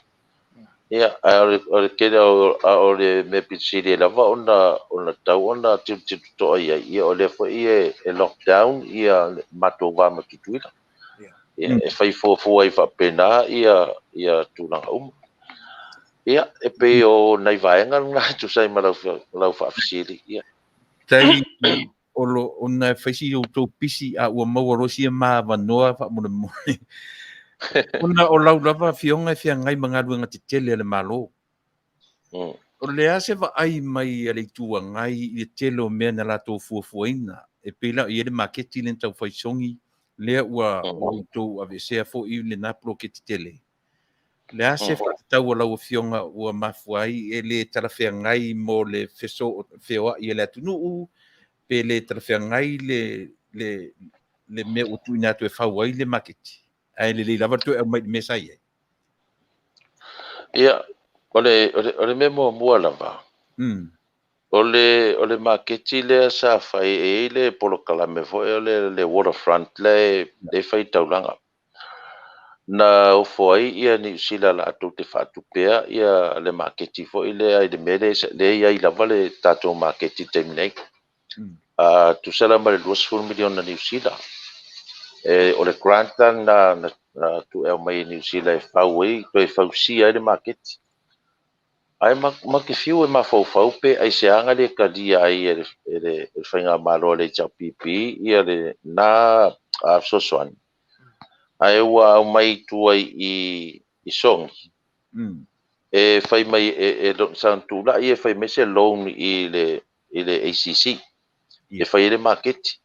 Ia, ae o le, o le tele o, a o le mea pito sili ai lava ona, ona tatau ona tilotilo totoa i ai, ia o lea foi e, e lockdown ia le matou va ma Tutuila. Ia, e fai fuafua ai faapena ia, ia tulaga uma. Ia, e pei o nai vaega lena e tusa ai ma lau, lau faafesili. Ia. Tai o lo ona e fai si outou pisi a ua maua loa sia ma avanoa faamolemole. Ona o lau lava afioga e feagai ma galuega tetele a le Malo. O le a se vaai mai a le Itu Agai i le tele o mea na latou fuafuaina e pei la i ai le maketi lea na tau fai sogi lea ua outou aveesea foi lena poloketi tele. O le a se faatatau a lau Afioga ua mafua ai e le talafeagai mo le feoai a le atunuu, pe le talafeagai le, le, le mea ua tuuina atu e fau ai le maketi, ae lelei lava le toe aumai i le mea sa i ai? Ia, o le, o le, o le mea muamua lava, o le, o le maketi lea sa fai, e i ai le polokalame foi o le, le waterfront lea e fai i taulaga. Na ofo ai ia Niu Sila latou te faatupea ia le maketi foi lea i le mea lea e i ai lava le tatou maketi i le taimi nei. Tusa la ma le 20 miliona Niu Sila. E, o le grant la na, na, na tuueo mai e Niu Sila e fau ai, toe fausia ai le maketi. Ae ma, ma te fiu e mafaufau pe aisea na le talia ai e le, e le, e le faigamalo a le HRPP ia lena fesoasoani. Ae ua aumai i tua i, i Sogi, e fai mai, e, e, sa tulai e fai mai se loan i le, i le ACC, e fai ai le maketi.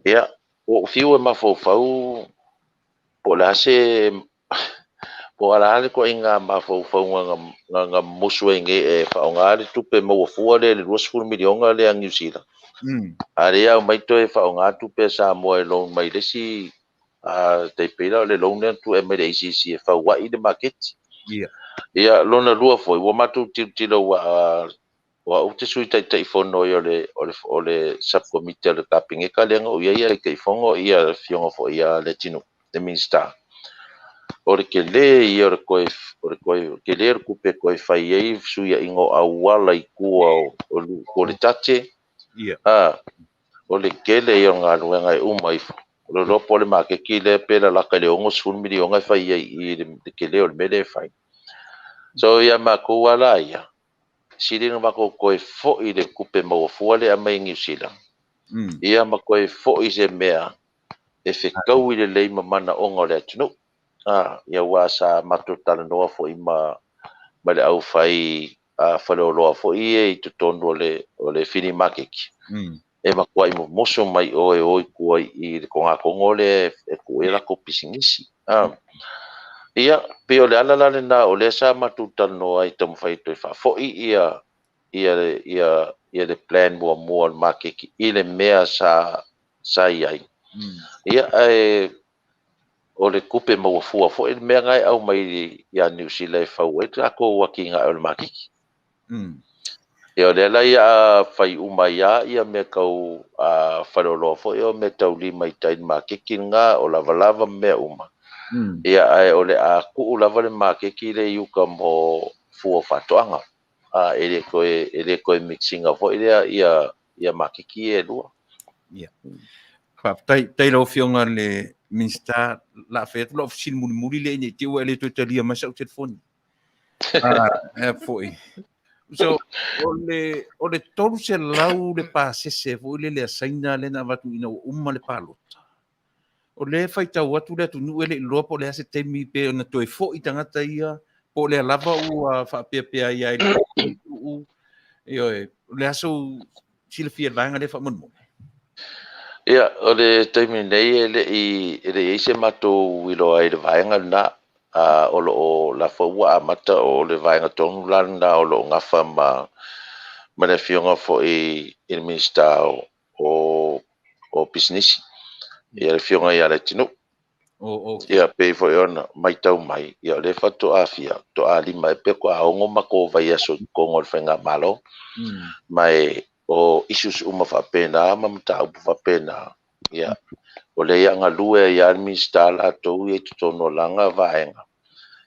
Ia, ua ou fiu e mafaufau po o le a se po o le a le ituaiga mafaufauga na, na musu ai nei e faaaoga le tupe maua fua lea i le 20 miliona lea a Niu Sila. A lea aumai toe faaaoga tupe a Samoa e loan mai le isi tai pei la o le loan lea na tuu mai le ACC e fau ai le maketi. Ia, lona lua foi, ua matou tilotilo ua O au ou te Sui Taitaifono ai o le, o le, o le Subcommittee a le Kapeneta lea na ou i ai a Taitaifono ia le Afioga foi ia Leatinuu, le Minisita. O le tele ia o le toe, o le toe, o le tele o le tupe e toe fai ai fesuiaiga o auala i tua o, o, o le tate. A, o le tele ia o galuega e uma ifo. O le iloa po o le maketi lea pe lalata i le 60 miliona e fai ai i le tele o le mea lea e fai. So ia matou lava la ia, sili ona matou toe foi i le tupe maua fua lea e aumai e Niu Sila, ia ma toe foi se mea e fetaui lelei ma manaoga o le atunuu. A, ia aua sa matou talanoa foi ma, ma le aufai faleoloa foi ia i totonu o le, o le fili maketi. E matuai momoso mai o e o i tua i le togatogo lea e tuu ai latou pisinisi. Ia, pei o le ala la lena o lea sa matou talanoa ai e taumafai e toe faafoi ia ia ia ia le plan muamua o le maketi i le mea sa sa i ai. Ia, ae o le tupe maua fua foi le mea na e aumai ia Niu Sila e fau ai le tatou atinae o le maketi. Ia o lea la ia a fai uma ai lava ia mea tau faleoloa foi o mea tau lima i tai i le maketi lena, o lavalava ma mea uma. Ia ae o le a tuu lava le maketi lea i uka mo fua o faatoaga. A e le toe e le toe mix ina foi lea ia ia maketi ia e lua. Ia. Faafetai, faafetai lau Afioga i le Minisita. O le a fai atu lau fesili mulimuli lea ina ne i te i ua e le toe talia mai sau telefoni. Ah, e foi. So, o le, o le 300 le pasese foi lele a Saina lea na avatu ina ua uma le palota. O lea e faitau atu le atunuu e le i iloa po o le a se taimi pe ona toe foi tagata ia, po o lea lava ua faapeapea ai i le atunuu. Ioe, o le a sou silafia i le vaega lea faamolemole? Ia, o le taimi nei e le i i ai se matou iloa i le vaega lena. O lo o la foi ua amata, o le vaega tonu la lena o lo o gafa ma le afioga foi i le Minisita o Pisinisi, ia le afioga ia Leatinuu. Ia pei foi ona matau mai, ia o lea faatoa fia, toa 5 ea pe toa 6 matou vaiaso i totonu o le faigamalo. Ma e o issues uma faapena ma mataupu faapena, ia o lea ia galue ai lava le Minisita latou ia i totonu o lana vaega,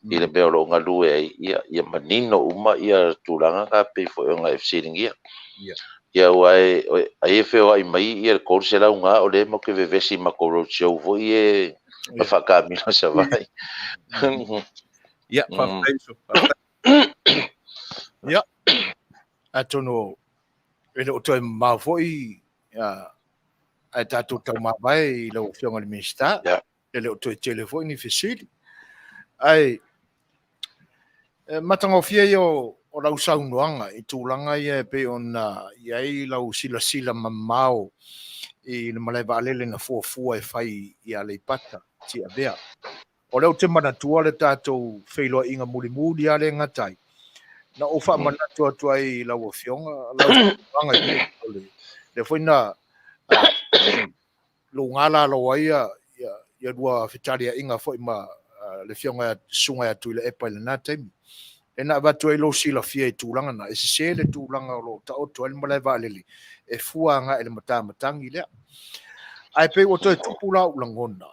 i le mea o lo o galue ai, ia manino uma ia tulaga na pei foi ona e fesiligia. Ia aua ai e feoai mai ia le 300 na, o lea matou te vevesi i matou roadshow foi e faataamilo i Savaii. Ia, faafetai uso. Ia, atonu e le o toe mamao foi ae tatou taumavae i lau Afioga i le Minisita. E le o toe tele foi ni fesili. Ae matagofie ia o lau saunoaga i tulaga ia e pei ona i ai lau silasila mamao i le malae vaalele na fuafua e fai i Aleipata, Tiavea. O lea ou te manatua le tatou feiloaiga mulimuli lava lea e gata ai. Na ou faamanatu atu ai i lau Afioga, lau saunoaga i le lea foi na luga lalo ai ia lua fetaliaiga foi ma le Afioga Susuga ia Tuilaepa i lena taimi. E na avatu ai lou silafia i tulaga na, e sese le tulaga o lo o taoto ai le malae vaalele e fua agai i le matamatagi lea. Ae pei ua toe tupu la ou lagona,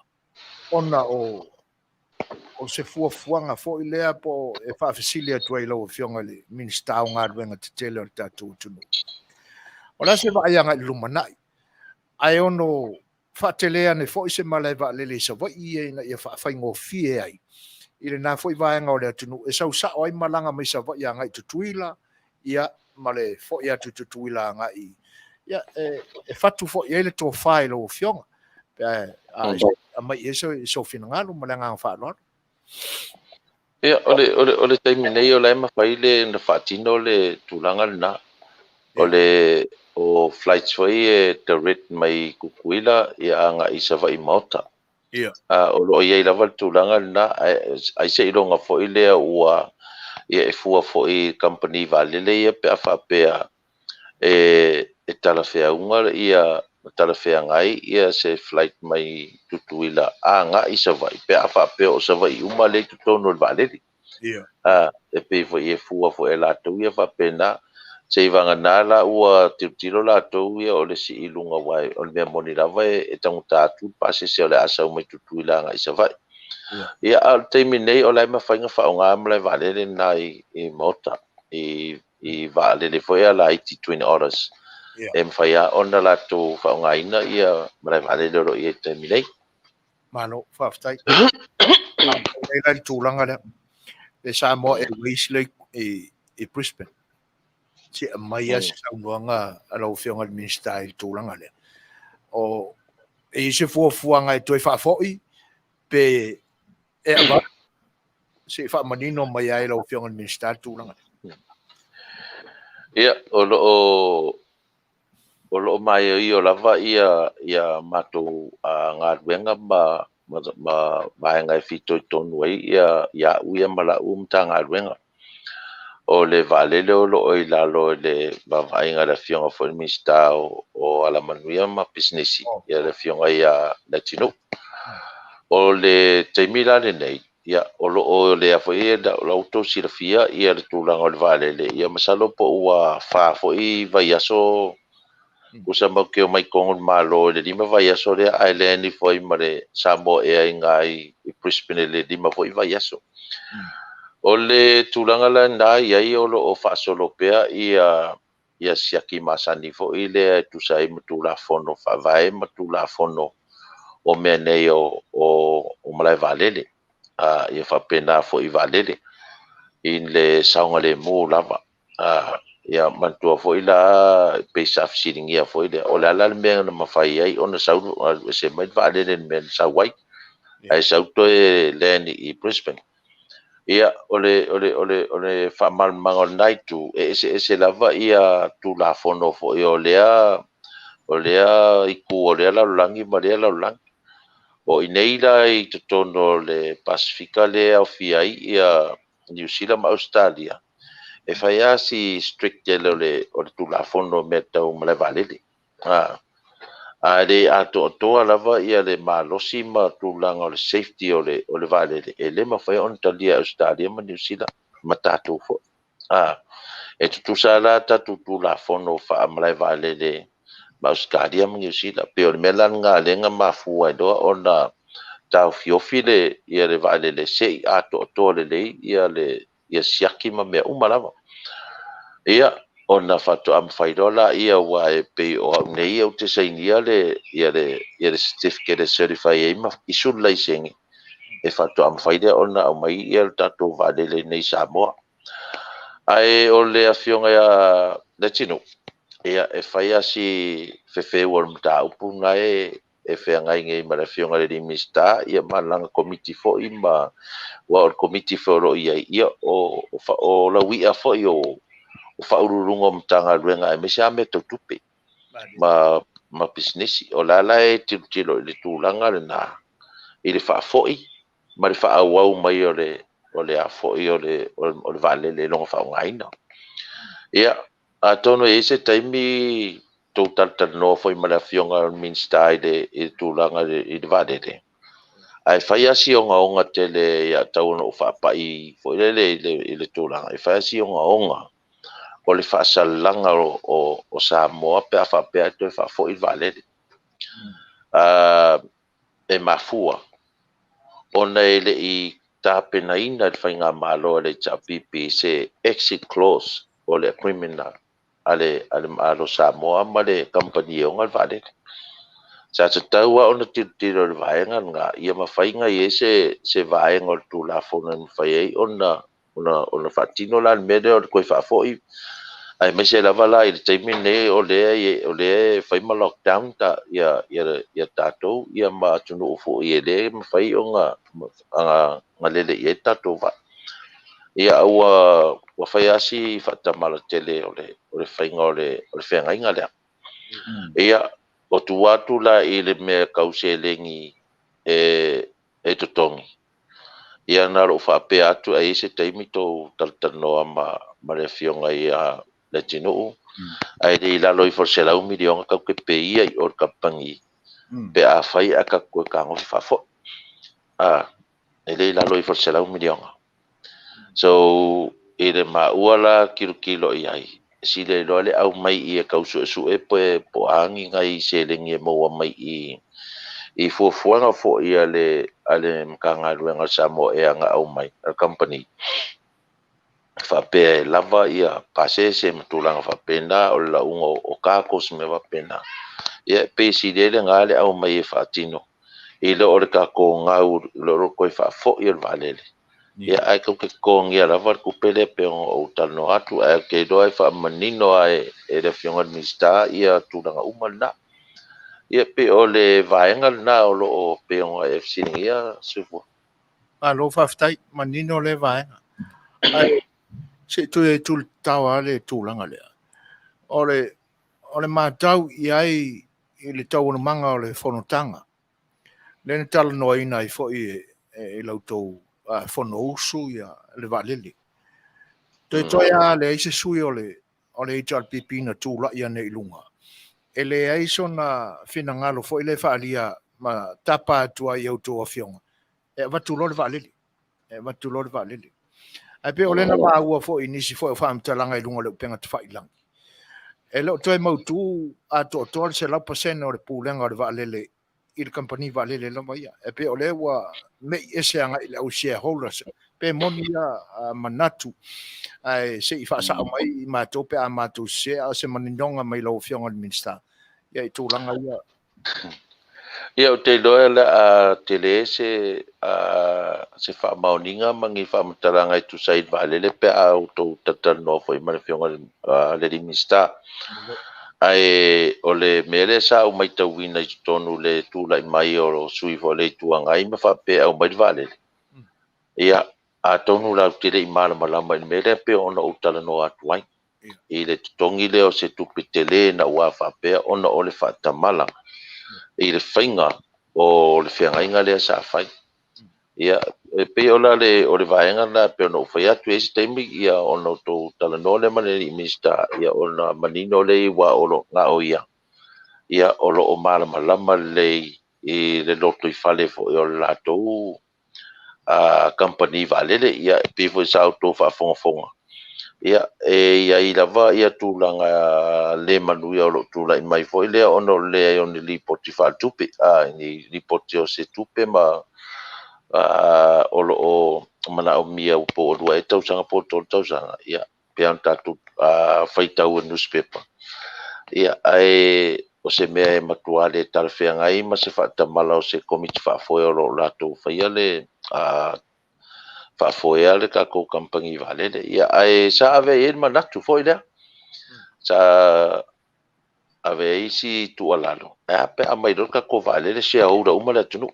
ona o se fuafuaga foi lea po e faafesili atu ai lau Afioga i le Minisita o Galuega Tetele o le tatou atunuu. O le a se vaai agai i le lumanai, ae ono faatele ane foi se malae vaalele i Savaii ia ina ia faafaigofie ai i lena foi vaega o le atunuu e sau sao ai malaga mai Savaii agai i Tutuila, ia, ma le foi atu i Tutuila agai, ia, e fatu foi ai le tofa i lau Afioga, pe aumai i ai sou finagalo ma le agaga faaaloalo. Ia, o le taimi nei o la e mafai le na faatino le tulaga lena. O le o flights foi e direct mai Tutuila ia agai i Savaii Maota. O lo o i ai lava le tulaga lena, ai seiloga foi lea ua ia e fua foi i kamupani vaalele ia pe a faapea e talafeauga ia talafeagai ia se flight mai Tutuila agai i Savaii pe a faapea o Savaii uma lea i totonu o le vaalele. E pei foi e fua foi e latou ia faapena. Seivagana la ua tilotilo latou ia o le sii i luga, aua o le mea moni lava e taugata atu le pasese o le a sau mai Tutuila agai i Savaii. Ia, a o le taimi nei o la e mafai ona faaaoga malae vaalele lena i Maota, i vaalele foi a laiti Twin Otters. E mafai lava ona latou faaaogaina ia malae vaalele o lo o i ai i le taimi nei. Malo, faafetai. Nei la le tulaga lea. Le Samoa Airways lea i Brisbane. Se aumai lava se saunoaga a lau Afioga i le Minisita i le tulaga lea. O e i ai se fuafuaga e toe faafoi pe e avatu se i faamanino mai ai lau Afioga i le Minisita le tulaga lea. Ia, o lo o maioio lava ia matou galuega ma vaega e fitoitonu ai ia au ia ma lau Matagaluega. O le vaalele o lo o i lalo i le vaavaaiga a le Afioga foi i le Minisita o Alamanuia ma Pisinisi, ia le Afioga ia Leatinuu. O le taimi la lenei, ia, o lo o lea foi la outou silafia ia le tulaga o le vaalele, ia masalo po ua 4 foi vaiaso usa mau te omai totonu o le Malo i le 5 vaiaso lea, ae land ifo ai ma le Samoa Air i ina i Brisbane i le 5 foi vaiaso. O le tulaga lena i ai o lo o faasolo pea ia siaki masani foi lea e tusa ai ma Tulafono Faavae ma Tulafono o mea nei o malae vaalele. Ia faapena foi vaalele i le saogalemu lava. Ia manatua foi la pei sa fesiligia foi lea, o le a la le mea na mafai ai ona sau alu ese mai le vaalele i le mea na sau ai, ae sau toe land i Brisbane. Ia, o le faamalamalamaga o lena itu, e eseese lava ia Tulafono foi o lea itu o lea lalolagi ma lea lalolagi. O i nei la i totonu o le Pasefika lea e aofia ai ia Niu Sila ma Ausetalia, e fai lava si strict tele o le Tulafono o mea tau malae vaalele. A le atoatoa lava ia le malosi ma tulaga o le safety o le vaalele, e le mafai ona talia e Ausetalia ma Niu Sila ma tatou foi. E tutusa la tatou Tulafono faamalae vaalele ma Ausetalia ma Niu Sila. Pei o le mea la lena lea na mafua ai loa ona taofiofi le vaalele se i atoatoa lelei ia siaki ma mea uma lava. Ia, ona faatoa mafai loa laia, aua e pei o au nei ou te sainia le certificate e certify ai ma issue le laisene e faatoa mafai lea ona aumai ia le tatou vaalele nei i Samoa. Ae o le afioga ia Leatinuu, ia e fai lava si fefeu o le mataupu na e feagai nei ma le afioga i le Minisita ia ma lana komiti foi ma aua o le komiti foi o lo o i ai, ia o lauia foi o faauluuluga o Matagaluega aemaise lava mea tau tupe ma pisinisi. O la la e tilotilo i le tulaga lena i le faafoi ma le faaauau mai o le a foi o le vaalele i lona faaaogaina. Ia, atonu e i ai se taimi tou talatalanoa foi ma le afioga i le Minisita i le tulaga i le vaalele, ae fai lava si ogaoga tele ia tau ona ou faapai foi lele i le tulaga, e fai lava si ogaoga o le faasalalaga o Samoa pe a faapea e toe faafoi le vaalele. E mafua ona e le i tapenaina le faigamalo a le HRPP se exit clause o le agreement a le Malo Samoa ma le kamupani e ona le vaalele. Sa tatau lava ona tilotilo i le vaega lena, ia mafai ona i ai se vaega o le Tulafono e mafai ai ona faatino la le mea lea o le toe faafoi, aemaise lava la i le taimi lenei o lea e fai ma lockdown ia tatou ia ma atunuu foi e le mafai ona lele i ai le tatou vaa. Ia, ua fai lava si faatamala tele o le faiga o le feagaiga lea. Ia, o tua atu la i le mea tau seleni e totogi, ia na ona ou faapea atu ai se taimi tou talatalanoa ma le afioga ia Leatinuu, ae le i lalo ifo o le $100 miliona tatou te pay ia i o le kamupani pe a fai ae tatou toe fetagofi faafoi. E le i lalo ifo o le $100 miliona. So, i le maua la tilotilo i ai, sili loa le aumai i e tau suesue pe po o a ni nai seleni e maua mai i fuafuaga foi a le Matagaluega o le Samoa Air na aumai a le company faapea e lava ia pasese ma tulaga faapena o le lauga o cargos ma mea faapena. Ia, e pei e sili ai lena le aumai e faatino i lo o le tatou gau i lo toe faafoi o le vaalele. Ia, ae tatou te totogia lava le tupe lea pei ona ou talanoa atu, ae ou te iloa e faamanino lava e le afioga i le Minisita ia tulaga uma lena. Ia, pei o le vaega lena o lo o pei ona e fesiligia, Sefua. Malo faafetai, manino lea vaega. Ae se i toe tulitatao lava le tulaga lea. O le matau i ai i le taualumaga o le fonotaga, lea na talanoaina ai foi e la outou Fonousu ia le vaalele. Toetoe lava leai se sui o le HRPP na tulai ane i luga. E leai sona finagalo foi le faaalia ma tapa atu ai i outou afioga e avatu loa le vaalele. E avatu loa le vaalele. Ae pei o lea na maua foi i nisi foi o faamatalaga i luga o le upega tafailagi. E le o toe mautu atoatoa le 100% o le pulega o le vaalele i le kamupani vaalele lava ia. E pei o lea ua mei ese agai i le au shareholders. Pe moni ia manatu, ae se i faasao mai i matou pe a matou sese, a o se maninoga mai lau afioga i le Minisita ia i tulaga ia. Ia, ou te iloa o le a tele se se faamaoniga ma ni faamatalaga e tusa ai i le vaalele pe a outou talatalanoa foi ma le Afioga i le Minisita. Ae o le mea lea sa ou matauina i totonu i le tulai mai o sui usufono foi o le Itu Agai ma faapea e aumai le vaalele, ia, atonu latou te le i malamalama i le mea lea pei ona ou talanoa atu ai, i le totogi lea o se tupe tele naua faapea ona o le faatamala i le faiga o le feagaiga lea sa fai. Ia, e pei o la le, o le vaega lena e pei ona ou fai atu, e i ai se taimi ia ona outou talanoa lea ma le alii Minisita, ia ona manino lea aua o lo, na o ia, ia o lo o malamalama lelei i le lotoifale foi o le latou kamupani vaalele. Ia, e pei foi sa outou faafogafoga, ia, e i ai lava ia tulaga le manuia o lo o tulai mai foi lea ona o le leai o ni lipoti faaletupe, ni lipoti o se tupe ma o lo o manaomia po ua 2 ea tausaga po o 3 tausaga, ia, pei ona tatou faitau i le nusipepa. Ia, ae o se mea e matua le talafeagai ma se faatamala o se Komiti Faafoe o lo o latou faia le faafoea le tatou kamupani vaalele. Ia, ae sa ave i ai le manatu foi lea, sa ave ai si tuualalo, e a pe a aumai loa le tatou vaalele shareholder uma le atunuu.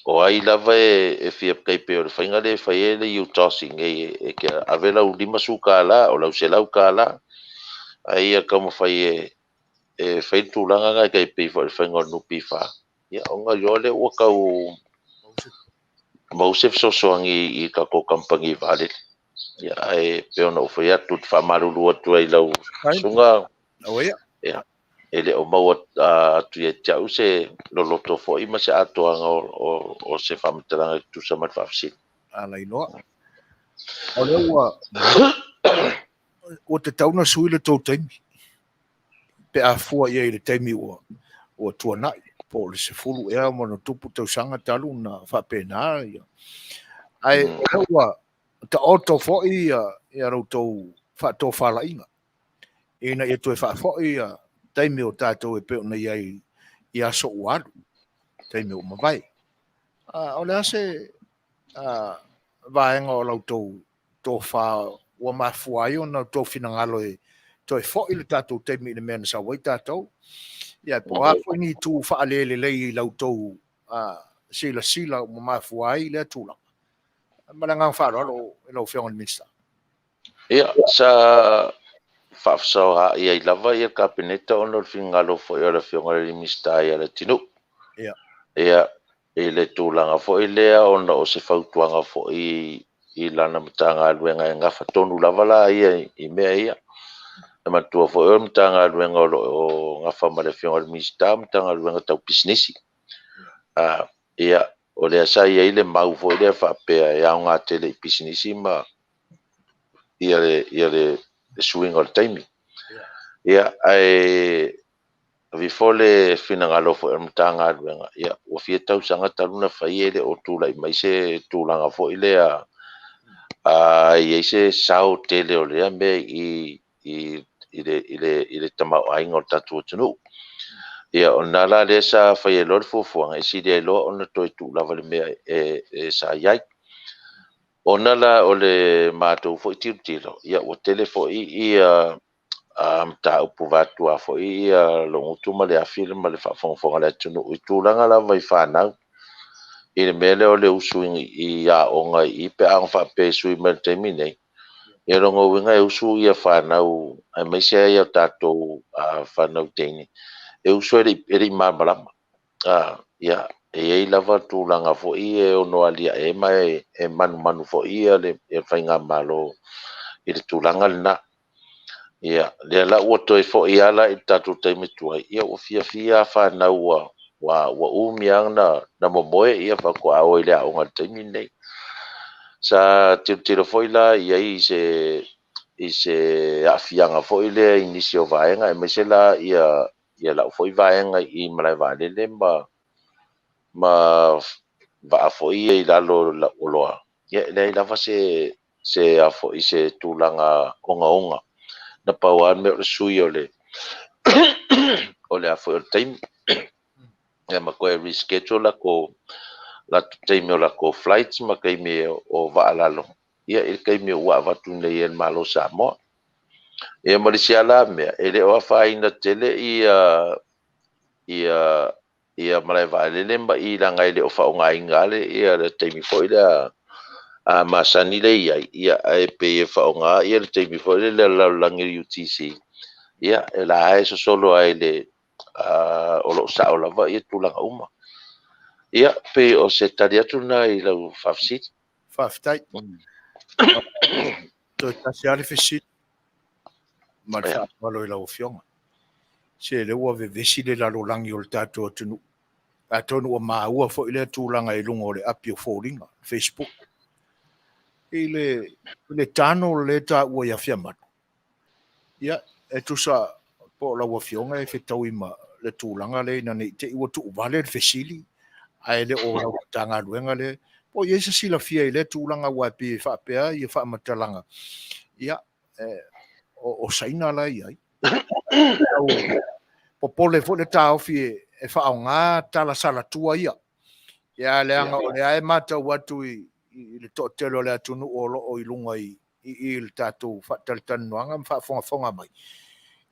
O ai lava e fia tai pei o le faiga lea e fai ai le UTOS i inei e te ave lau $50 o lau $100 ae ia taumafai e fai le tulaga lena e tai pei foi o le faiga o le NPF. Ia ona iloa lea ua tau maua se fesoasoani i tatou kamupani vaalele. Ia, ae pei ona ou fai atu, ou te faamalulu atu ai i lau susuga, ia, e le o maua atu ia te au se loloto foi ma se atoaga o se faamatalaga e tusa ma le faafesili. Ala iloa. O lea ua tatau ona sui le tou taimi pe a fua i ai i le taimi ua tuanai, po o le 10 ea ma ona tupu tausaga talu na faapena. Ia. Ae o lea ua taoto foi ia la outou faatofalaiga ina ia toe faafoi ia taimi o tatou e pei ona i ai i aso ua alu, taimi ua mavae. O le a se vaega o la outou tofa ua mafua ai ona outou finagalo e toe foi le tatou taimi i le mea na sau ai tatou? Ia, po o a foi ni itu faalelelei i la outou silasila ua mafua ai lea tulaga. Ma le agaga faaaloalo i lau Afioga i le Minisita. Ia, sa faafesaoai ai lava ia le Kapeneta ona o le finagalo foi o le Afioga i le Minisita ia Leatinuu. Ia. Ia, i le tulaga foi lea ona o se fautuaga foi i lana Matagaluega e gafa tonu lava la ia i mea ia. E manatua foi o le Matagaluega o lo o gafa ma le Afioga i le Minisita, o Matagaluega tau pisinisi. Ia, o lea sa i ai le mau foi lea faapea e aoga tele i pisinisi ma ia le suiga o le taimi. Ia, ae avifo le finagalo foi o le Matagaluega, ia, ua fia tausaga talu na fai e le o tulai mai se tulaga foi lea i ai se sao tele o lea mea i le tamaoaiga o le tatou atunuu. Ia, o lena la lea sa fai ai loa le fuafuaga, e sili ai loa ona toe tuu lava i le mea e sa i ai. Ona la o le matou foi tilotilo, ia ua tele foi ia mataupu vaeatu foi ia lou gutu ma le afi ma le faafogafoga a le atunuu i tulaga lava i fanau. I le mea lea o le usu i aoga i pe a faapea e sui mai i le taimi nei, ia lona uiga e usu ia fanau, aemaise ai o tatou fanau teine, e usu e le i malamalama. Ia, e i ai lava tulaga foi e ono aliae ma e manumanu foi ia le faigamalo i le tulaga lena. Ia, lea la ua toe foi lava i le tatou taimi tuai, ia ua fiafia fanau ua umi lava na momoe ia faatoa o i le aoga i le taimi lenei. Sa tilotilo foi la i ai i se aafiaga foi lea i nisi o vaega, aemaise la ia lau foi vaega i malaevaalele ma vaa foi ia i lalo o oloa. Ia, e leai lava se se tulaga ogaoga. Na pau lava le mea o le sui o le o le a foi o le taimi. Ia ma toe reschedule latou latou taimi o latou flights ma taimi o vaa lalo, ia i le taimi ua avatu nei e le Malo o Samoa. Ia ma le isi lava la mea, e le o afaina tele ia ia ia malae vaalele ma i leaga e le o faaaogaina le ia le taimi foi lea a masani lea e i ai, ia ae pei e faaaoga ia le taimi foi lea o le lalolagi o le UTC, ia e la e sosolo ai le o lo o sao lava ia tulaga uma. Ia, pei o se tali atu lena i lau faafesili. Faafetai. Toe tasi lava le fesili ma le faaaloalo i lau Afioga. Se lea ua vevesi le lalolagi o le tatou atunuu. Atonu ua maua foi lea tulaga i luga o le api o foliga, Facebook. I le, le tano lea e taua i Afiamalu, Ia, e tusa po o lau Afioga e fetaui ma le tulaga lea ina ne i te i ua tuuvale le fesili ae le o lau Matagaluega lea. Po o i ai se silafia i lea tulaga aua e pei e faapea ia faamatalaga, ia, o Saina la e i ai. Popole foi le taofi e faaaoga tala salatua ia. Ia, leaga o lea e matau atu i le toatele o le atunuu o lo o i luga i i le tatou faatalatalanoaga ma faafogafoga mai,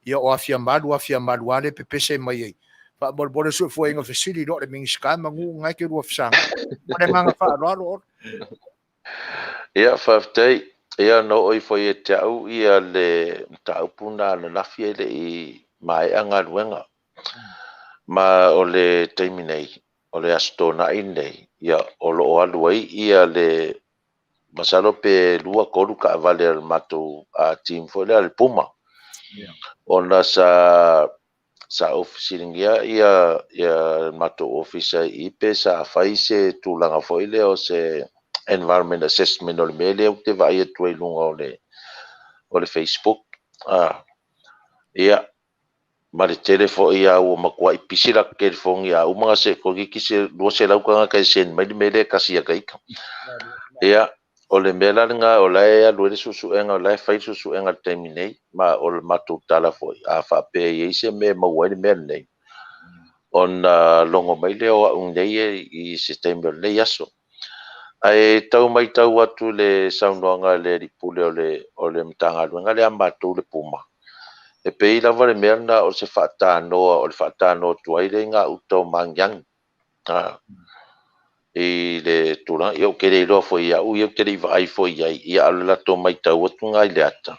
ia o Afiamalu, Afiamalu lava lea e pepese mai ai. Faamolemole suefuaina fesili loa le Minisita manu na e te lua fesagai. Ma le agaga faaaloalo Olo. Ia, faafetai. Ia, na oo ifo ia te au ia le mataupu na ananafi e le i maea galuega. Ma o le taimi nei, o le Aso Toonai lenei, ia, o lo o alu ai ia le masalo pe 2 3 taavale a le matou team foi lea a le Puma. Ona sa sa ou fesiligia ia ia le matou ofisa i pe sa fai se tulaga foi lea o se environment assessment o le mea lea ou te vaai atu ai i luga o le Facebook. Ia, ma le tele foi a ua matuai pisi la telefoni a uma na se toeitiiti se 200 tagata e send mai le mea lea e tasi ia te ita. Ia, o le mea la lena o la e alu ai le suesuega, o la e fai le suesuega i le taimi nei, ma o le matou tala foi, a faapea e i ai se mea e maua ai le mea lenei, ona logo mai lea o au nei i se taimi o lenei aso. Ae tau matau atu i le saunoaga a le Alii Pule o le Matagaluega lea a matou le Puma, e pei lava le mea lena o se faatanoa, o le faatanoa tuai lea i gauta o Magiagi i le tulaga. Ia ou te le iloa foi e au ia, ou te le i vaai foi i ai, ia a o le latou matau atu lena i le ata,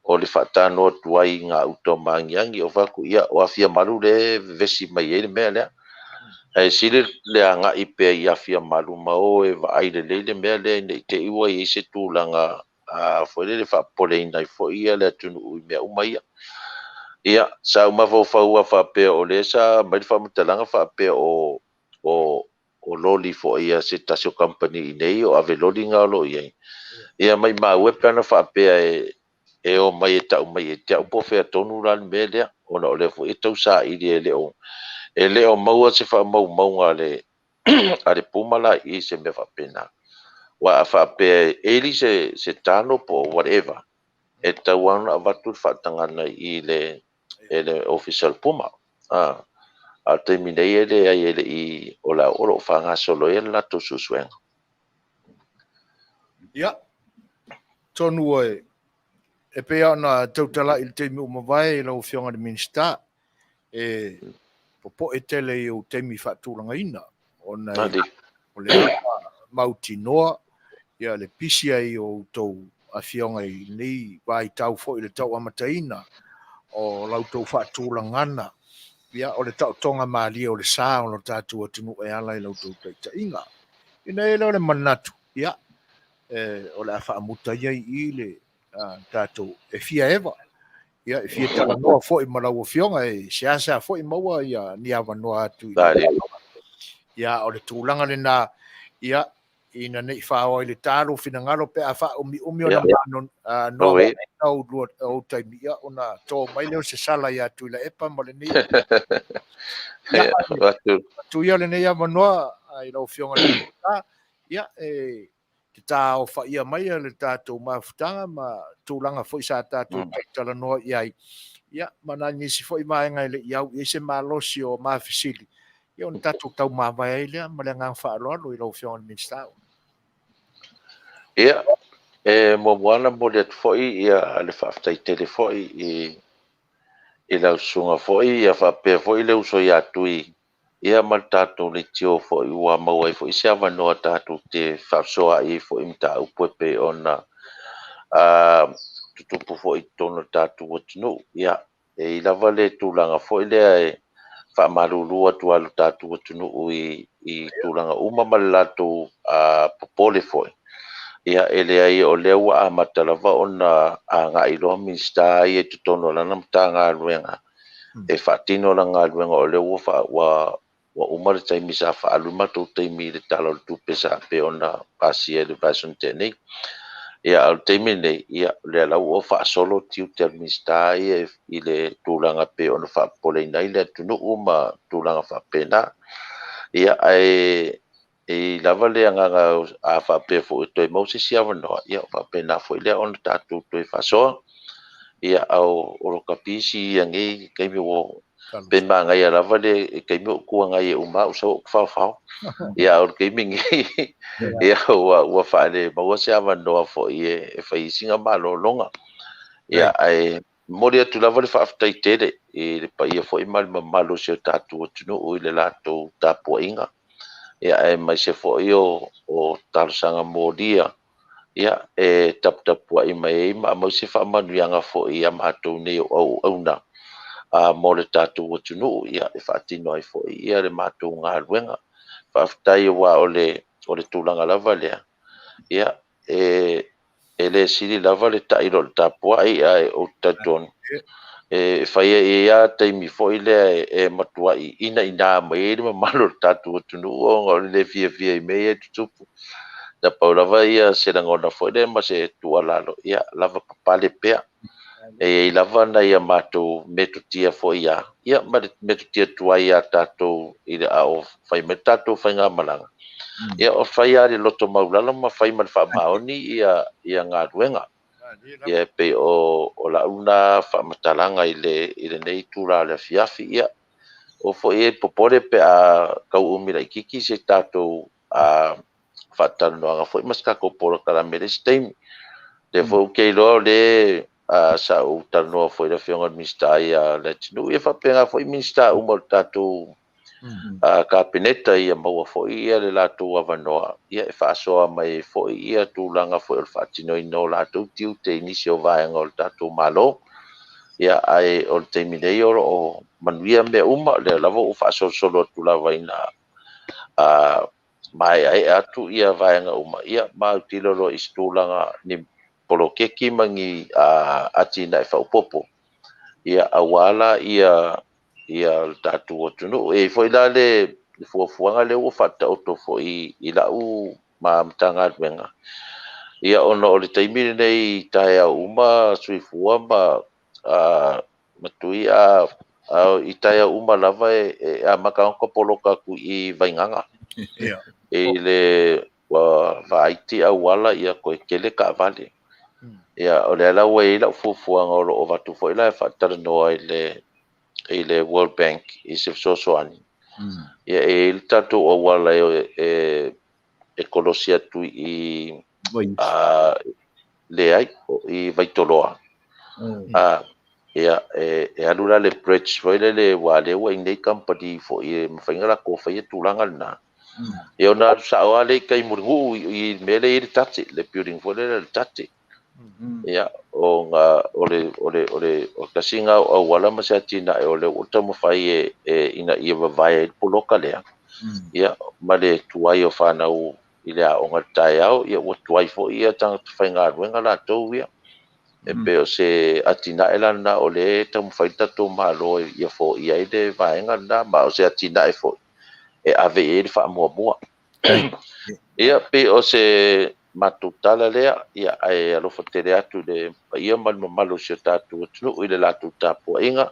o le faatanoa tuai i gauta o Magiagi. Ou fai atu, ia, o Afiamalu lea e vevesi mai ai le mea lea. Ae sili le agai pea i Afiamalu ma o e vaai lelei le mea lea ne i te i ua i ai se tulaga foi lele faapopoleina ai foi le atunuu i mea uma ia. Ia, sa ou mafaufau lava faapea o lea sa aumai le faamatalaga faapea o o o loli foi a se tasi o kamupani i inei o ave loli na o lo o i ai. Ia maumau e pe ana faapea e omai e tau mai ia te au po o fea tonu la le mea lea, ona o lea foi e tau saili e le o maua se faamaumauga a le Puma la i se mea faapena. Aua a faapea e eli se tano po o whatever, e tatau lava ona avatu le faatagaga i le e le Ofisa o le Puma. A o le taimi nei e leai e le i o la o lo o faagasolo ai le latou suesuega. Ia, tonu e pei lava ona tautala i le taimi ua mavae i lau Afioga i le Minisita, e popoe tele i ou taimi faatulagaina, ona o lea ua mautinoa ia le pisi ai o outou afioga i lenei vaitau foi i le tau amataina o la outou faatulagana, ia, o le taotoga malie o le sa o lo tatou atunuu e ala i la outou taitaiga. Ina ia lea o le manatu, ia, o le a faamuta ia i i le tatou e fia eva, ia, e fia talanoa foi ma lau Afioga e seasea foi maua ia ni avanoa atu i ia, o le tulaga lena, ia, ina ne i faaoa i le ta lou finagalo pe a faaumiumi ona noa ou taimi, ia, ona to mai lea o se sala ia Tuilaepa ma lenei. Ia, atu ia lenei avanoa i lau Afioga i le Minisita, ia, e te taaofaia mai le tatou mafutaga ma tulaga foi sa tatou talanoa i ai. Ia, ma nai nisi foi vaega e le i au i ai se malosi o ma fesili, ia ona tatou taumavae ai lea ma le agaga faaaloalo i lau Afioga i le Minisita. Ia, e muamua ona momoli atu foi ia le faafetai tele foi i lau susuga foi ia faapea foi le uso ia Tui ia ma le tatou leitio foi ua maua ai foi se avanoa tatou te faasoaai ai foi i mataupu e pei ona tutupu foi i totonu o le tatou atunuu. Ia, e i ai lava le tulaga foi lea e faamalulu atu lava i lo tatou atunuu i tulaga uma ma le latou popole foi. Ia, e leai o lea ua amata lava ona agai loa Minisita ia i totonu o lana Matagaluega e faatino lana galuega, o lea ua uma le taimi sa faaalu le matou taimi i le Tala o le Tupe sa pei ona pasia i le vaiaso na tea nei. Ia, a o le taimi lenei, ia, o lea lava ua faasolo tiute o le Minisita ia i le tulaga e pei ona faapopoleina ai le atunuu ma tulaga faapena. Ia, ae e i ai lava le agaga a faapea foi o toe maua se isi avanoa, ia faapena foi lea ona tatou toe faasoa. Ia, a o lo o pisi ia nei taimi ua pe manaia lava le taimi o ou Itu Agai e uma au sau ou te faofao. Ia, a o le taimi lenei, ia, ua faale-maua se avanoa foi e fai ai sina malologa. Ia, ae momoli atu lava le faafetai tele i le paia foi ma le mamalu o si o tatou atunuu i le latou tapuaiga, ia, aemaise foi o talosaga molia, ia, e taputapuai mai ai ma aumai se faamanuiaga foi ia matou nei o auauna mo le tatou atunuu, ia, e faatino ai foi ia le matou galuega. Faafetai aua o le tulaga lava lea, ia, e le sili lava le tai i lo le tapuai, ae ou te talitonu e fai ai lava taimi foi lea e matuai inaina mai ai le mamalu o le tatou atunuu ona o le le fiafia i mea ia e tutupu. Na pau lava ia se lagona foi lea ma se tuualalo, ia lava papale pea. E i ai lava nai a matou metotia foi ia, ia ma le metotia tuai ia tatou i le a o fai mai le tatou faigamalaga. Ia o fai lava i le loto maualalo ma fai ma le faamaoni ia galuega. Ia e pei o lau na faamatalaga i lenei itula o le afiafi. Ia o foi e popole pe a tau umi laitiiti se tatou faatalanoaga foi ma se tatou polokalame i le isi taimi. O lea foi ou te iloa o lea sa ou talanoa foi i le Afioga i le Minisita ia Leatinuu, ia faapena foi Minisita uma o le tatou Kapeneta ia maua foi ia le latou avanoa ia e faasoa mai ai foi ia tulaga foi o le faatinoina o latou tiute i nisi o vaega o le tatou Malo. Ia, ae o le taimi nei o lo o manuia mea uma, o lea lava ua faasolosolo atu lava ina maeaea atu ia vaega uma, ia ma autilo loa i se tulaga ni poloketi ma ni atinae faaopoopo, ia aua la ia le tatou atunuu. E i ai foi la le fuafuaga lea ua faataoto foi i lau Matagaluega, ia ona o le taimi lenei i taeao uma soifua ma Tui i taeao uma lava e amata ona poloka atu i Vaigaga. I le vaiti auala ia toe tele taavale. Ia, o lea la ua i ai lau fuafuaga o lo o avatu foi la e faatalanoa i le World Bank i se fesoasoani. Ia, e i ai le tatou auala e kolosi atu i leai, i Vaitoloa. Ia, e alu la le bridge foi lele, ua lea ua i nei company foi e mafai ona latou faia tulaga lena. Ia ona alu sao lava lea i tai Mulinuu i le mea lea e i ai le TATTE, le building foi lele a le TATTE. Ia, ona o le tasi lena o auala ma se atinae o lea ua taumafai ina ia vavae ai le poloka lea. Ia, ma le tuai o fanau i le aoga i le taeao, ia ua tuai foi ia tagata faigaluega latou ia. E pei o se atinae la lena o lea e taumafai le tatou Malo ia foia ai le vaega lena, ma o se atinae foi e ave i ai le faamuamua. Ia, pei o se matou tala lea, ia, ae alofa tele atu i le paia ma le mamalu o si o tatou atunuu i le latou tapuaiga.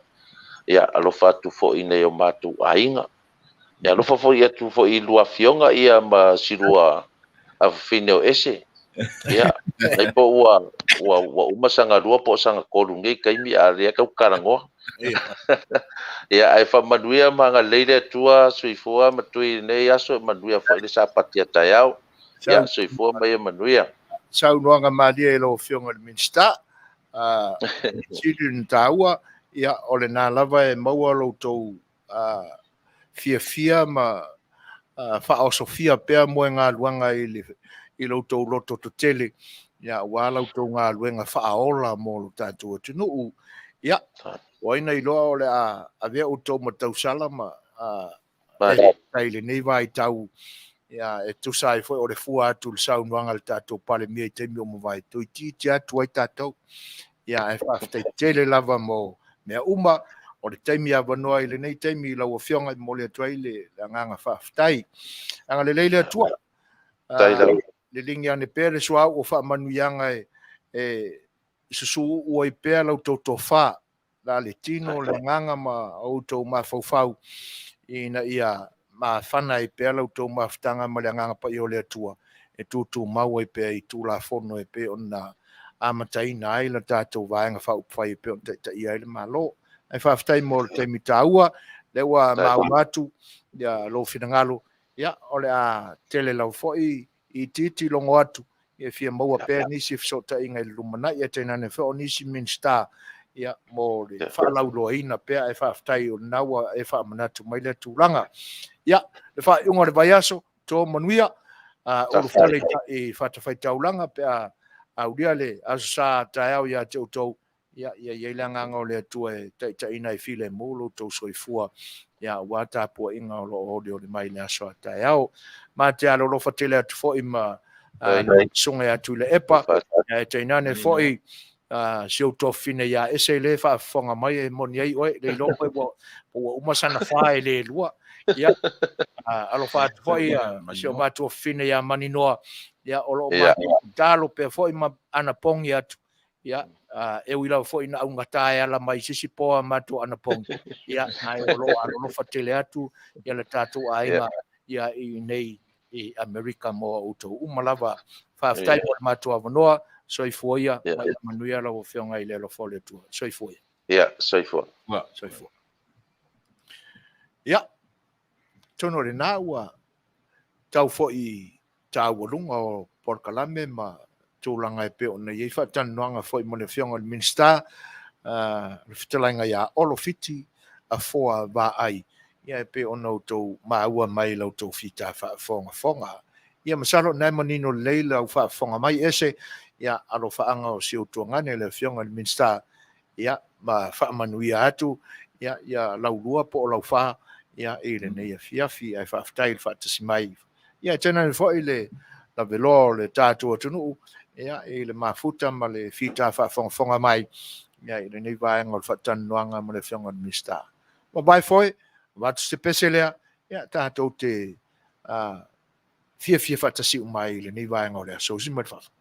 Ia, alofa atu foi i nai o matou aiga. Ia, alofa foi atu foi i lua afioga ia ma si lua afafine o Ese. Ia, ai po ua ua ua uma saga lua po o saga tolu nei taimi a lea tau talanoa. Ia. Ia, ae faamanuia ma agalelei le Atua, soifua ma tui i lenei aso, manuia foi le Sapati a taeao. Ia, soifua ma ia manuia. Saunoaga malie i lau Afioga i le Minisita. Sili ona taua, ia, o lena lava e maua lo outou fiafia ma faaosofia pea moegaluaga i lo outou loto tetele, ia, aua la outou galuega faaola mo lo tatou atunuu. Ia, o ai na iloa o le a avea outou ma tausala ma e i lenei vaitau, ia, e tusa ai foi o le fua atu i le saunoaga a le tatou Palemia i taimi o mavae, toeitiiti atu ai tatou. Ia, ae faafetai tele lava mo mea uma. O le taimi avanoa i lenei taimi i lau Afioga e momoli atu ai le agaga faafetai. Agalelei le Atua. Liligi ane pea le suauu o faamanuiaga e susuuu ai pea la outou tofa, la le tino, le agaga ma outou mafaufau, ina ia mafana ai pea la outou mafutaga ma le agaga paia o le Atua, e tutumau ai pea i Tulafono e pei ona amataina ai la tatou Vaega Faaupufai e pei ona taitaia ai le Malo. Ae faafetai mo le taimi taua, lea ua maua atu ia lou finagalo, ia, o le a tele lava foi itiiti logo atu, e fia maua pea nisi fesootaiga i le lumanai, ae tainane foi o nisi Minisita, ia, mo le faalauiloaina pea, ae faafetai o lena ua e faamanatu mai lea tulaga. Ia, le faaiuga o le vaiaso, to manuia, ulufale i fatafaitaulaga pe a aulia le Aso Sa taeao ia te outou, ia, ia i ai le agaga o le Atua e taitaiina ai filemu lo outou soifua, ia, aua tapuaiga o lo o olioli mai le aso a taeao. Ma te alolofa tele atu foi ma susuga ia Tuilaepa, ae tainane foi si ou tuafafine ia Ese le faafofoga mai e moni ai oe, le iloa koe ua uma sana fa e le lua. Ia, alofa atu foi si o matou tuafafine ia Maninoa, ia, o lo o matou tatalo pea foi ma anapogi atu. Ia, e ui lava foi ina augata e ala mai se isi po a matou anapogi, ia, ae o lo o alolofa tele atu ia le tatou aiga, ia, i nei i Amerika mo outou uma lava. Faafetai mo le matou avanoa. Soifua ia, ma ia manuia lau Afioga i le alofa o le Atua. Soifua ia. Ia, soifua. Soifua. Ia, atonu o lena ua tau foi taualuga o polokalame ma tulaga e pei ona i ai faatalanoaga foi ma le Afioga i le Minisita, le fetalaiga ia Olo Fiti Afoa Vaai, ia, e pei ona outou maua mai la outou fita faafogafoga. Ia, masalo o lena e manino lelei lau faafofoga mai Ese, ia, alofaaga o si ou tuagane le Afioga i le Minisita, ia, ma faamanuia atu, ia, ia laulua po o laufa, ia, i lenei afiafi, ae faafetai i le faatasi mai. Ia, e tainane foi le laveloa o le tatou atunuu, ia, i le mafuta ma le fita faafogafoga mai, ia, i lenei vaega o le faatalanoaga ma le Afioga i le Minisita. Mavae foi, avatu se pese lea, ia, tatou te fiafia faatasi uma ai i lenei vaega o le aso. Usi mai le fafo.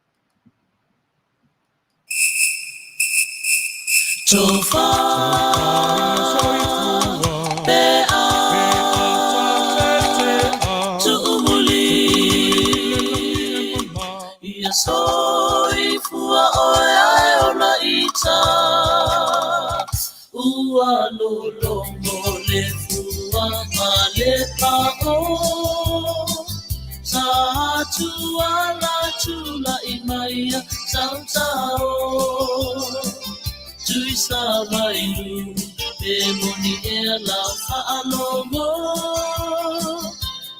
Ua lologo le fua ma le pao sa tuala tula'i mai tautao tui sa vailu pe moni ea lau faalogo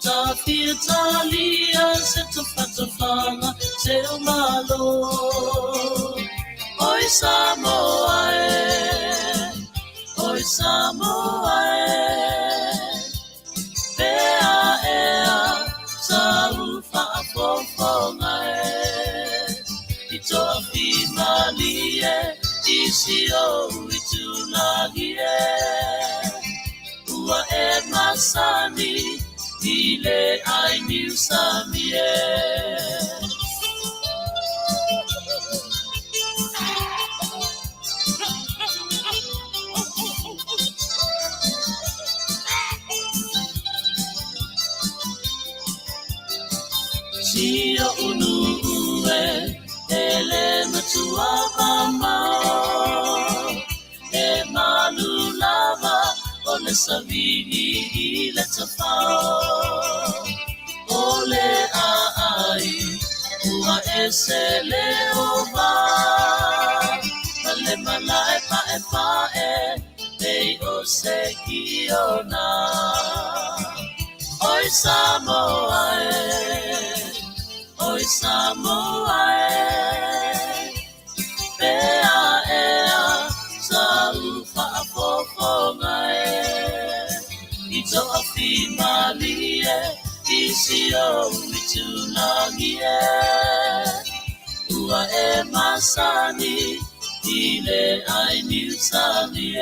ta fia talia se tafatafaga se o malo oi Samoa e oi Samoa e pea ea sau faafofoga e i toafimalie i si ou itulagi e ua e masani i le ai niusami e. Si o unu e le savini i le tafao o le aai ua ese le ova ma le malae paepae pei o se kiona. Oi Samoa e, oi Samoa e, pea ea sa u faafofoga e, i toafimalie i si ou itulagi e, ua e masani i le ai niusami e.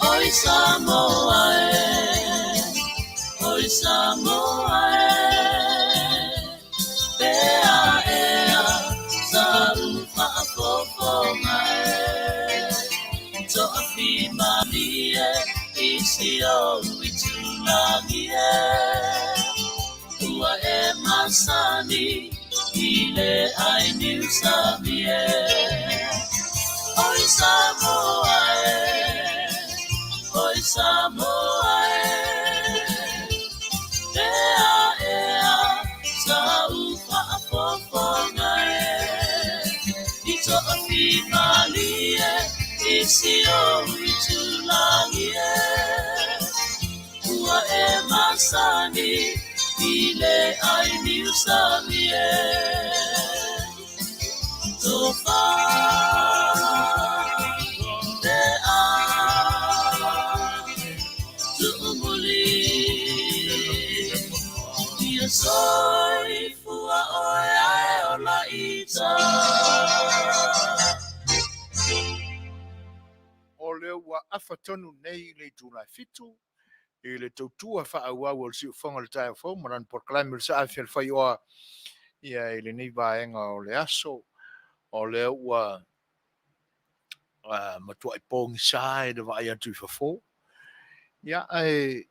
Oi Samoa e, oi Samoa e, pea ea sa u faafofoga e, toafimalie i si ou itulagi e, ua e masani i le ai niusami e. Oi Samoa e, oi Samoa e, ea ea sa u faafofoga e, i toafimalie i si ou itulagi e, ua e masani i le ai niusami e. Tofa te a tuumuli ia soifua oe ae ola ita. O lea ua afa tonu nei le itula e 7 i le tautua faaauau o le siufofoga o le taeao fou ma lana polokalame o le Saafi a le Faioa ia i lenei vaega o le aso. O lea ua matuai pogisa i le vaai atu i fafo. Ia, ae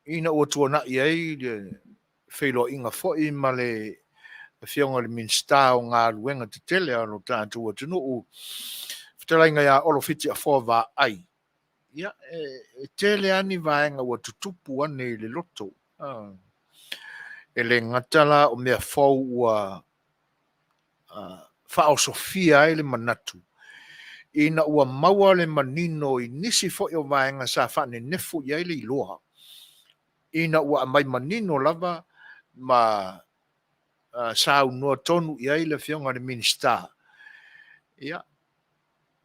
ina ua tuanai ai le feiloaiga foi ma le Afioga i le Minisita o Galuega Tetele a lo tatou atunuu, fetalaiga ia Olo Fiti Afoa Vaai, ia, e tele lava ni vaega ua tutupu ane i le loto. E le gata la o mea fou ua faaosofia ai le manatu, ina ua maua le manino i nisi foi o vaega sa faanenefu i ai le iloa, ina ua aumai manino lava ma saunoa tonu i ai le Afioga i le Minisita. Ia,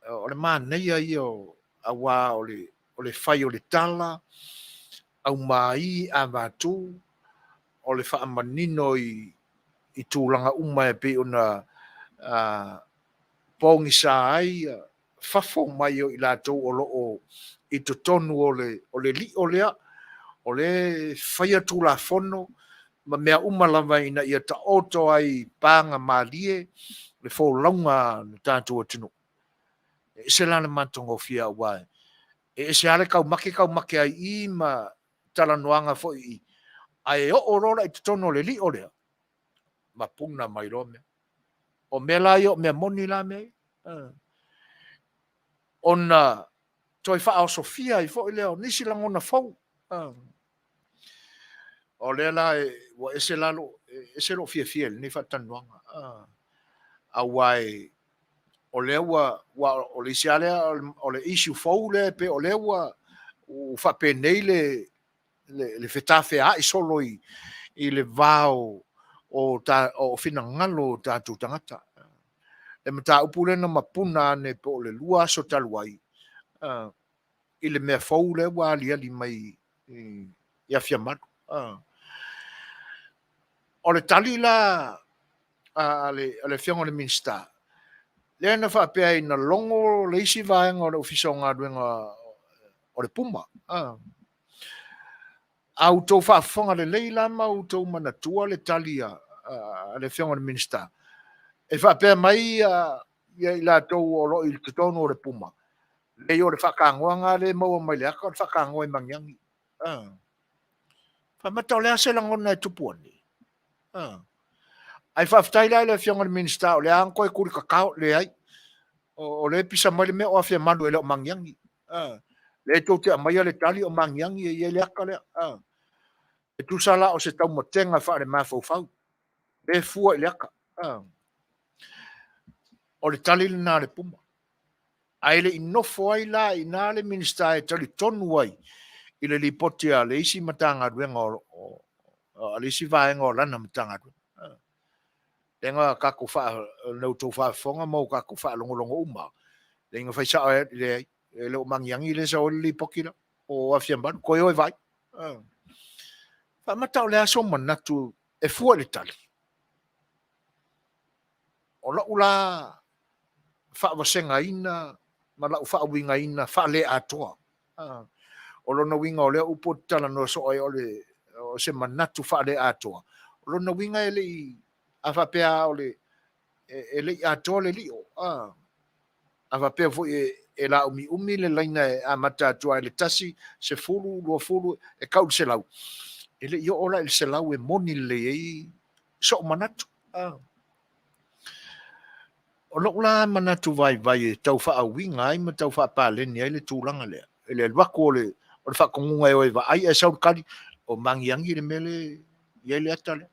o le manaia ia aua o le fai o le tala, aumai avatu, o le faamanino i tulaga uma e pei ona pogisa ai fafo mai o i latou o loo i totonu o le lio lea, o le faia tulafono ma mea uma lava ina ia taoto ai paga malie le folauga a le tatou atunuu. E ese la le matagofie aua e ese lava le taumake taumake ai i ma talanoaga foi i, ae oo loa la i totonu o le lio lea, ma puna mai loa mea. O mea la ia o mea moni la mea ia. Ona toe faaosofia ai foi lea o nisi lagona fou. O lea la ua ese la lo, ese lou fiafia i lenei faatalanoaga. Aua o lea ua, o le isi lava lea, o le issue fou lea, pe o lea ua faapenei le fetafeai solo i le va o finagalo o tatou tagata. Le mataupu lea na mapuna ane po o le 2 aso talu ai, i le mea fou lea ua aliali mai i Afiamalu. O le tali la a le Afioga i le Minisita, lea na faapea ai na logo le isi vaega o le Ofisa o Galuega o le Puma. A outou faafofoga lelei la ma outou manatua le tali a le Afioga i le Minisita, e faapea mai ia i latou o lo o i totonu o le Puma, leai o le faatagoa lena lea e maua mai le ata o le faatagoa i Magiagi. Faamata o le a se lagona e tupu ane? Ae faafetai la i le Afioga i le Minisita o lea na toe tulikakao, leai. O lea e pisa mai le mea o Afiamalu e le o Magiagi. Lea tou te aumaia le tali o Magiagi e i ai le ata lea. E tusa la o se taumatega faale-mafaufau lea e fua i le ata. O le tali lena a le Puma. Ae le i nofo ai la i ina le Minisita e talitonu ai i le lipoti a le isi Matagaluega o le isi vaega o lana Matagaluega. Lea na tatou na outou faafofoga ma o tatou faalogologo uma, lea na fai sao ai, leai, e le o Magiagi lea e sau ai le lipoti lea, o Afiamalu, toe o e vaai. Faamata o le a sou manatu e fua i le tali? O lou la faavasegaina ma lau faauigaina faale-atoa. O lona uiga o lea upu ou te talanoa soo ai o se manatu faale-atoa. O lona uiga e le i, a faapea o le, e le i atoa le lio. A faapea foi e laumiumi le laina e amata atu ai le 1, 10, 20, e tau i le 100. E le i oo la i le 100 e moni lelei ai sou manatu. O lou la manatu vaivai e tau faauiga ai ma tau faapaleni ai le tulaga lea, i le alu atu o le faatonuga e o e vaai ae sau le tali, o Magiagi le mea lea e i ai le ata lea.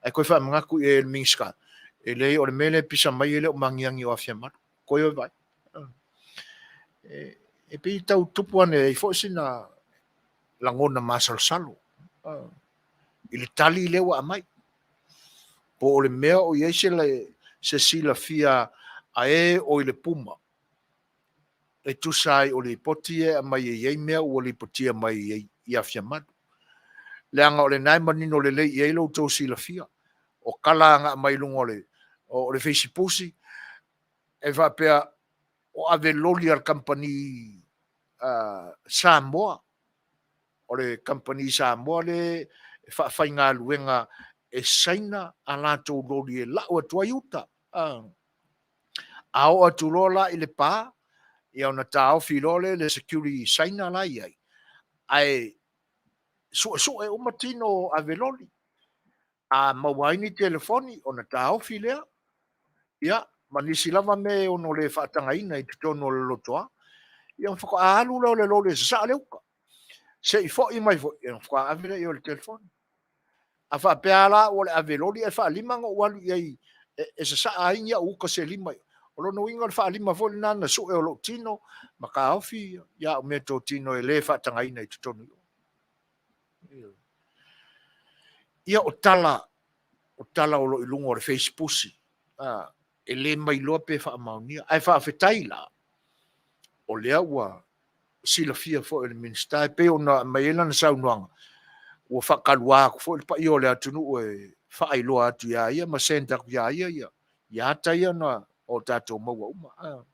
Ae toe faamanatu i ai e le Minisita, e leai o le mea lea e pisa mai e le o Magiagi o Afiamalu. Toe o e vaai. E pei e tau tupu ane ai foi sina lagona masalosalo i le tali lea ua aumai. Po o le mea o i ai se silafia a e o i le Puma e tusa ai o lipoti ia e aumai e i ai mea ua lipotia mai ai i Afiamalu. Leaga o lena e manino lelei i ai lo outou silafia. O tala na aumai i luga o le Fesipusi, e faapea o ave loli a le kamupani Samoa, o le kamupani Samoa lea e faafaigaluega e Saina a latou loli e lau atu ai uta. A oo atu loa la i Lepa, ia ona taofi loa lea e le security Saina la e i ai, ae suesue uma tino o ave loli. A maua ai ni telefoni ona taofi lea, ia, ma nisi lava mea e ono le faatagaina i totonu o le lotoa, ia ona faatoa alu lea o le loli e sasaa le uta. Se i foi mai foi, ia ona faatoa ave lea o le telefoni. A faapea la ua le ave loli ae faalima ona ou alu i ai e sasaa ai ni au uta se lima. O lona uiga o le faalima foi lena na sue o lou tino ma taofi ia au meatotino e le faatagaina i totonu i o. Ia o tala, o tala o lo o i luga o le Facebook, e le mailoa pe faamaonia. Ae faafetai la, o lea ua silafia foi e le Minisita e pei ona aumai ai lana saunoaga, ua faatalua atu foi le paia o le atunuu e faailoa atu iā ia ma send atu iā ia ia ata ia na o tatou maua uma.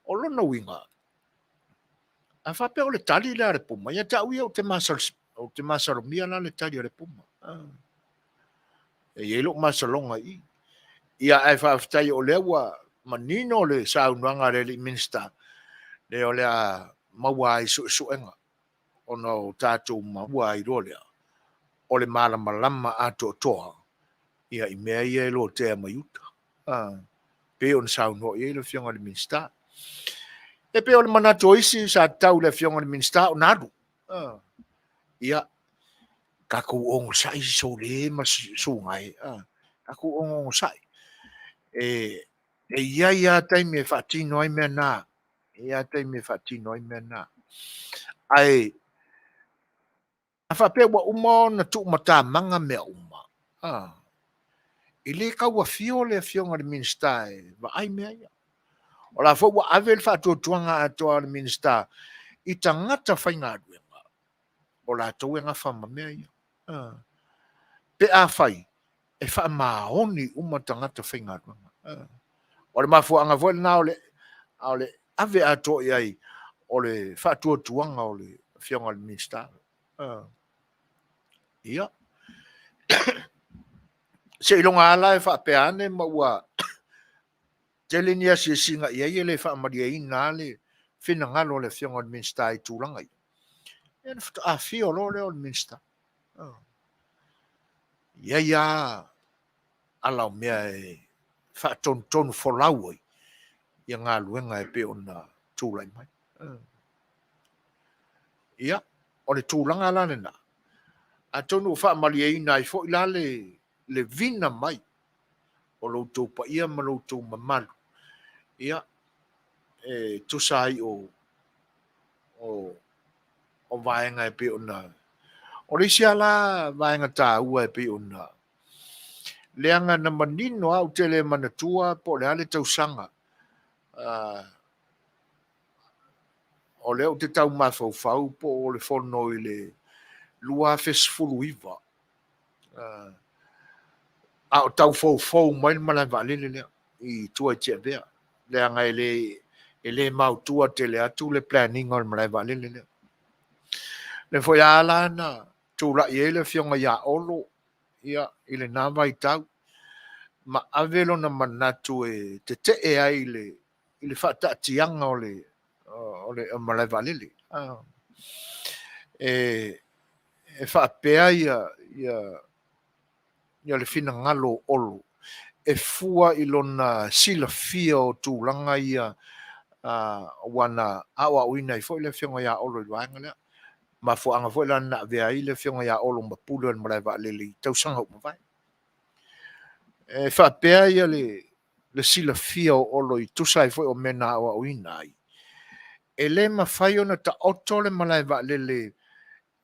O lona uiga, a faapea o le tali lea a le Puma, ia te au ia ou te ou te masalomia la le tali a le Puma. E i ai lou masaloga i i. Ia ae faafetai o lea ua manino le saunoaga a le alii Minisita, lea o le a maua ai suesuega ona o tatou maua ai loa lea o le malamalama atoatoa ia i mea ia e lotea mai uta. Pei ona saunoa i ai le Afioga i le Minisita. E pei o le manatu o isi sa tatau i le Afioga i le Minisita ona alu. Ia, tatou onosai sole ma sugae, tatou onosai. E i ai lava taimi e faatino ai mea na. E i ai lava taimi e faatino ai mea na. Ae, a faapea ua uma ona tuumatamaga mea uma, e le tau afio le Afioga i le Minisita e vaai mea ia. O la foi ua ave le faatuatuaga atoa a le Minisita i tagata faigaluega o latou e nafa ma mea ia. Pe afai e faamaoni uma tagata faigaluega. O le mafuaaga foi lena o le ave atoa i ai o le faatuatuaga o le Afioga i le Minisita. Ia, seiloga lava la e faapea ane ma ua tele ni asiasiga i ai e le faamalieina lava le finagalo o le Afioga i le Minisita i tulaga ia. Ia ona faatoa afio loa lea o le Minisita. E i ai lava ala o mea e faatonutonu folau ai ia galuega e pei ona tulai mai. Ia, o le tulaga la lena, atonu ua faamalieina ai foi la le vina mai o lo outou paia ma lo outou mamalu, ia, e tusa ai o o vaega e pei ona o le isi lava la vaega taua e pei ona leaga na manino lava, ou te le manatua po o le a le tausaga, o lea ou te tau mafaufau po o le fono i le 2019, a o tau foufou mai le malae vaalele lea i tua i Tiavea, leaga e le maotua tele atu le plan ina o le malae vaalele lea. Lea foi a ala na tulai ai le afioga ia Olo ia, i lena vaitau ma ave lona manatu e tetee ai i le faataatiaga o le malae vaalele. E faapea ia le finagalo o Olo e fua i lona silafia o tulaga ia, ua na aoaoina ai foi le afioga ia Olo i le vaega lea. Mafuaaga foi la na avea ai le afioga ia Olo ma pule o le malae vaalele i tausaga ua mavae. E faapea ia le silafia o Olo i tusa ai foi o mea na aoaoina ai, e le mafai ona taoto le malae vaalele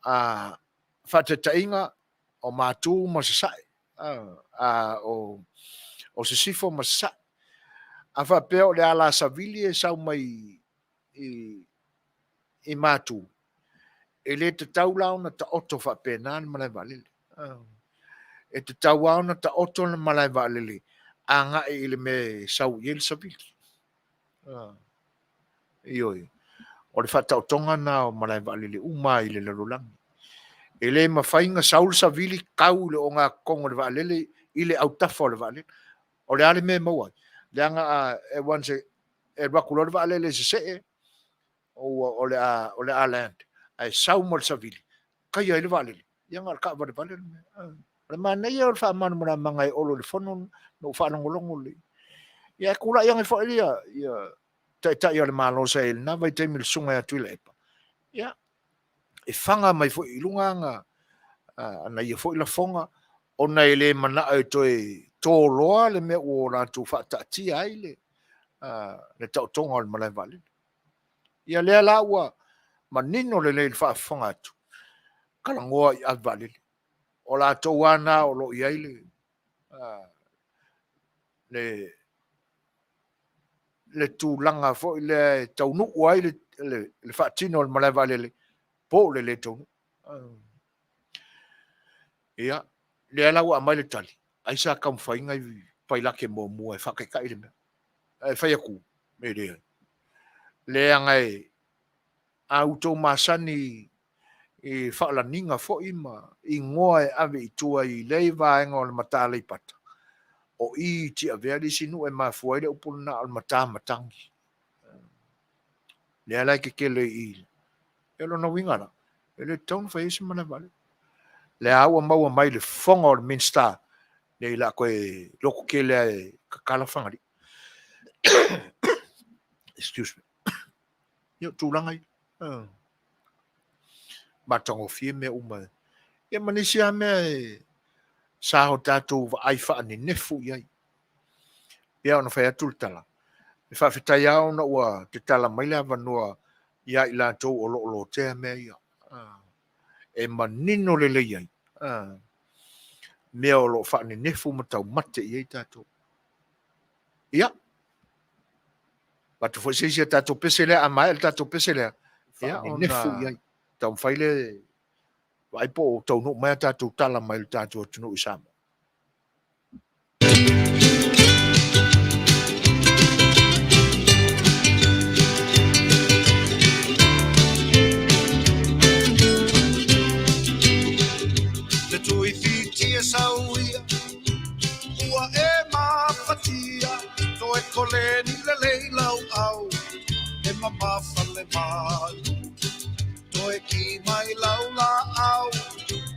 a faataitaiga o Matu ma Sasae, o Sisifo ma Sasae. A faapea o le ala savili e sau mai i Matu, e le tatau la ona taoto faapena le malae vaalele. E tatau lava ona taoto le malae vaalele agai i le mea e sau i ai le savili. Ioe. O le faataotoga lena o malae vaalele uma i le lalolagi. E le mafai ona sau le savili tau i le ogatotonu o le vaalele i le autafa o le vaalele. O le a le mea e maua ai? Leaga e once e alu atu loa le vaalele i sesee, o le a land, ae sau ma le savili, taia ai le vaalele, ia na o le taavalevale le mea. O le manaia o le faamalamalamaga e Olo i le fono na ou faalogologo lelei. Ia ae tulai ane foi ia Taitai o le Malo sa i ai i lena vaitaimi le Susuga ia Tuilaepa, ia, e faga mai foi i luga ana ia foi lafoga, ona e le manao e toe toloa le mea ua latou faataatia ai le taotoga o le malae vaalele. Ia lea la ua manino lelei i le faafofoga atu, talanoa i ave vaalele. O latou lava na o lo o i ai le tulaga foi lea e taunuu ai le faatino o le malae vaalele po o le le taunuu. Ia, lea la ua aumai le tali, ai sa taumafai nai pailate muamua e faataitai le mea. Ae fai atu, e leai. Leaga e a outou masani i faalaniga foi ma igoa e ave i tua i lea vaega o le mata Aleipata, o i i Tiavea le isi nuu e mafua ai le upu lena o le mata matagi. Lea la e tetele i i. E lona uiga la, e le tatau ona fai ai se malae vaalele. Lea ua maua mai le fofoga o le Minisita, nei la toe loto tele lava e tatala Fagalii. Excuse me. Ia, o tulaga ia. Matagofie mea uma. Ia ma nisi lava mea e sa o tatou vaai faanenefu i ai. Pei ona fai atu le tala, e faafetai lava ona ua tatala mai le avanoa ia i latou o lo o lotea mea ia. E manino lelei ai mea o lo o faanenefu ma taumate i ai tatou. Ia, avatu foi se isi a tatou pese lea, a maea le tatou pese lea, ia, ona taumafai le vaai po o taunuu mai a tatou tala mai le tatou atunuu i Samoa. Le tuifitia sauia ua e mafatia toe koleni lelei lau au e mamafa le malu toe Ki mai lau laau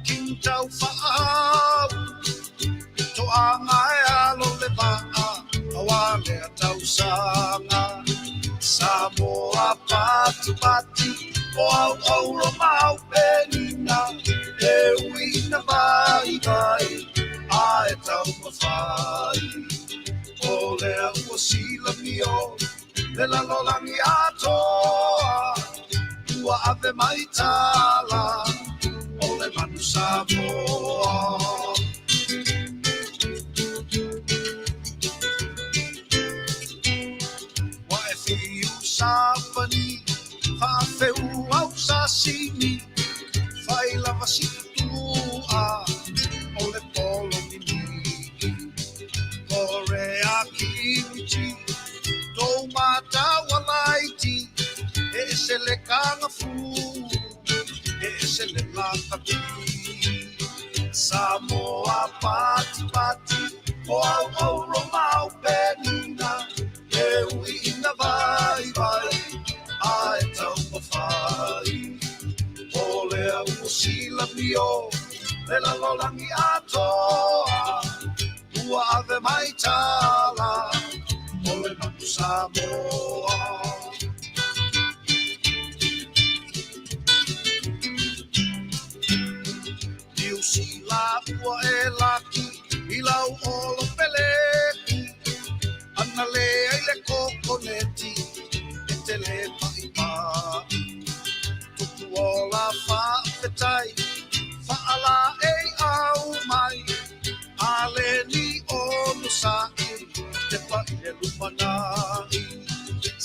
king tau faau Toaga e alo le vaa aua lea tausaga Samoa patipati o au auro ma au penina E ui ina vaivai ae taumafai O lea ua silamio le lalolagi atoa Ua ave mai tala o le manu Samoa. Ua e fiu sapani faafeu au sasini Fai lava si tutua o le polo mimii Korea kimchi tou matau alaiti E ese le kagafu e ese le lakati Samoa patipati o au auro ma au penina E ui ina vaivai ae taumafai O lea ua silamio le lalolagi atoa Ua ave mai tala o le manu Samoa. Niu Sila ua e laki i lau olo peleki Ana le ai le kokoneti e te le pa'ipa'i Tupu ola faafetai faalaei au mai A le ni ono sa'i te pa'i le lumana'i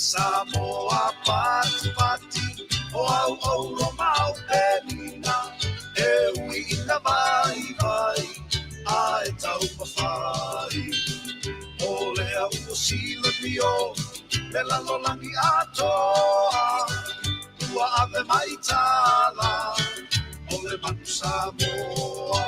Samoa patipati o au auro ma au penina E ui ina vaivai ae taumafai O lea ua silamio le lalolagi atoa Ua ave mai tala o le manu Samoa.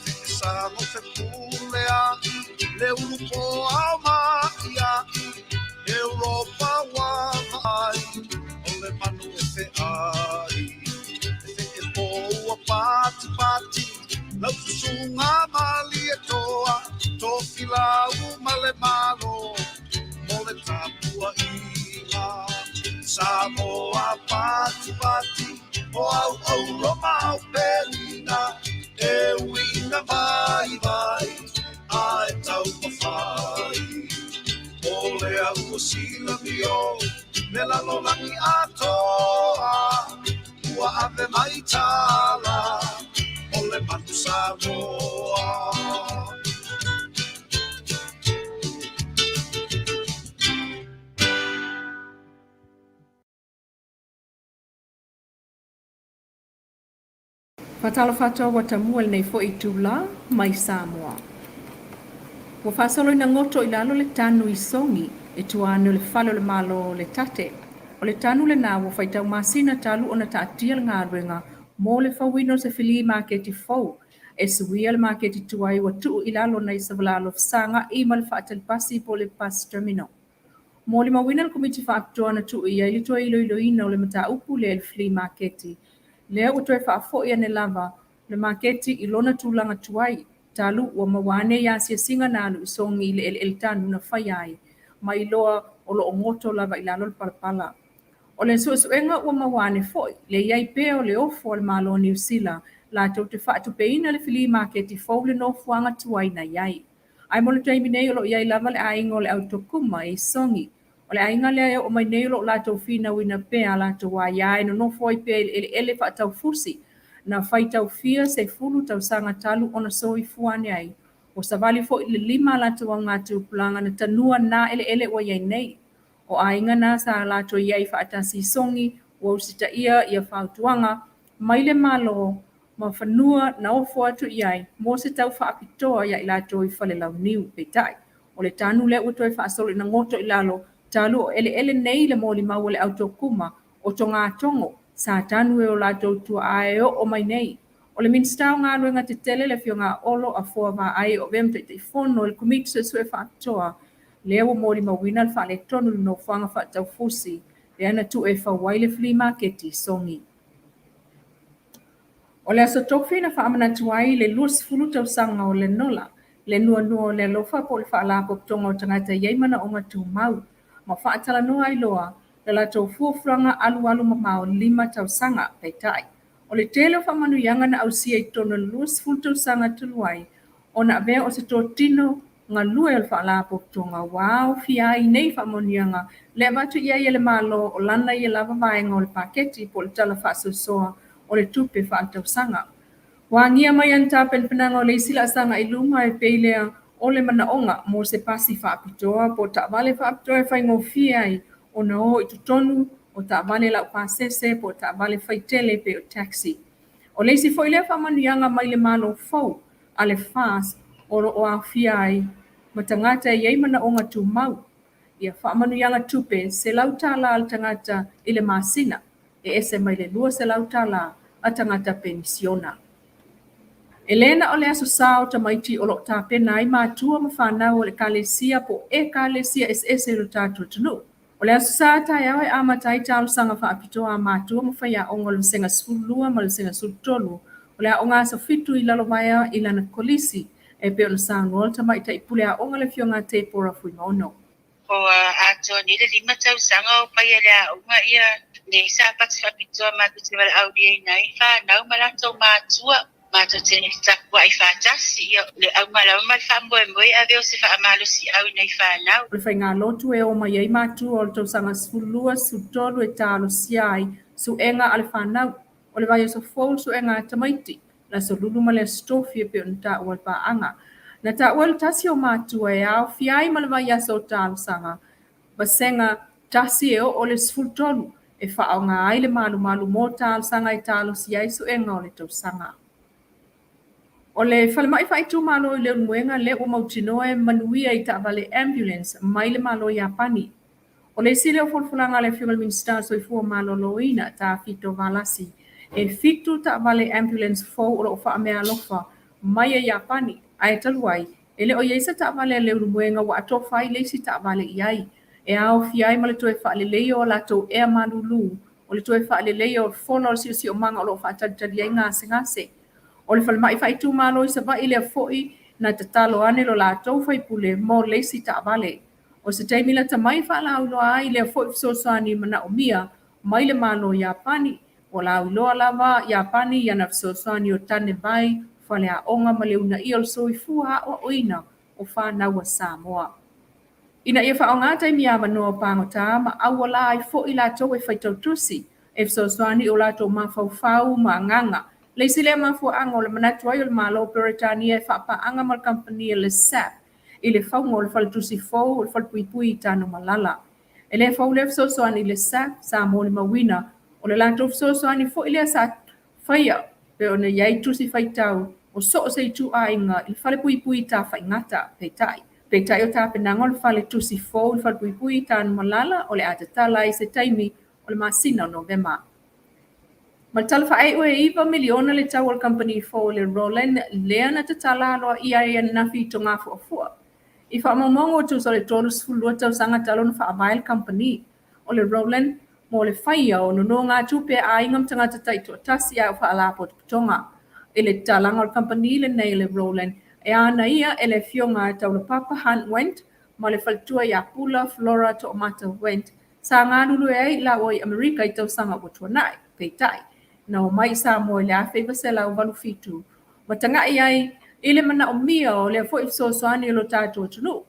Feesago fepulea'i le ulu poao ma'ia'i Europa ua vaai o le manu e fe'ai E fe'epo ua patipati lau susuga Malietoa Tofilau ma le Malo mo le tapua'iga Samoa patipati o au auro ma au penina E ui ina vaivai ae taumafai O lea ua silamio le lalolagi atoa Ua ave mai tala o le manu Samoa. Faatalofa atu au ua tamua i lenei foi itula mai Samoa. Ua faasolo ina goto i lalo le tanu i Sogi e tua ane o le fale o le Malo o le Tate. O le tanu lenā ua faitau masina talu ona taatia le galuega mo le fauina o se filī maketi fou e suia le maketi tuai ua tuu i lalo nai Savalalo fesagai ma le faatalipasi po o le bus terminal. Molimauina le Komiti Faapitoa na tuu i ai le toe iloiloina o le mataupu lea i le flea maketi. Lea ua toe faafoi ane lava le maketi i lona tulaga tuai, talu ua maua ane i asiasiga na alu i Sogi i le eleele tanu na faia ai, ma iloa o lo o goto lava i lalo le palapala. O le suesuega ua maua ane foi, le i ai pea o le ofo a le Malo o Niu Sila latou te faatupeina le filī maketi fou le nofoaga tuai na i ai. Ae mo le taimi nei o lo o i ai lava le aiga o le au Tokuma i Sogi. O le aiga lea e oo mai nei o lo o latou finauina pea a latou aia e nonofo ai pea i le eleele faataufusi na faitaufia 10 tausaga talu ona soifua ane ai. Ua savali foi i le 5 a latou augatupulaga na tanua na eleele ua i ai nei. O aiga na sa latou i ai faatasi i Sogi ua usitaia ia fautuaga mai le Malo ma fanua na ofo atu i ai mo se tau faapitoa ia i latou i Falelauniu. Peitai, o le tanu lea ua toe faasolo ina goto i lalo talu o eleele nei le molimau a le au Tokuma o Togatogo sa tanu e o latou tuaa e oo mai nei. O le Minisita o Galuega Tetele le Afioga a Olo Afoa Vaai o avea ma Taitaifono i le Komiti Suesue Faapitoa Lea ua molimauina le faaletonu i le nofoaga faataufusi lea na tuu e fau ai le flea maketi i Sogi. O le Aso Tofi na faamanatu ai le 20 tausaga o le Nola, le nuanua o le alofa po o le Faalapotopotoga o Tagata e i ai Manaoga Tumau, ma faatalanoa ai loa le latou fuafuaga alualu mamao 5 tausaga. Peitai, o le tele o faamanuiaga na ausia i totonu o le 20 tausaga talu ai ona avea o se totino galue o le Faalapotopotoga ua aofia ai nei faamanuiaga le avatu i ai e le Malo o lana ia lava vaega o le paketi po o le tala faasoasoa o le tupe faaletausaga. Ua agia mai ana tapenapenaga o le isi laasaga i luma e pei lea o le manaoga mo se pasi faapitoa po o taavale faapitoa e faigofie ai ona o i totonu o taavale laupasese po o taavale faitele pei o taxi. O le isi foi lea faamanuiaga mai le Malo fou a le FAST o lo o aofia ai ma tagata e i ai manaoga tumau, ia faamanuiaga tupe $100 a le tagata i le masina, e ese mai le $200 a tagata penisiona. E le na o le Aso Sa o Tamaiti o lo o tapena ai matua ma fanau o le Ekalesia po o Ekalesia eseese i lo tatou atunuu. O le Aso Sa taeao e amata ai talosaga faapitoa a matua ma faiaoga o le Vasega 12 ma le Vasega 13 o le Aoga Aso Fitu i Lalovaea i lana kolisi e pei ona saunoa le Tamaitai Pule Aoga le Afioga a Tepora Fuimaono. Ua atoa nei le 5 tausaga o faia e le aoga ia le sapati faapitoa matou te valaauliaina ai fanau ma latou matua. Matou te tapuai faatasi, ia le auga lava ma le faamoemoe e ave o se faamalosiau i nai fanau. O le faigalotu e o mai ai matua o le tausaga 12, 13 e talosia ai suega a le fanau. O le vaiaso fou le suega a tamaiti, le Aso Lulu ma le Aso Tofi e pei ona taua le paaga. Na taua le tasi o matua e aofia ai ma le vaiaso o talosaga vasega 1 e oo i le 13 e faaaoga ai le malumalu mo talosaga e talosia ai suega o le tausaga. O le falemai faaitumalo i Leulumoega lea ua mautinoa e manuia i taavale ambulance mai le Malo Iapani. O le isi lea o folafolaga a le Afioga i le Minisita o le Soifua Maloloina, Tafito Valasi, e 7 taavale ambulance fou o lo o faameaalofa mai e Iapani, ae talu ai, e le o i ai se taavale a Leulumoega ua atofa ai le isi taavale i ai, e aofia ai ma le toe faaleleia o a latou ea malulu, o le toe faaleleia o le fola o le siosiomaga o lo o faatalitali ai gasegase. O le falemai faaitumalo i Savaii lea foi na tatalo ane lo latou faipule mo le isi taavale. O se taimi lata mai e faalauiloa ai lea foi fesoasoani manaomia mai le Malo o Iapani. Ua lauiloa lava Iapani i ana fesoasoani o tane vai, faleaoga ma le uunaia o le soifua aoaoina o fanau a Samoa. Ina ia faaaoga taimi avanoa o pagota ma auala ai foi latou e faitau tusi, e fesoasoani i o latou mafaufau ma agaga. Le isi lea mafuaaga o le manatu ai o le Malo o Peretania e faapaaga ma le kamupani a le SAP i le fauga o le faletusi fou o le falepuipui i Tanumalala. E le fou lea fesoasoani i le SAP sa molimauina, o le latou fesoasoani foi lea sa faia pei ona i ai tusi faitau o so o se ituaiga i le falepuipui i Tafaigata. Peitai, peitai o tapenaga o le fale tusi fou i le falepuipui i Tanumalala o le a tatala ai i se taimi o le masina o Novema. Ma le tala faaiu e $9 miliona le tau o le kamupani fou o le Roland lea na tatala aloaia ai ananafi i Togafuafua. I faamaumauga ua tusa o le 32 tausaga talu ona faavae le kamupani o le Roland mo le faia o nonogatupe a aiga ma tagata taitoatasi a o faalapotopotoga. I le tatalaga o le kamupani lenei o le Roland e ana ia e le Afioga a Taulapapa Hunt Wendt ma le faletua ia Pula Flora Toomata Wendt Sa galulue ai i laua i Amerika i tausaga ua tuanai, peitai, na omai i Samoa i le 1987 ma taga'i ai i le manaomia o lea foi fesoasoani e lo tatou atunuu.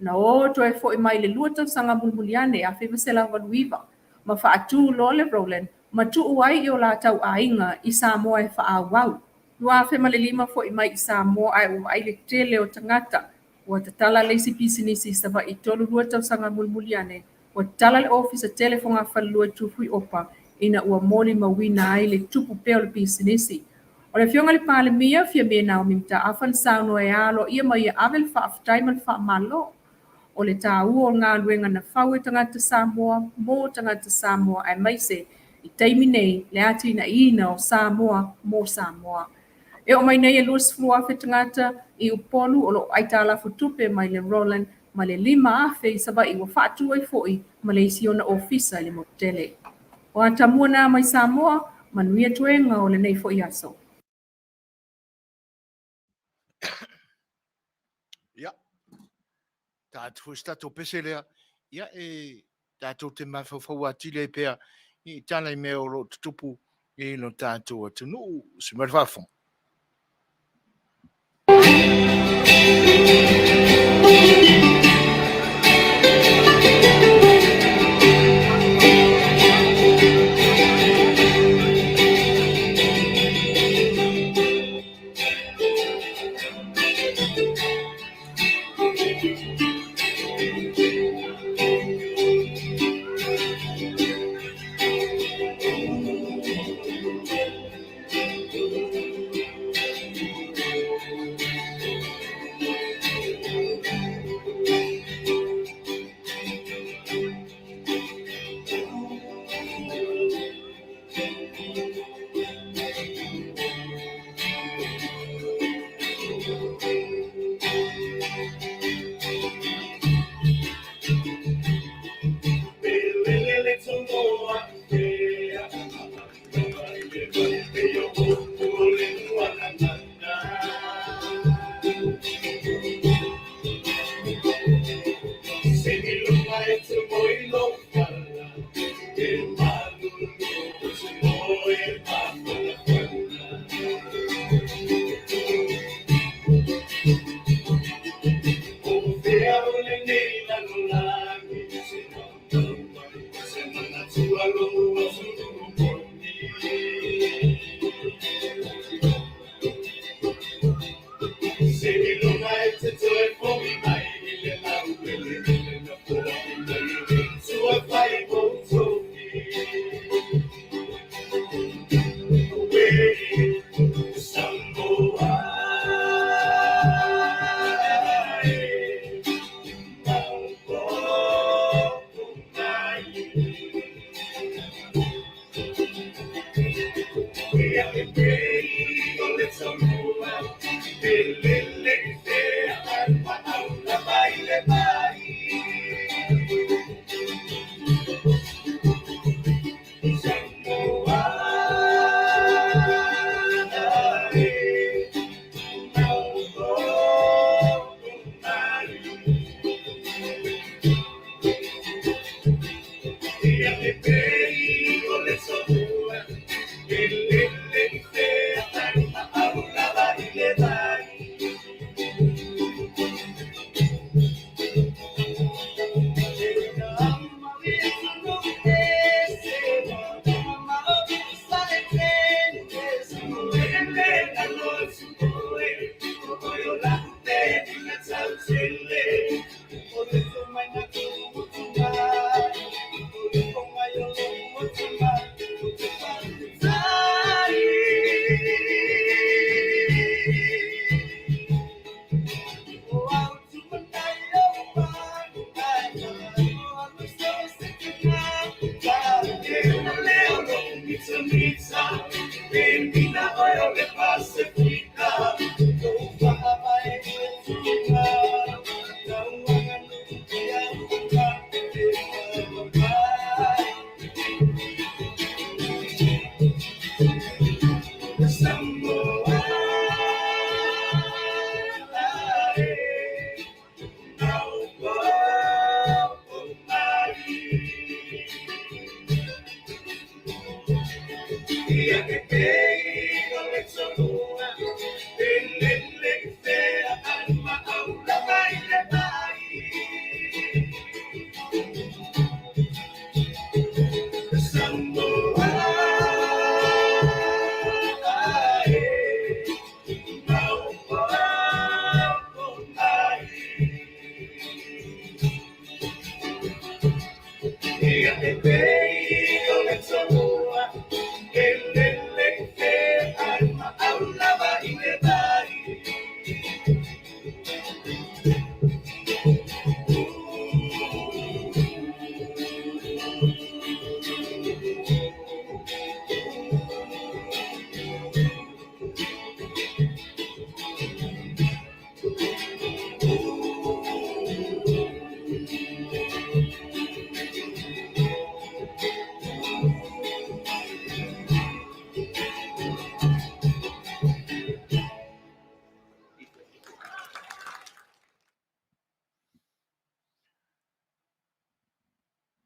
Na o toe foi mai i le 2 tausaga mulimuli ane, 1989, ma faatu loa le Roland ma tuu ai i o latau aiga i Samoa e faaauau. 2005 foi mai i Samoa ae ua vaai le tele o tagata ua tatala le isi pisinisi i Savaii 32 tausaga mulimuli ane, ua tatala le ofisa tele fogafalelua i Tufuiopa ina ua molimauina ai le tupu pea o le pisinisi. O le Afioga i le Palemia, Fiame Naomi Mataafa na saunoa e aloaia mai e ave le faafetai ma le faamalo o le taua o le galuega na fau e tagata Samoa mo tagata Samoa aemaise i taimi nei le atinaeina o Samoa mo Samoa. E oo mai nei e 20,000 tagata i Upolu o lo o aitalafu tupe mai le Roland. ma le 5,000 i Savaii ua faatu ai foi ma le isi ona ofisa i le motu tele. O atamua na mai Samoa, manuia toega o lenei foi aso. Ia, ta atu foi se tatou pese lea, ia e tatou te mafaufau atili ai pea i tala i mea o lo o tutupu i lo tatou atunuu. Se mai le faafofoga.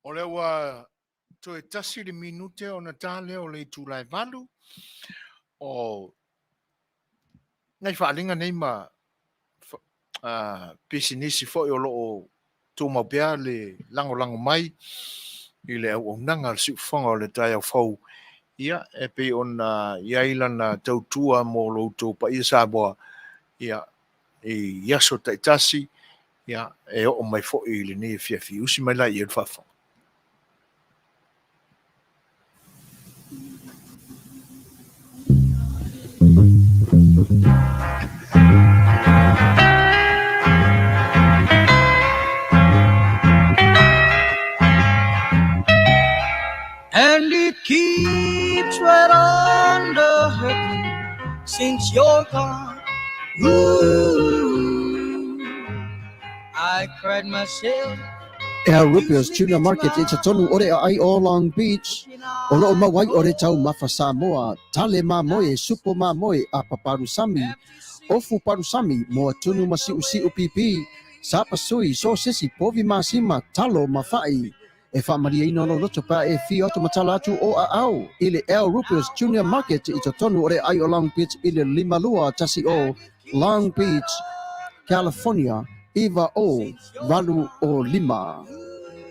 O lea ua toe tasi le minute ona ta lea o le itula e 8. O nai faaaliga nei ma pisinisi foi o lo o tumau pea le lagolago mai i le auaunaga a le siufofoga o le taeao fou, ia, e pei ona i ai lana tautua mo lo outou paia Samoa, ia, i aso taitasi, ia, e oo mai foi i lenei afiafi. Usi mai la i ai le faafofoga. And it keeps right on the hurting since you're gone. Ooh, I cried myself El Rubio's Tuna Market i te tonu o le aai o Long Beach, o loo mau ai o le taumafa Samoa, tale mamoe, supo mamoe, apa palusami, ofu palusami, moa tunu ma siusiu pipi, sapa sui, sosesi, povi masima, talo ma fa'i. E faamalieina lou loto pe a e afio atu ma tala atu o aao i le El Rubio's Junior Market i totonu o le aai o Long Beach i le 5210 Long Beach, California 90805.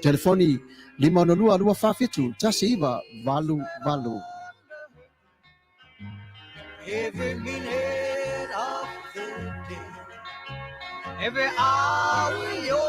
Telefoni 562 247 1988. Every minute of the day, every hour you're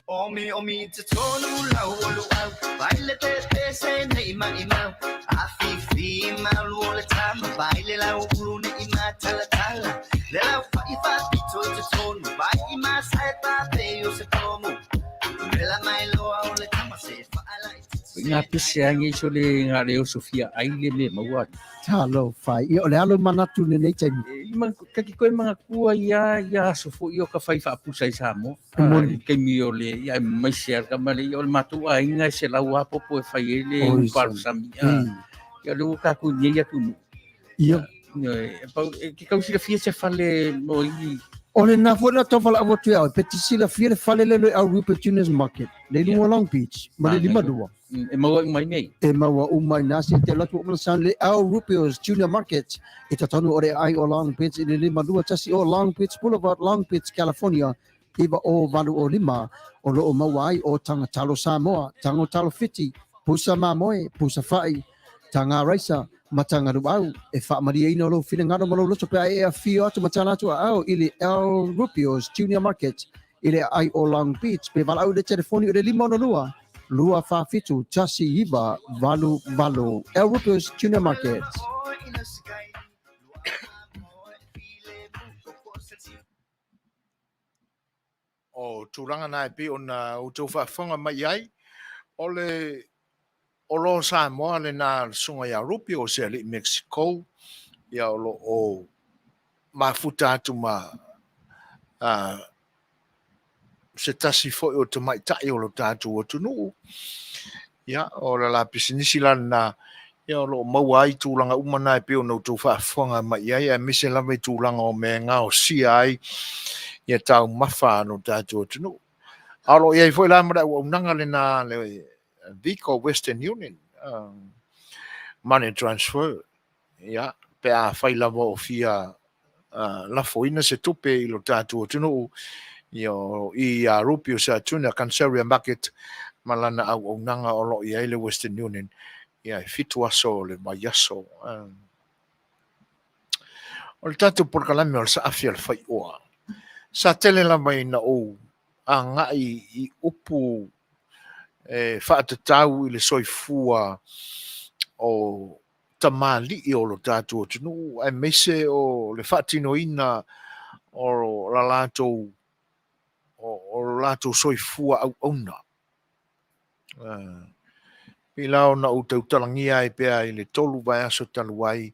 Omi omi te tonu lau o luau Vai le te te se nei mai mau A fi fi malu o le tama Vai le lau ulu nei ma tala tala Le lau fa i fa pito i te tonu Vai i ma sae pa pe o se tomu Le la mai loa o le tama se fa ala i te Ngā pese a ngei so le ngā leo Sofia ai le me maua. Talofa. Ia, o le alo manatu lenei taimi. E, ma, kaki koe mga kua ia, ia aso fo i o ka whai whaapusa i Samoa. E moni. I kaimi o le, ia e mai se ar ka male, ia o le mātou aiga e se lau apopo e whai e le Oi, uparu soni. sami. Ia le ua kākou nei atu nu. Ia. Ia, e pau, e ke kau silafia se fale mo i. O le na foi na tau whalaau atu e au, pe te silafia le fale le le au Rupert Junior's Market, le Ia. lunga Long Beach, ma le Ah, lima nai. lua. E maua uma i nei. E maua uma i nā se te latu o mana le Al Rupio's Junior Market, i tatanu o le ai o Long Beach i le 52 o Long Beach Boulevard, Long Beach, California, iwa o valu o lima, o loo maua ai o tanga talo Samoa, tango talo Fiti, pusa mamoe, pusa fa'i, tanga raisa, ma tanga luau, e faamalieina lou finagalo ma lou loto pe a e afio atu ma tala atu aao i le Al Rupio's Junior Market i le aai o Long Beach pe valaau i le telefoni o le 562 247 1988. Al Rupio's Junior Market. O tulaga na e pei ona outou faafofoga mai ai, o le oloa Samoa lena a le Susuga ia Rupi o se alii Mexico, ia o lo o mafuta atu ma se tasi foi o tamaitai o lo tatou atunuu. Ia, o le la pisinisi la lena, ia o lo o maua ai tulaga uma na e pei ona outou faafofoga mai i ai, aemaise lava i tulaga o mea e gaosia ai ia taumafa a lo tatou atunuu. A o lo o i ai foi la ma le auaunaga lena a le Vico Western Union, money transfer, ia, pe afai lava o fia lafoina se tupe i lo tatou atunuu, ia o i ia Rupi o Saatuna Canceria Market ma lana auaunaga o lo o i ai le Western Union, ia e 7 aso o le vaiaso. O le tatou polokalame o le saafi a le faioa, sa tele lava ina ou agai i upu e faatatau i le soifua o tamalii o lo tatou atunuu, aemaise o le faatinoina o la latou o lo latou soifua auauna. Pei la ona ou tautalagia ai pea i le 3 vaiaso talu ai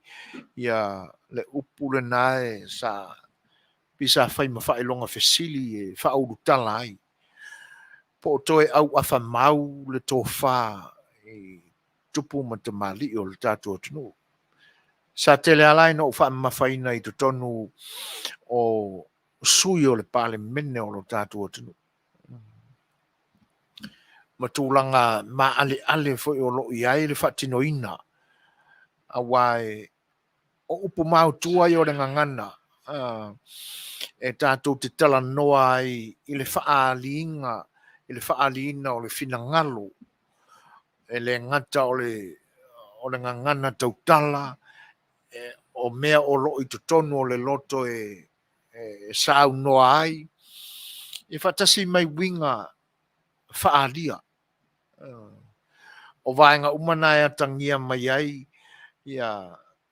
ia le upu lena e sa pei sa fai ma faailoga fesili e faaulutala ai, po o toe auafa mau le tofa i tupu ma tamalii o le tatou atunuu. Sa tele lava la ina ou faamamafaina i totonu o sui o le Palemene o lo tatou atunuu ma tulaga maaleale foi o lo o i ai le faatinoina, aua o upu maotua ia o le gagana e tatou te talanoa ai i le faaaliga, i le faaaliina o le finagalo, e le gata o le gagana tautala, o mea o lo o i totonu o le loto e saunoa ai, e faatasi mai uiga faaalia. O vaega uma na e atagia mai ai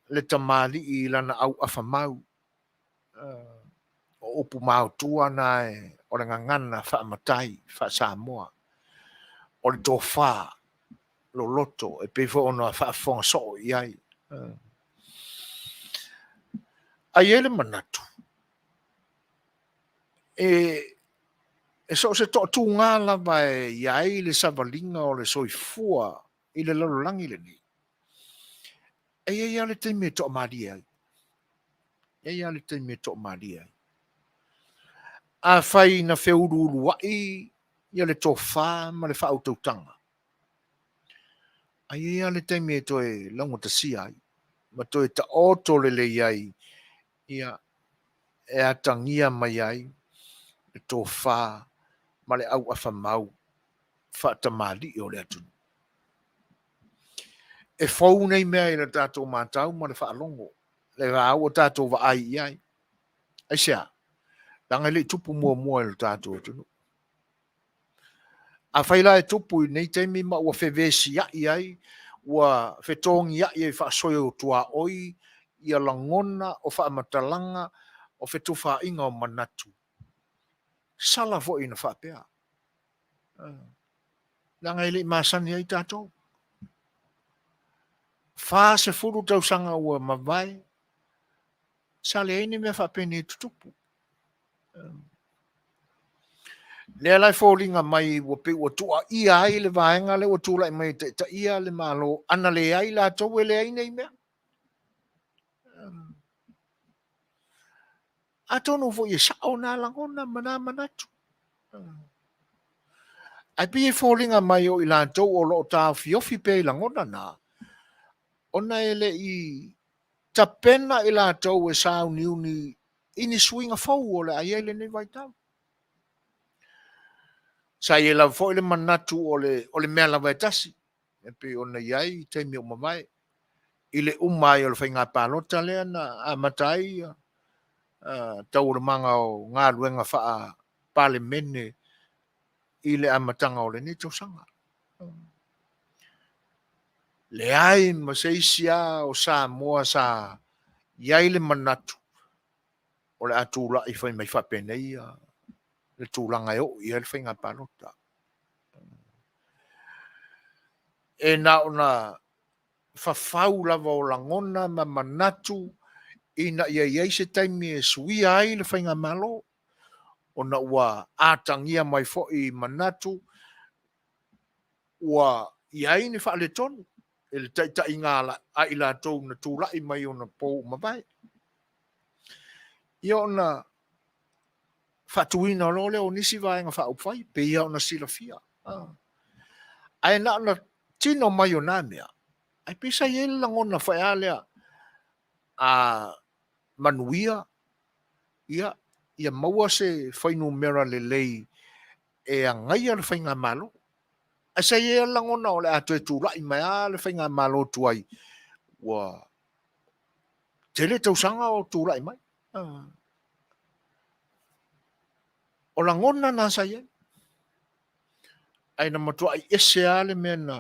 le tamalii i lana auafa mau. O upu maotua na o le gagana faamatai faa-Samoa. O le tofa loloto e pei foi ona faafofoga soo i ai. Ae i ai le manatu, e so o se toatuga lava e i ai le savaliga o le soifua i le lalolagi lenei, e i ai lava le taimi e toamalie ai. E i ai lava le taimi e toamalie ai. Afai na feuluuluai ia le tofa ma le faautautaga, ae i ai lava le taimi e toe laugatasia ai ma toe taoto lelei ai, ia, e atagia mai ai le tofa ma le auafa mau faatamalii o le atunuu. E fou nei mea i le tatou matau ma le faalogo, le va ua tatou vaai i ai. Aisea? Leaga e le i tupu muamua i le tatou atunuu. Afai la e tupu i nei taimi ma ua fevesiai ai, ua fetogiai ai faasoiotuaoi ia lagona o faamatalaga o fetufaaiga o manatu, sala foi ina faapea. Leaga e le i masani ai tatou. 40 tausaga ua mavae, sa leai ni mea faapenei e tutupu. Lea la e foliga mai ua pei ua tuuaia ai le vaega lea ua tulai mai e taitaia le Malo, ana leai latou e leai nei mea. Atonu foi e sao na lagona ma na manatu. Ae pei e foliga mai o i latou o lo o taofiofi pea i lagona na, ona e le i tapena i latou e sauniuni i ni suiga fou o le a i ai lenei vaitau. Sa i ai lava foi le manatu o le mea lava e tasi, e pei ona i ai i taimi ua mavae, i le uma ai o le faiga palota lea na amata ai taualumaga o galuega faa-Palemene i le amataga o lenei tausaga. Leai ma se isi lava o Samoa sa i ai le manatu o le a tulai fai mai faapenei le tulaga e oo i ai le faiga palota. E na ona fafau lava o lagona ma manatu ina ia i ai se taimi e suia ai le faigamalo, ona ua atagia mai foi manatu ua i ai ni faaletonu i le taitaiga a i latou na tulai mai ona po ua mavae. Ia ona faatuina loa lea o nisi vaega faaupufai, e pei lava ona silafia. Ae na ona tino mai o na mea, ae pei sa i ai le lagona foi a lea, a manuia, ia, ia maua se fuainumera lelei e agaia le faigamalo. Ae sa i ai lava le lagona o le a toe tulai mai lava le faigamalo tuai, ua tele tausaga o tulai mai. O lagona na sa i ai. Ae na matuai ese lava le mea na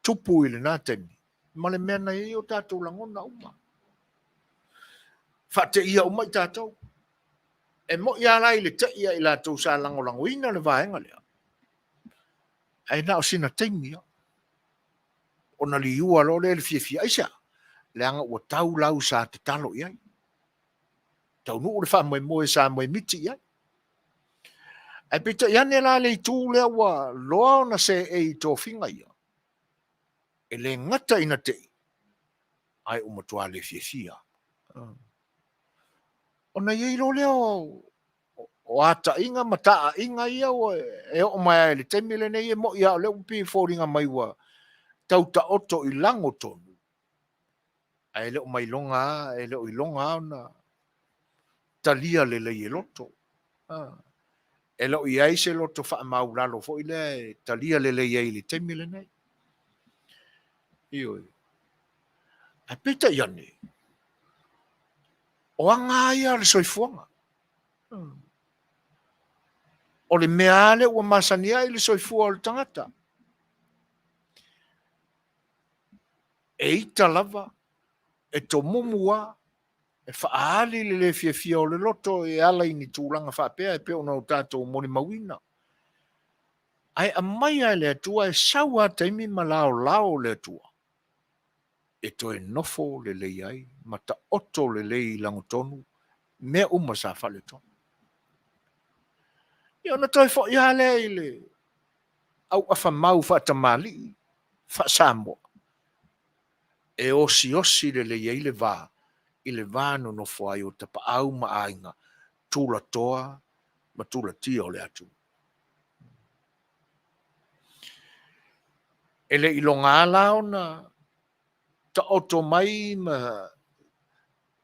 tupu i lena taimi ma le mea na i ai o tatou lagona uma. Faateia uma i tatou. E moi lava la i le tei a i latou sa lagolagoina le vaega lea. Ae na o sina taimi lava. Ona liua loa lea i le fiafia. Aisea? Leaga ua tau lau sa tatalo i ai. Taunuu le faamoemoe sa moemiti i ai. Ae peitai ane la le itu lea ua loa ona seei i tofiga ia, e le gata ina tei, ae ua matua le fiafia. Ona i ai loa lea o ataiga ma taaiga ia ua e oo mai lava i le taimi lenei, e moni lava o lea ua pei e foliga mai ua tau taoto i lago tonu, ae le o mailoga lava, e le o iloga lava ona talia lelei e loto. E le o i ai se loto faamaulalo foi lea e talia lelei ai i le taimi lenei. Ioe. Ae peitai ane, o aga lava ia a le soifuaga. O le mea lava lea ua masani ai le soifua o le tagata, e ita lava, e tomumu lava, e faaali le le fiafia o le loto e ala i ni tulaga faapea e pei ona o tatou molimauina. Ae aumai lava e le Atua e sau lava taimi ma laolao le Atua e toe nofo lelei ai ma taoto lelei i lagotonu mea uma sa faaletonu. Ia ona toe foi lava lea i le auafa mau faatamalii faa-Samoa e osiosi lelei ai le va i le va nonofo ai o tapaau ma aiga, tulatoa ma tulatia o le atunuu. E le i loga la ona taoto mai ma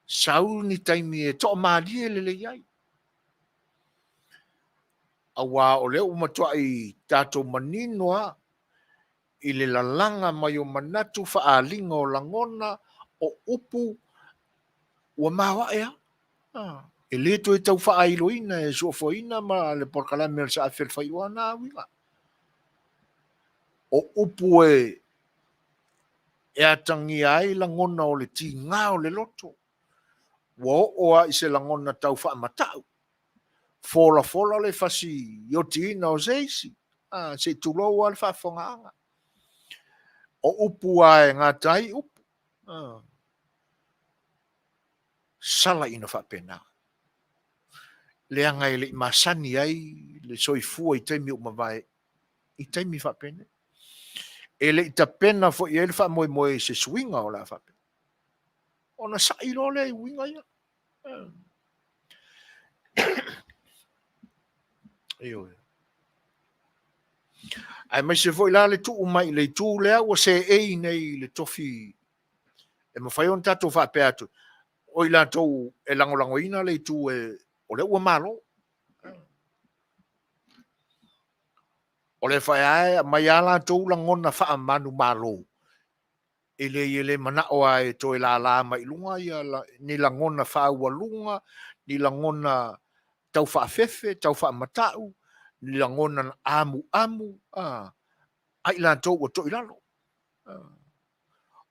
sau ni taimi e toamalie lelei ai. Aua o lea ua matuai tatou manino lava i le lalaga mai o manatu, faaaliga o lagona, o upu, ua maoae lava. E le toe tau faailoina e suafoina ma le polokalame o le Saafi o le Faaiuga na uiga. O upu e e atagia ai lagona o le tiga o le loto, ua oo lava i se lagona tau faamatau, folafola le fasi iotiina o se isi, a, se i tulou lava le faafofogaaga. O upu lava e gata ai upu, a, salaina faapena, leaga e le i masani ai le soifua i taimi ua mavae i taimi faapenei. E le i tapena foi i ai le faamoemoe i se suiga o le a faapea. Ona sa'i loa lea i uiga ia. Ioe. Aemaise foi la le tuu mai i le itu lea ua seei nei i le tofi e mafai ona tatou faapea atu, o i latou e lagolagoina le itu e, o lea ua malo. O lea foi lava e aumai lava latou lagona faamanumalo, e le e le manao lava e toe lala mai i luga ia ni lagona faaualuga, ni lagona tau faafefe, tau faamatau, ni lagona amuamu, a, a i latou ua toilalo.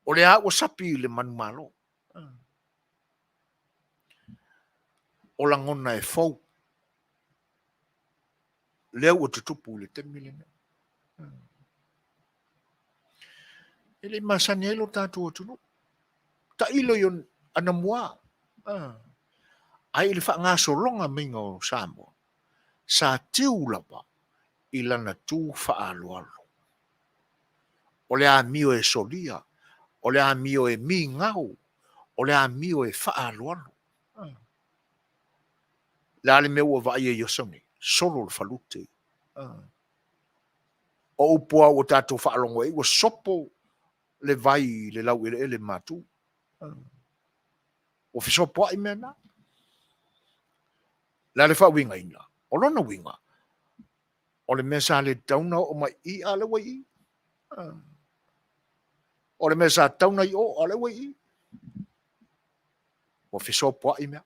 O lea ua sapi i le manumalo. O lagona e fou, lea ua tutupu i le taimi lenei. E le i masani ai lo tatou atunuu. Tailo i anamua, ae i le faagasologa maiga o Samoa, sa tiu lava i lana tu faaaloalo. O le amio e solia, o le amio e migao, o le amio e faaaloalo. Le a le mea ua vaaia i aso nei? Solo le falute. O upu lava ua tatou faalogo ai, ua sopo le vai i le laueleele matu. Ua fesopoai mea na. Le a le faauigaina? O lona uiga, o le mea sa le tatau ona oo mai i i, a o lea ua i i. O le mea sa tatau ona i o, a o lea ua i i. Ua fesopoai mea.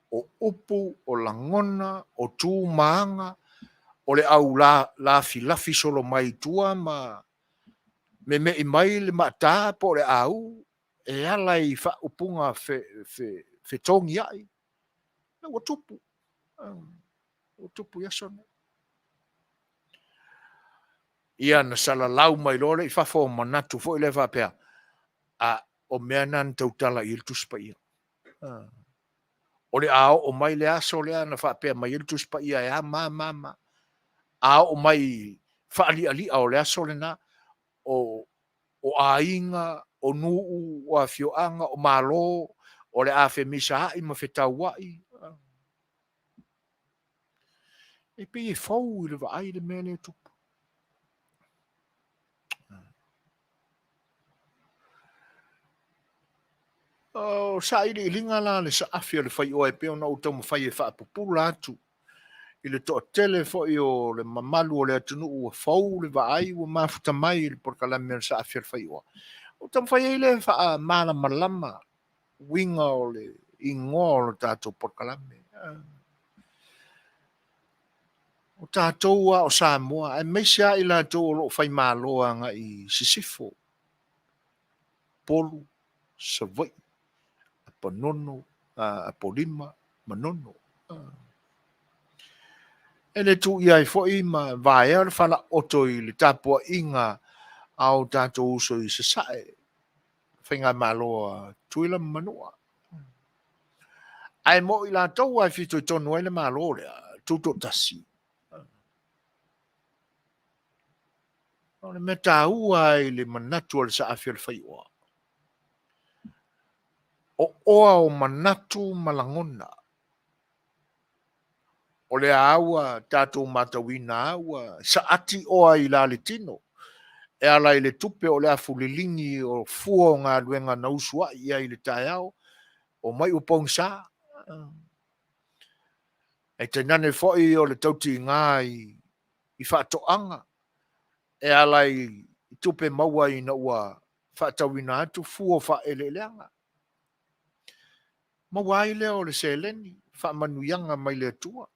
O upu, o lagona, o tu ma aga, o le au lafilafi solo mai i tua ma meme'i mai le maata po o le au e ala i faaupuga fetogiai, ua tupu. Ua tupu i aso nei. Ia na salalau mai loa lea i fafo o manatu foi lea faapea, a, o mea na na tautala i ai le Tusi Paia. O le a oo mai le aso lea na faapea mai ai le Tusi Paia e a ma ma ma. A oo mai faalialia o le aso lena, o, o aiga, o nuu, o afioaga, o malo, o le a femisaai ma fetauai. E pei e fou i le vaai le mea lea e tupu. O sailiiliga la a le saafi a le faioa e pei ona ou taumafai e faapupula atu i le toatele foi o le mamalu o le atunuu ua fou le vaai ua mafuta mai i le polokalame a le saafi a le faioa. Ua taumafai ai lea e faamalamalama uiga o le igoa o le tatou polokalame. O tatou lava o Samoa, aemaise lava i latou o lo o faimalo agai i sisifo, Upolu, Savaii, Apanono, Apolima, Manono. E le tuuia ai foi ma vaea le falaoto i le tapuaiga a o tatou uso i Sasae, Faigamalo a Tutuila ma Manua. Ae mo i latou lava e fitoitonu ai le Malo lea, tutoatasi. O le mea taua i le manatu o le saafi o le faioa, o oa o manatu ma lagona. O lea lava ua tatou matauina lava ua saati oa i la le tino e ala i le tupe o le afu liligi o fua o galuega na usuai i ai i le taeao, omai ua pogisa. Ae tainane foi o le tautiga i faatoaga e ala i tupe maua ina ua faatauina atu fua o faaeleeleaga. Maua ai lea o le seleni, faamanuiaga mai le Atua.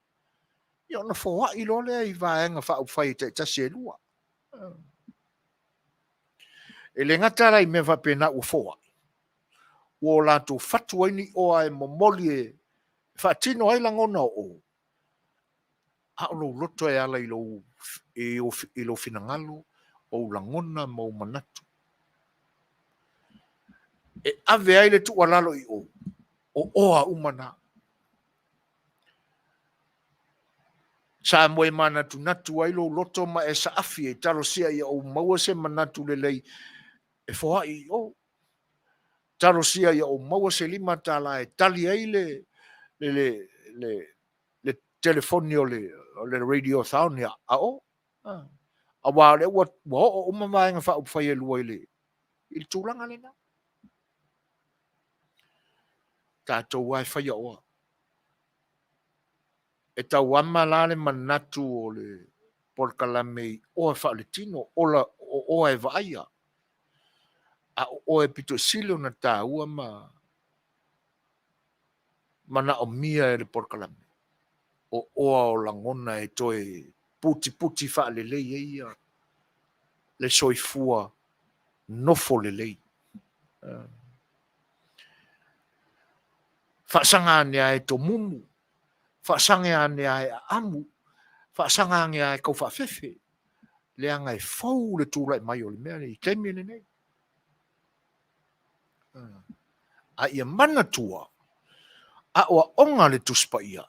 Ia ona foai loa lea i vaega faaupufai taitasi e lua. E le gata la i mea faapena ua foai, ua o latou fatu ai ni oa e momoli e faatino ai lagona o o, a o lou loto e ala i lou, i lou finagalo, ou lagona ma ou manatu. E ave ai le tuualalo i o, o oa uma na. Sa moe manatunatu ai lou loto ma e saafi e talosia ia ou maua se manatu lelei e foai i o. Talosia ia ou maua se $5 e tali ai le, le, le, le, le telefoni o le, o le radiothon ia a o. Aua o lea ua, ua oo uma vaega faaupufai e lua i le, i le tulaga lena. Tatou lava e faia oa. E tauama la le manatu o le polokalame i oa faaletino, ola, o oa e vaaia, a o oa e pito sili ona taua ma manaomia e le polokalame. O oa o lagona e toe putiputi faalelei ai ia le soifua nofo lelei. Faasaga ane lava e tomumu, faasaga ane lava e aamu, faasaga ane lava e taufaafefe, leaga e fou le tulai mai o le mea lenei i taimi lenei. A ia manatua, aoaoga a le Tusi Paia,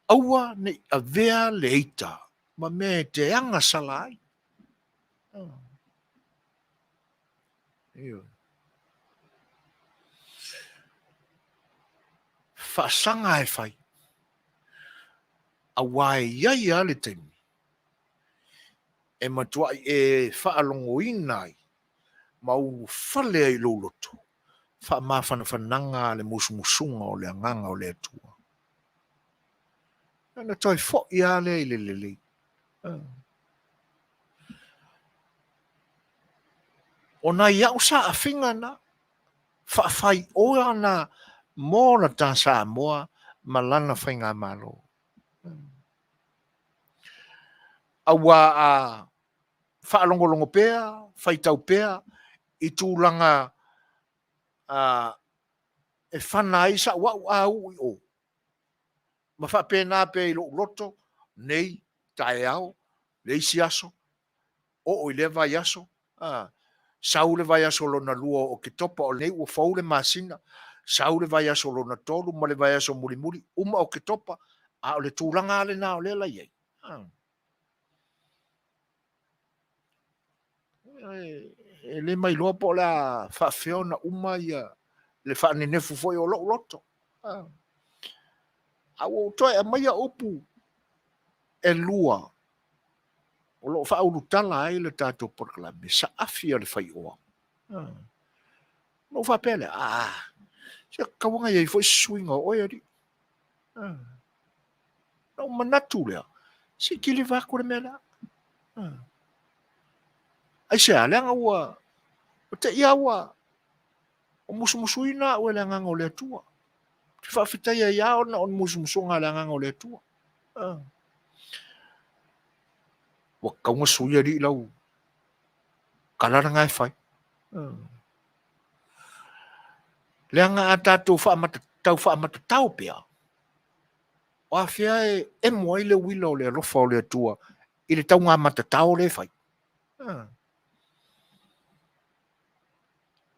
aua ne i avea le ita ma mea e te agasala ai. Ioe. Faasaga e fai, aua e i ai lava le taimi e matuai e faalogoina ai ma ulufale ai i lou loto faamafanafanaga a le musumusuga o le Agaga o le Atua. Ona toe foi lava lea i le lelei. O nai au saafiga na, faafaioa na mo la ta Samoa ma lana faigamalo. Aua a faalogologo pea, faitau pea i tulaga e fana ai sa'u a'u a uu i o, ma faapena pea i lou loto, nei, taeao, le isi aso. Oo i lea vaiaso, a, sau le vaiaso lona lua o Oketopa, o lenei ua fou le masina, sau le vaiaso lona tolu ma le vaiaso mulimuli, uma Oketopa, a o le tulaga lava lena o lea la i ai. A. E le mailoa po o le a faafefea ona uma ia le faanenefu foi o lou loto. A ua ou toe aumaia upu e lua o lo o faaulutala ai le tatou polokalame, saafi a le faioa. Ona ou faapea lea, a, se tatau ona i ai foi se suiga o oe, alii. Ona ou manatu lea, se i kiliva atu le mea lea. Aisea, leaga ua, ua te i lava ua musumusuina au e le Agaga o le Atua. Ou te faafetai ai lava ona o le musumusuga a le Agaga o le Atua. Ua tatau ona sui alii lau tala lena e fai. Leaga a tatou tau faamatatao pea, o afea e emo ai le uila o le alofa o le Atua i le taugamatatao lea e fai.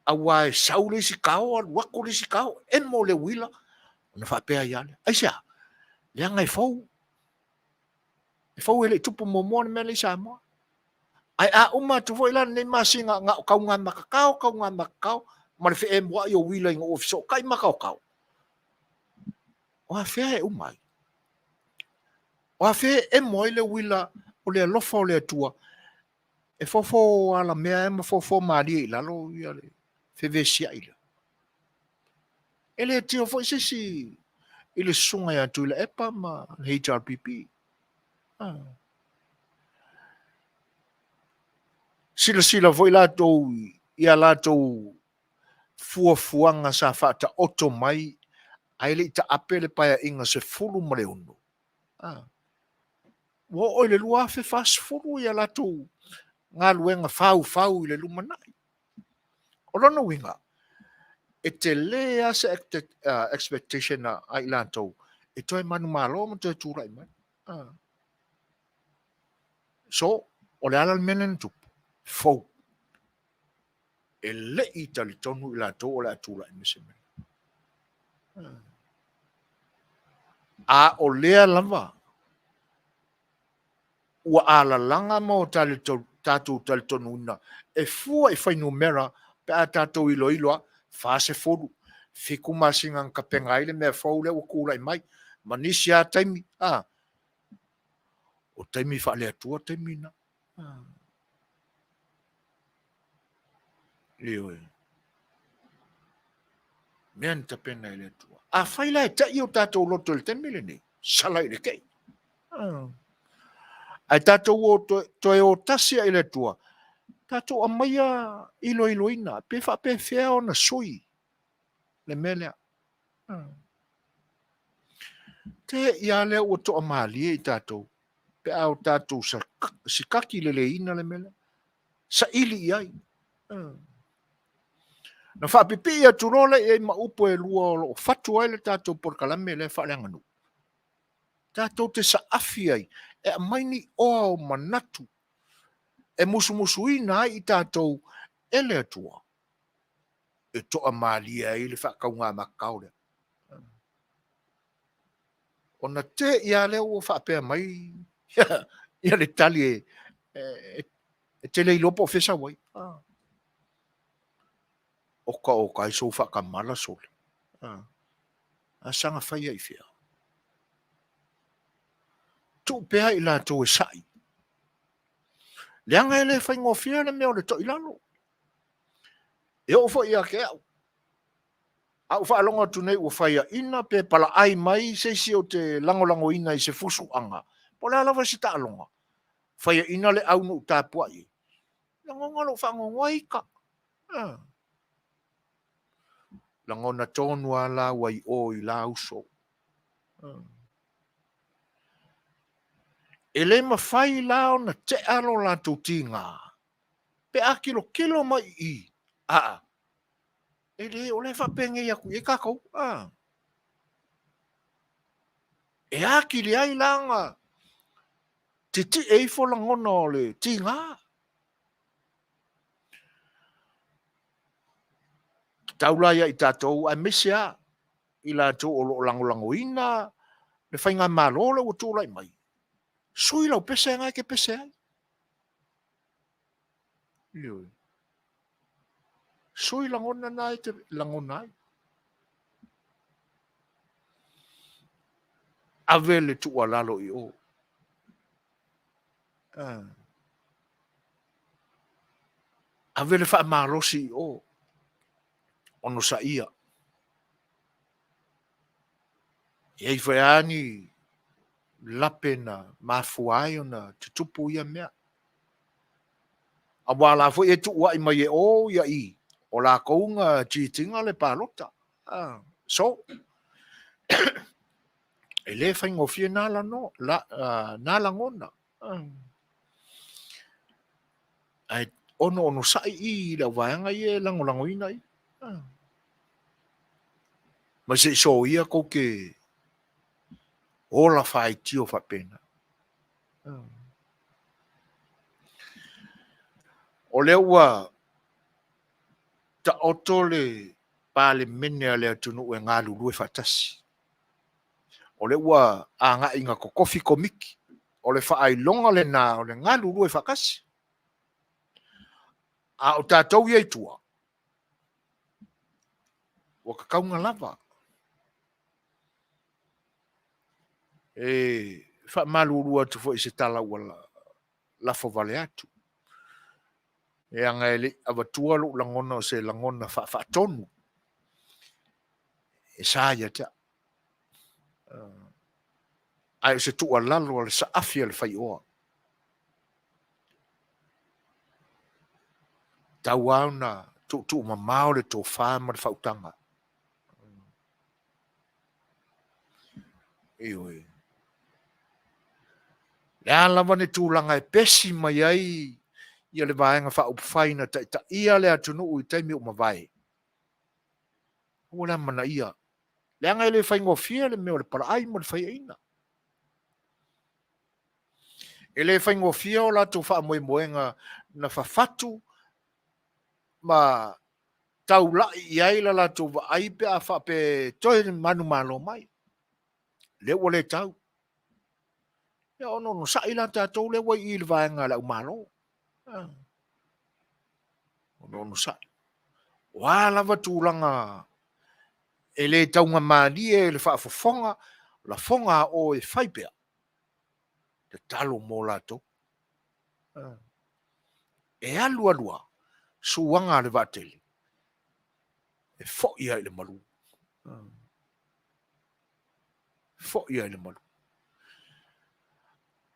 Aua e sau le isi kao, alu atu le isi kao, emo le uila, ona faapea ai lava lea. Aisea? Leaga e fou. E fou e le i tupu muamua le mea lea i Samoa. Ae a uma atu foi la lenei masina na o taugamatatao, taugamatatao, ma le feemoa'i o uila ina ua fesootai ma taotao, o afea e uma ai? O afea e emo ai le uila o le alofa o le Atua e fofo alamea ai ma fofo malie i lalo ia le fevesiai lea? E le tio foi se isi i le susuga ia Tuilaepa ma le HRPP. Ah. Silasila foi latou i a latou fuafuaga sa faataoto mai ae le i taape le Paeaiga 16. Ah. Ua oo i le 2040 ia latou galuega faufau i le lumanai. O lona uiga, e tele lava se expectation a i latou e toe manumalo ma toe tulai mai. So, o le a la le mea lea na tupu? Fou. E le i talitonu i latou o le a tulai mai se mea. A o lea lava ua alalaga ma o tatou talitonuina e fua i fuainumera pe a tatou iloilo a 40, 7 masina na tapena ai le mea fou lea ua tulai mai, ma nisi lava taimi, a, o taimi faale-Atua taimi na. Ioe. Mea na tapena e le Atua. Afai la e tei o tatou loto i le taimi lenei, sala i le tei. Ae tatou o toe o tasi i le Atua, tatou aumaia iloiloina, pe faapefea ona sui le mea lea. Te i a lea ua toamalie i tatou, pe a o tatou sikaki leleiina le mea lea. Saili i ai. Na faapipii atu loa lea i ai ma upu e lua o lo o fatu ai le tatou polokalame lea faaleaganuu. Tatou te saafi ai e aumai ni oa o manatu e musumusuina ai i tatou e le Atua e toamalie ai le faataugamakao lea. Ona te i lava lea ua faapea mai ia le tali e te le iloa po o fea sau ai. Oka oka ai sou faatamala sole. A saga fai ai i fea? Tuu pea i latou e sa'i. Leaga e le faigofie le mea o le toilalo. E oo foi ia te au. A ou faalogo atu nei ua faiaina pe palaai mai se isi ou te lagolagoina i se fusuaga, po o le a lava se taaloga, faiaina le au na ou tapuai ai, lagona lou faanoanoa ita. Lagona tonu lava la ua i o i la uso. E le mafai la ona tea lo latou tiga pe a tilotilo mai i i, aa, e le, o la e faapenei atu i ai tatou. A. E atili ai la ona titie ifo lagona o le tiga. Tatau la ia i tatou aemaise a i latou o lo o lagolagoina le faigamalo lea ua tulai mai, sui lau pese na e te pese ai. Ioe. Sui lagona na e te lagona ai. Ave le tuualalo i o. Ah. Ave le faamalosi i o. Onosaia. E i ai foi lava ni lape na mafua ai ona tutupu ia mea. Aua o la foi e tuuai mai e o ia i, o lakou na cheat ina le palota. So, e le faigofie na lano, la, na lagona. Ae ono onosai i i le auvaega ia e lagolagoina ia. Ma se i soia kou te ola faitio faapena. O lea ua taoto le Palemene a le atunuu e galulue faatasi. O lea ua agai ina totofi komiti. O le faailoga lena o le galulue faatasi. A o tatou ia i tua, ua tatau ona lava. E faamalulu atu foi i se tala ua lafo vale atu. Leaga e le i avatua lou lagona o se lagona faafaatonu e sa ia te au. Ae o se tuualalo a le saafi a le faioa. Tau lava ona tuutuumamao le tofa ma le faautaga. Ioe. Le a lava ni tulaga e pesi mai ai ia le Vaega Faaupufai na taitaia le atunuu i taimi ua mavae, aua le amanaia, leaga e le faigofie le mea o le palaai ma le faiaina. E le faigofie o latou faamoemoega na fafatu ma taulai i ai la latou vaai pe a faapea e toe manumalo mai. Lea ua le tau. Ia ona onosai la tatou lea ua i i le vaega a le aumalo. Ona onosai. O a lava tulaga e le taugamalie i le faafofoga, lafoga a oe e fai pea, tatalo mo latou. E alu alu lava, suaga a le vaatele, e foi lava i le malu. Foi lava i le malu.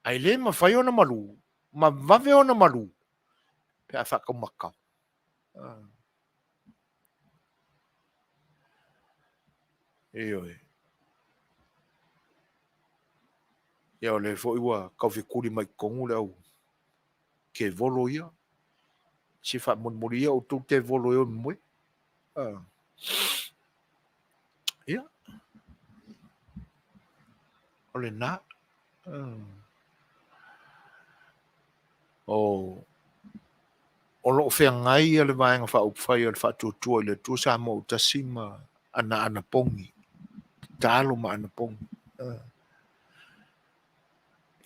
Ae le mafai ona malu, ma vave ona malu, pe a faataumatatao. Ioe. Ia o lea foi ua tau fetuli mai totonu le au tevolo ia. Se faamolimoli ia outou tevolo e o moe. Ah. Ia. O lena. O o lo o feagai ia le Vaega Faaupufai o le Faatuatua i le Atua Samoa ua tasi ma ana anapogi, tatalo ma anapogi.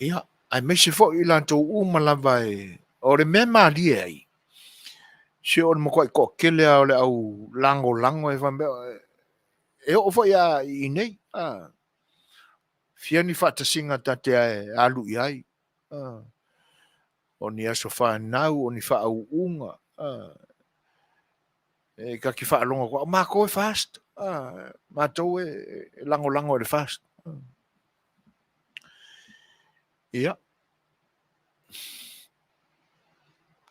Ia, aemaise foi i latou uma lava e, o le mea malie ai, se o le matuai toatele lava o le au lagolago e faapea, e oo foi lava i inei, fia ni faatasiga ta te alu i ai, o ni aso fanau, o ni faauuga, e ta te faalogo atu, o matou e fast, matou e lagolago i le fast. Ia,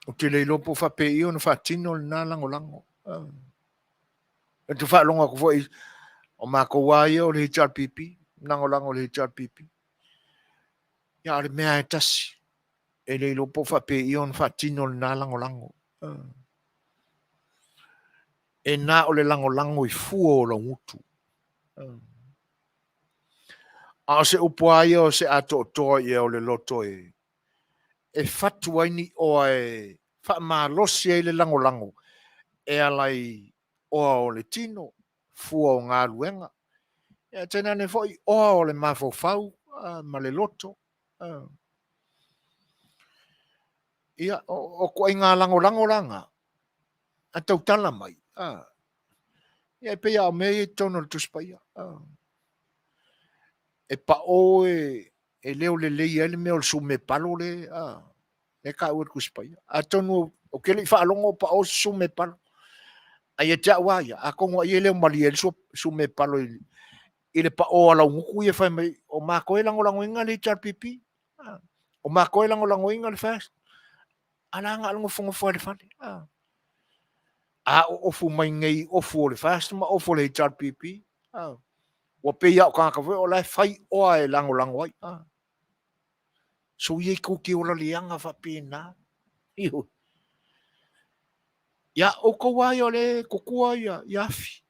ou te le iloa po o faapei ona faatino lena lagolago. Ou te faalogo atu foi, o matou lava ia o le HRPP, lagolago i le HRPP. Ia, a o le mea lava e tasi, e le iloa po o faapei ona faatino lena lagolago. E na o le lagolago i fua o lau gutu. A o se upu lava ia o se atoatoa ia o le loto e e fatu ai ni oa e faamalosi ai le lagolago e ala i Oa o le tino, fua o galuega, ia tainane foi oa o le mafaufau ma le loto. Ia, o ituaiga lagolago la na, a tautala mai, ia e pei lava o mea ia i totonu o le Tusi Paia. E pao e leo lelei ai le mea o le sumepalo le, e taua i le Tusi Paia. Atonu ou te le i faalogo o pao se sumepalo. Ae ia te au lava ia, atonu ai e leo malie ai le sumepalo i le pao a laugutu ia fai mai, o matou e lagolagoina le HRPP, o matou e lagolagoina le FAST. A la na o le nofonofo lava i le fale. A oofu mai nei ofu o le FAST ma ofu o le HRPP, ua pei lava o tagata foi o la e fai oa e lagolago ai. Soia i tou te ola leaga faapena. Ioe. Ia, outou lava ia o le tutua ia, ia afi.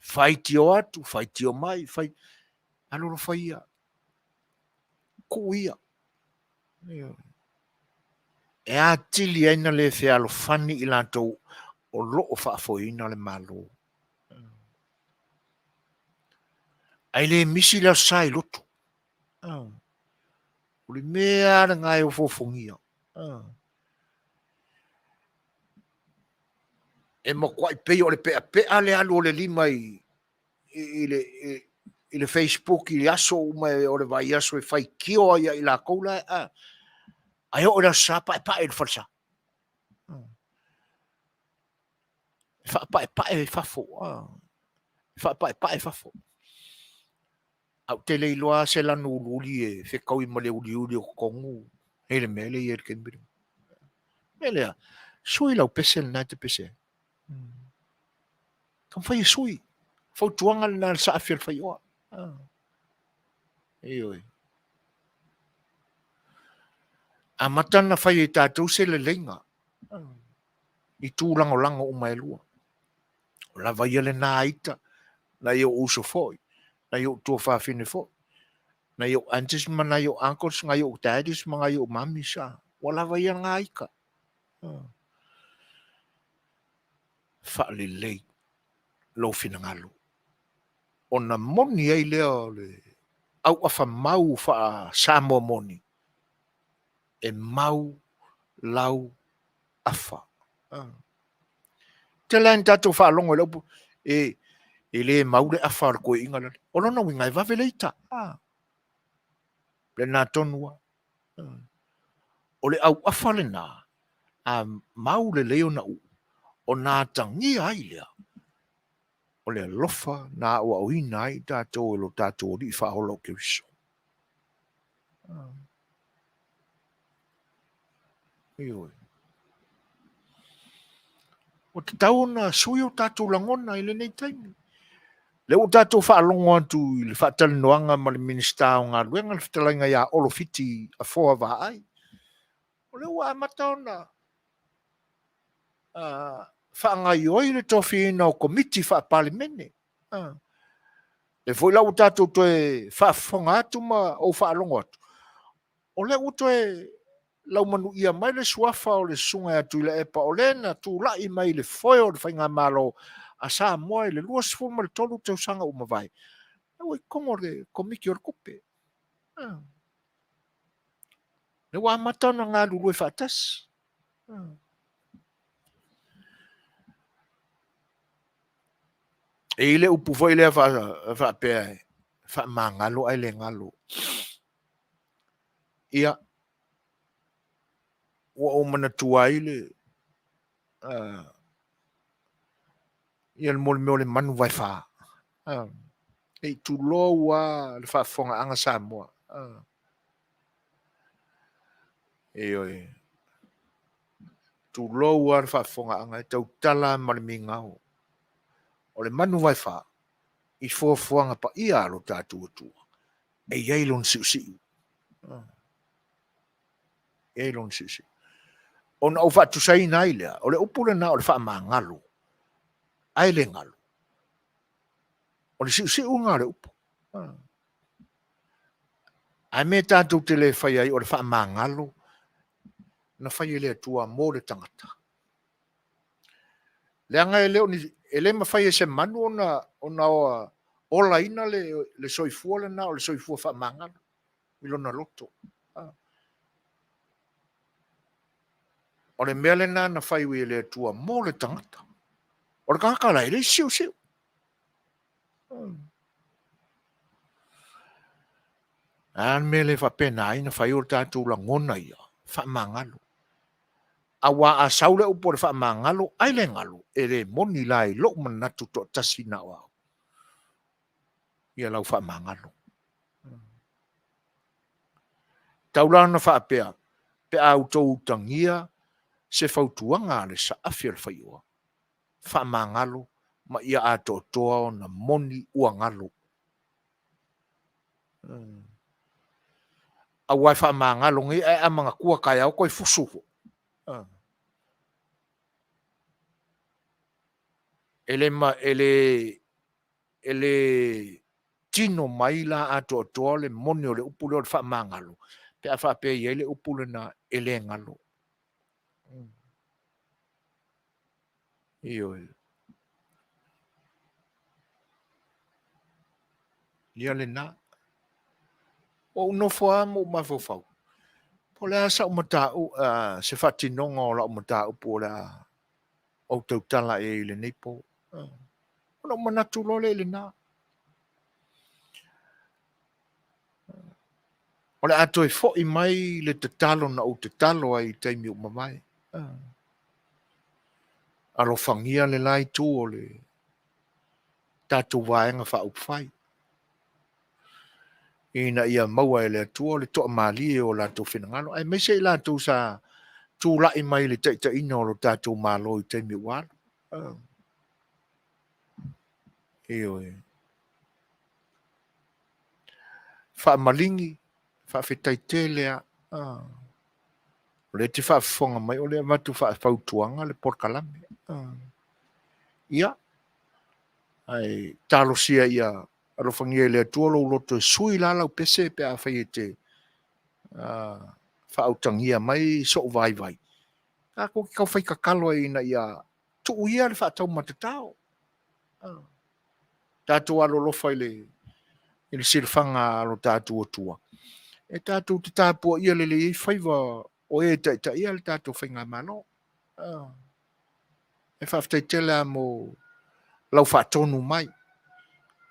Faitio atu, faitio mai, fai... Alolofa ia. Tuu ia. Ioe. E atili ai na le fealofani i latou o lo o faafoeina le Malo. Ae le misi le Aso Sa i lotu. O le mea lava lena e ofoofogia. E matuai pei o le peapea le alu o le lima i le Facebook i aso uma o le vaiaso e faitio ai ia i latou la, ae oo i le Aso Sa paepae i le falesa. E faapaepae i fafo, e faapaepae i fafo. Ae ou te le iloa se lanu uliuli e fetaui ma le uliuli o totonu i le mea lea e i ai i le taimi lenei. O le mea lea, sui lau pese lena e te pese ai. Taumafai e sui. Fautuaga lena a le saafi a le faioa. Ioe. Amata ona fai e tatou se leleiga i tu lagolago uma e lua. O lava ia lena ita, nai ou uso foi, nai ou tuafafine foi, nai ou aunties ma nai ou uncles, nai ou daddies ma nai ou mummies. Ua lava ia lena ita. Faalelei lou finagalo. Ona moni ai lea o le auafa mau faa-Samoa moni, e mau lau afa. Tele lava ina tatou faalogo i le upu, e, e le mau le afa a le toeaina lale. O lona uiga e vave le ita. Lena tonu lava. O le auafa lena, a mau lelei ona uu, ona atagia ai lea o le alofa na aoaoina ai i tatou e lo tatou Alii Faaola o Keriso. Ioe. Ua tatau ona sui o tatou lagona i lenei taimi. Lea ua tatou faalogo atu i le faatalanoaga ma le Minisita o Galuega, le fetalaiga ia Olo Fiti Afoa Vaai. O lea ua amata ona faagaoioi le tofiina o Komiti Faa-Palemene. Lea foi la ua tatou toe faafofoga atu ma ou faalogo atu, o lea ua toe laumanuia mai le suafa o le Susuga ia Tuilaepa, o le na tulai mai i le foe o le Faigamalo a Samoa i le 23 tausaga ua mavae, ua i totonu o le Komiti o le Tupe. Lea ua amata ona galulue faatasi. E i ai le upu foi lea faapea e faamagalo ae le galo. Ia, ua ou manatua ai le ia le mea o le manu vaefa. E tulou lava le faafofogaaga Samoa. Ioe. Tulou lava le faafofogaaga e tautala ma le migao. O le manu vaefa i foafoaga paia a lo tatou Atua, e i ai lona siusiu. E i ai lona siusiu. Ona ou faatusaina ai lea, o le upu lena o le faamagalo, ae le galo. O le siusiu lena o le upu. Ae mea tatou te le fai ai o le faamagalo na fai e le Atua mo le tagata. Leaga e le o ni, E le mafai e se manu ona ona olaina le le soifua lena o le soifua faamagalo i lona loto. O le mea lena na fai e le Atua mo le tagata. O le tagata la e le siusiu. A le mea le faapena ai na fai o tatou lagona ia faamagalo. Aua a sau le upu o le faamagalo ai le galo, e le moni la i lou manatu toatasi na o au ia lau faamagalo. Tau la ona faapea, pe a outou utagia se fautuaga a le saafi o le faioa, faamagalo ma ia atoatoa ona moni ua galo. Aua e faamagalo nei ae a manatua taeao toe fusu foi. E le, ma, e le, e le tino mai la atoatoa le moni o le upu lea o le faamagalo, pe a faapea e i ai le upu lena e le galo. Ioe. Ia lena. Ua ou nofo lava ma ou mafaufau, po o le a sau matau, uh, se faatinoga o lau mataupu o le a ou tautala i ai i lenei po. Ona ou manatu loa lea i lena. O le a toe foi mai le tatalo na ou tatalo ai i taimi ua mavae. Alofagia le la itu o le tatou Vaega Faaupufai ina ia maua e le Atua le toamalie o latou finagalo, aemaise i latou sa tulai mai i le taitaiina o lo tatou Malo i taimi ua alu. Ioe. Faamaligi, faafetai tele lava. O lea e te faafofoga mai o lea e avatu faafautuaga le polokalame. Ia, ae talosia ia alofagia e le Atua lou loto e sui la lau pese pe afai e te faautagia mai sou vaivai. Tatou te tau fai tatalo ai ina ia tuu ia le faataumatatao. Tatou alolofa i le i le silafaga a lo tatou Atua, e tatou te tapuaia lelei ai faiva o e taitaia le tatou faigamalo. E faafetai tele lava mo lau faatonu mai.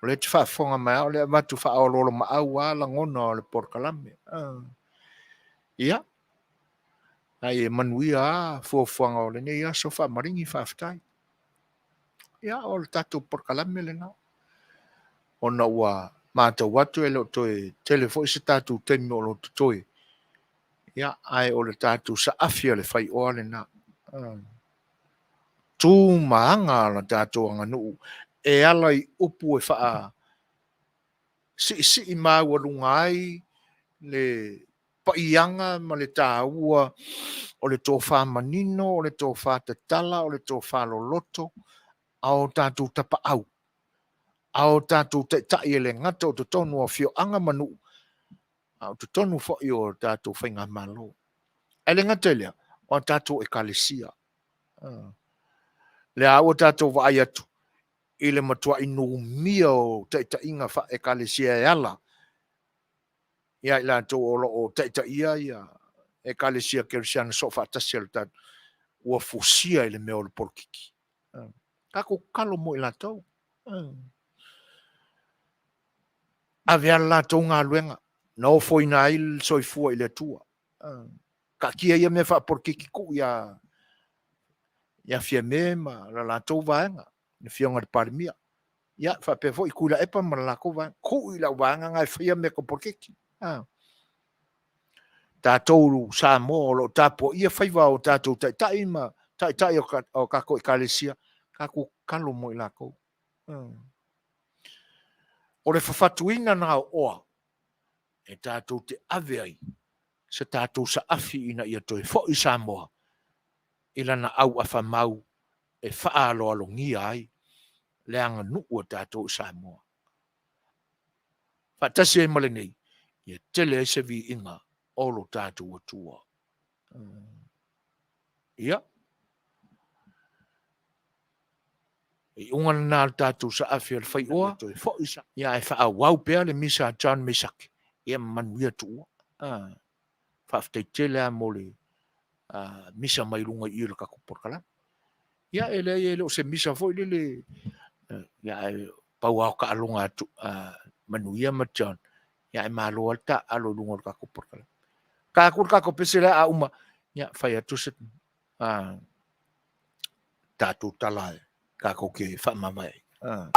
O lea e te faafofoga mai lava o lea e avatu faaoloolomaau lava lagona o le polokalame. Ia, ae ia manuia lava fuafuaga o lenei aso faamaligi faafetai. Ia, o le tatou polokalame lena. Ona ua matau atu e le o toe tele foi se tatou taimi o lo o totoe, ia, ae o le tatou saafi a le faioa lena. Tu ma aga la tatou aganuu e ala i upu e faa siisii maualuga ai le paiaga ma le taua o le tofa manino, o le tofa tatala, o le tofa loloto a o tatou tapaau, a o tatou taitai e le gata o totonu o afioaga ma nuu, a o totonu foi o tatou faigamalo. Ae le gata i lea, o a tatou ekalesia. Lea ua tatou vaai atu i le matuai numia o taitaiga faale-ekalesia e ala ia i latou o lo o taitaia ia ekalesia kerisiano soofaatasi a le tatou ua fusia i le mea o le polokiki. Tatou tatalo mo i latou. Ave a le latou galuega na ofoina ai le soifua i le Atua. Taatia ia mea faapolokiki tuu ia ia Fiame ma la latou vaega, le Afioga i le Palemia. Ia, faapea foi Tuilaepa ma le latou vaega. Tuu i lau vaega na e faia mea tau polokiki. Tatou Samoa o lo o tapuaia faiva o tatou taitai ma taitai o tatou ekalesia, tatou tatalo mo i latou. O le fafatuina na o oa e tatou te ave ai se tatou saafi ina ia toe foi Samoa i lana auafa mau e faaaloalogia ai le aganuu a tatou i Samoa. Faatasi ai ma lenei, ia tele ai se viiga o lo tatou Atua. Ia. Iuga lena o le tatou saafi o le faioa, ia ae faaauau pea le misa a John Mesake, ia ma manuia tuua. Ah, faafetai tele lava mo le misa mai luga i i o le tatou polokalame. Ia e leai e le o se misa foi lele, ia ae pau lava o taaloga atu a Manuia ma John, ia ae malo lava le taaalo i luga o le tatou polokalame. Ta atu le tatou pese lea a uma, ia fai atu se tatou tala e tatou te faamavae ai.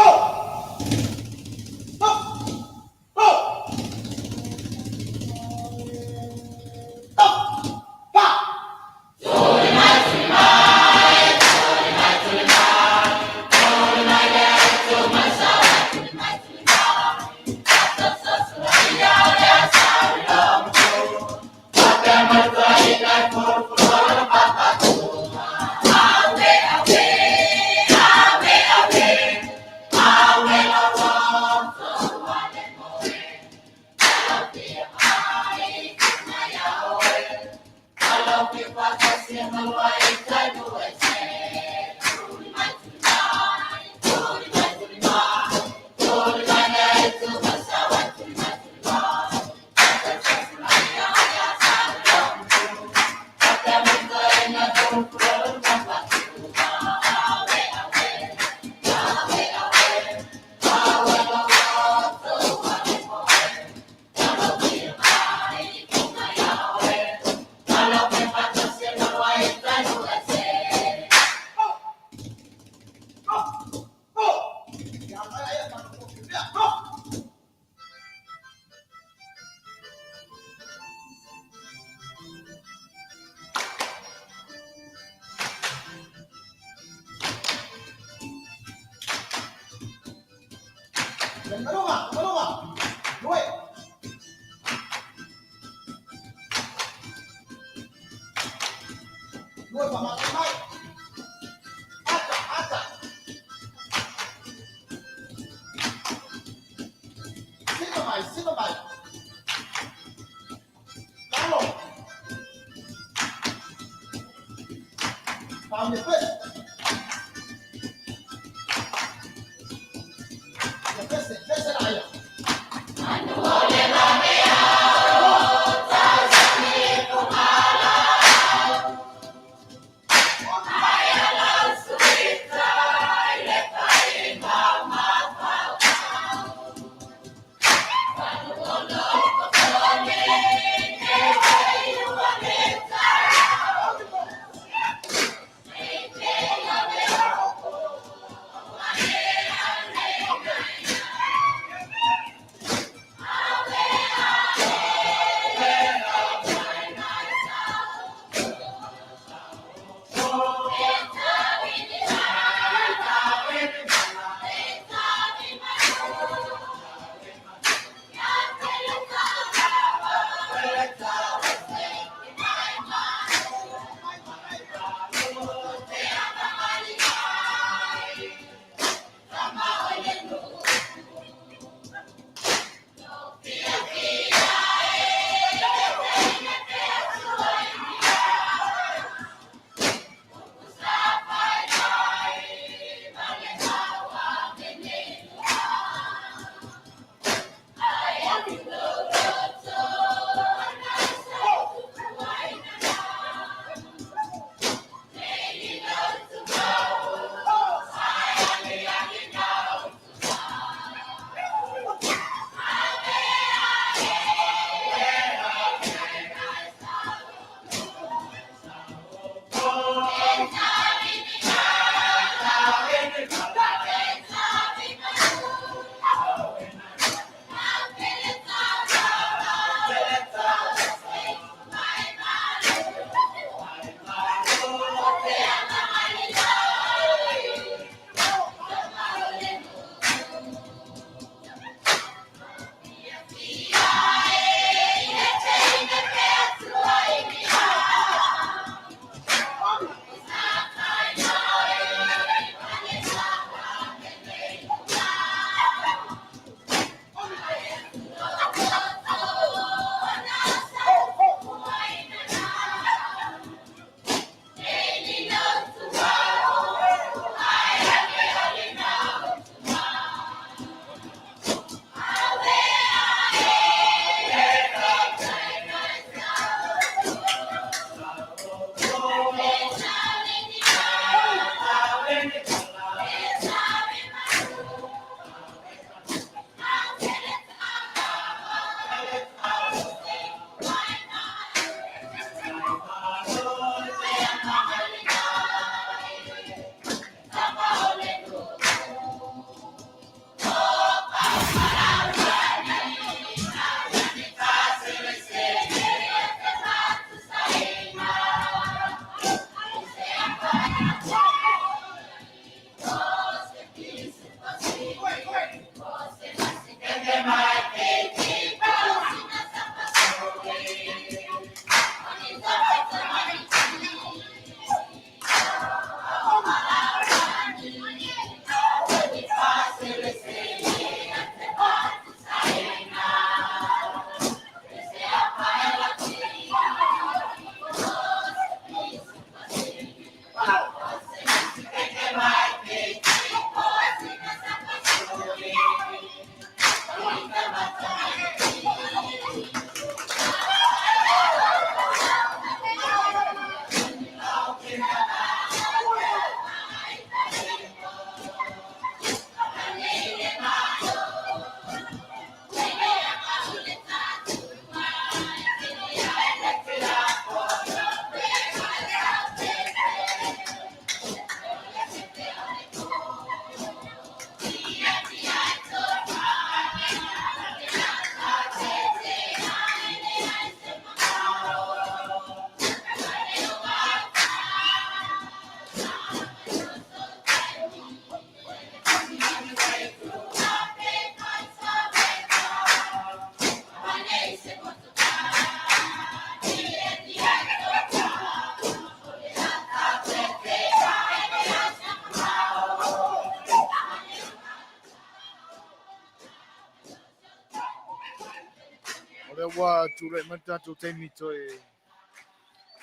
O lea ua tulai mai le tatou taimi toe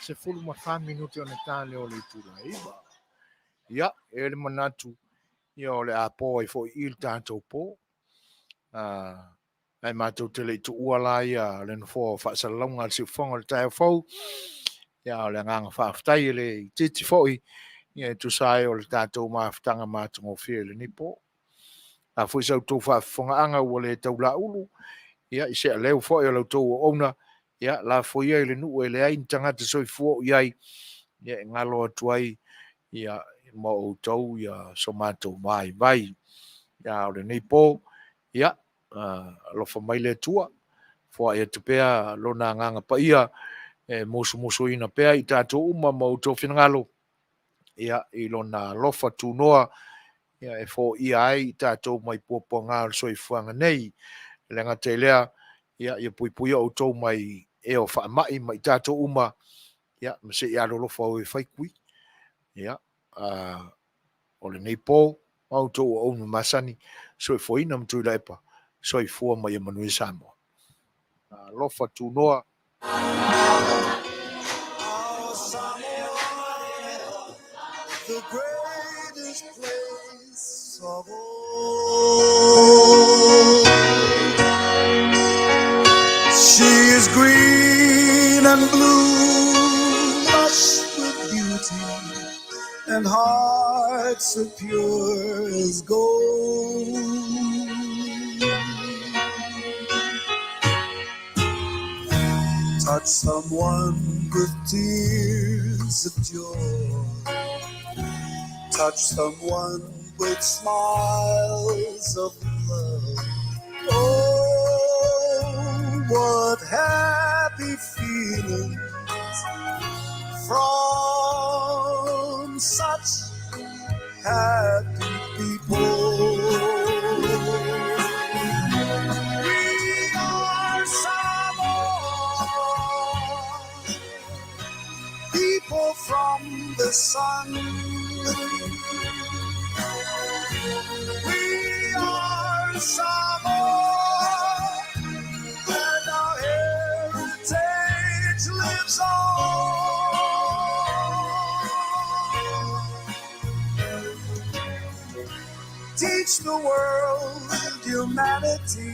14 minute ona ta lea o le itula e 9. Ia, e i ai le manatu, ia o le a po ai foi i le tatou po. Ae matou te le i tuua la ia le nofoa o faasalalauga a le siufofoga o le taeao fou. Ia, o le agaga faafetai e le itiiti foi, ia e tusa ai o le tatou mafutaga matagofie i lenei po. A foi sa outou faafofogaaga ua le taulaulu, ia i se aleu foi o la outou auauna, ia lafo ia i le nuu e leai ni tagata soifua o i ai, ia e galo atu ai ia ma outou ia so matou vaivai. Ia o lenei po, ia alofa mai le Atua, foai atu pea lona agaga paia e musumusuina pea i tatou uma ma outou finagalo, ia, i lona alofa tunoa, ia, e foia ai i tatou mai puapuaga o le soifuaga nei. E le gata i lea, ia, ia puipuia outou mai e o faamai ma i tatou uma, ia, ma se i alolofa o e fai kui. Ia, o lenei po, ma outou auauna masani, soifuaina ma Tuilaepa, soifua ma ia manuia Samoa. Alofa tunoa. The greatest place of all. She is green and blue, lush with beauty, and hearts so pure as gold. Touch someone with tears of joy. Touch someone with smiles of love. Oh, what happy feelings from such happy people. We are Samoa, people from the sun. We are Samoa, and our heritage lives on. Teach the world humanity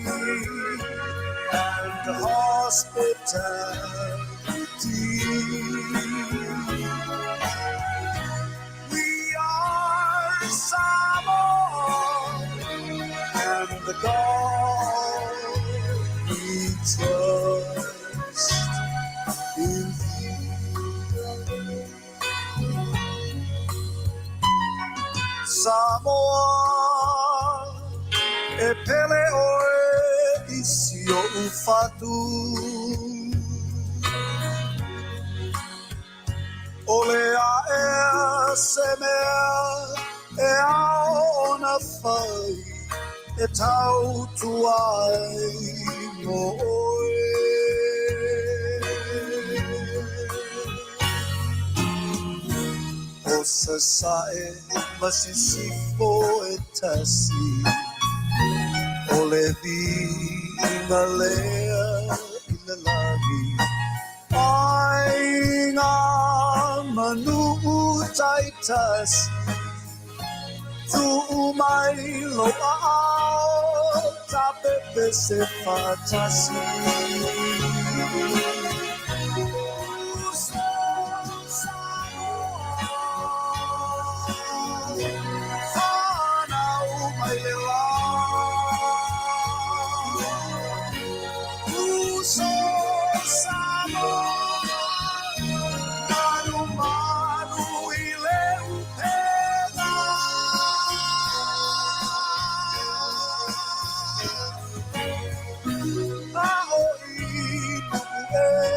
and hospitality. We are Samoa, and the God we trust in thee. Samoa, e pele oe i si o'u fatu. O le aea se mea e ao ona fai e tautua ai mo oe. O Sasae ma Sisifo e tasi, o le viiga lea i le lagi. Ai ngā manu taitasi, tuu mai lo aao, ta pepese faatasi. Whanau mai le la. Uso Samoa, manu manu i le upega. A o i nu'u e.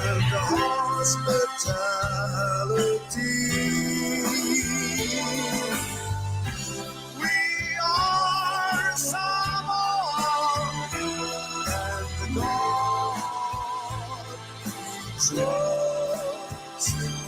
And hospitality. We are Samoa, and God we trust.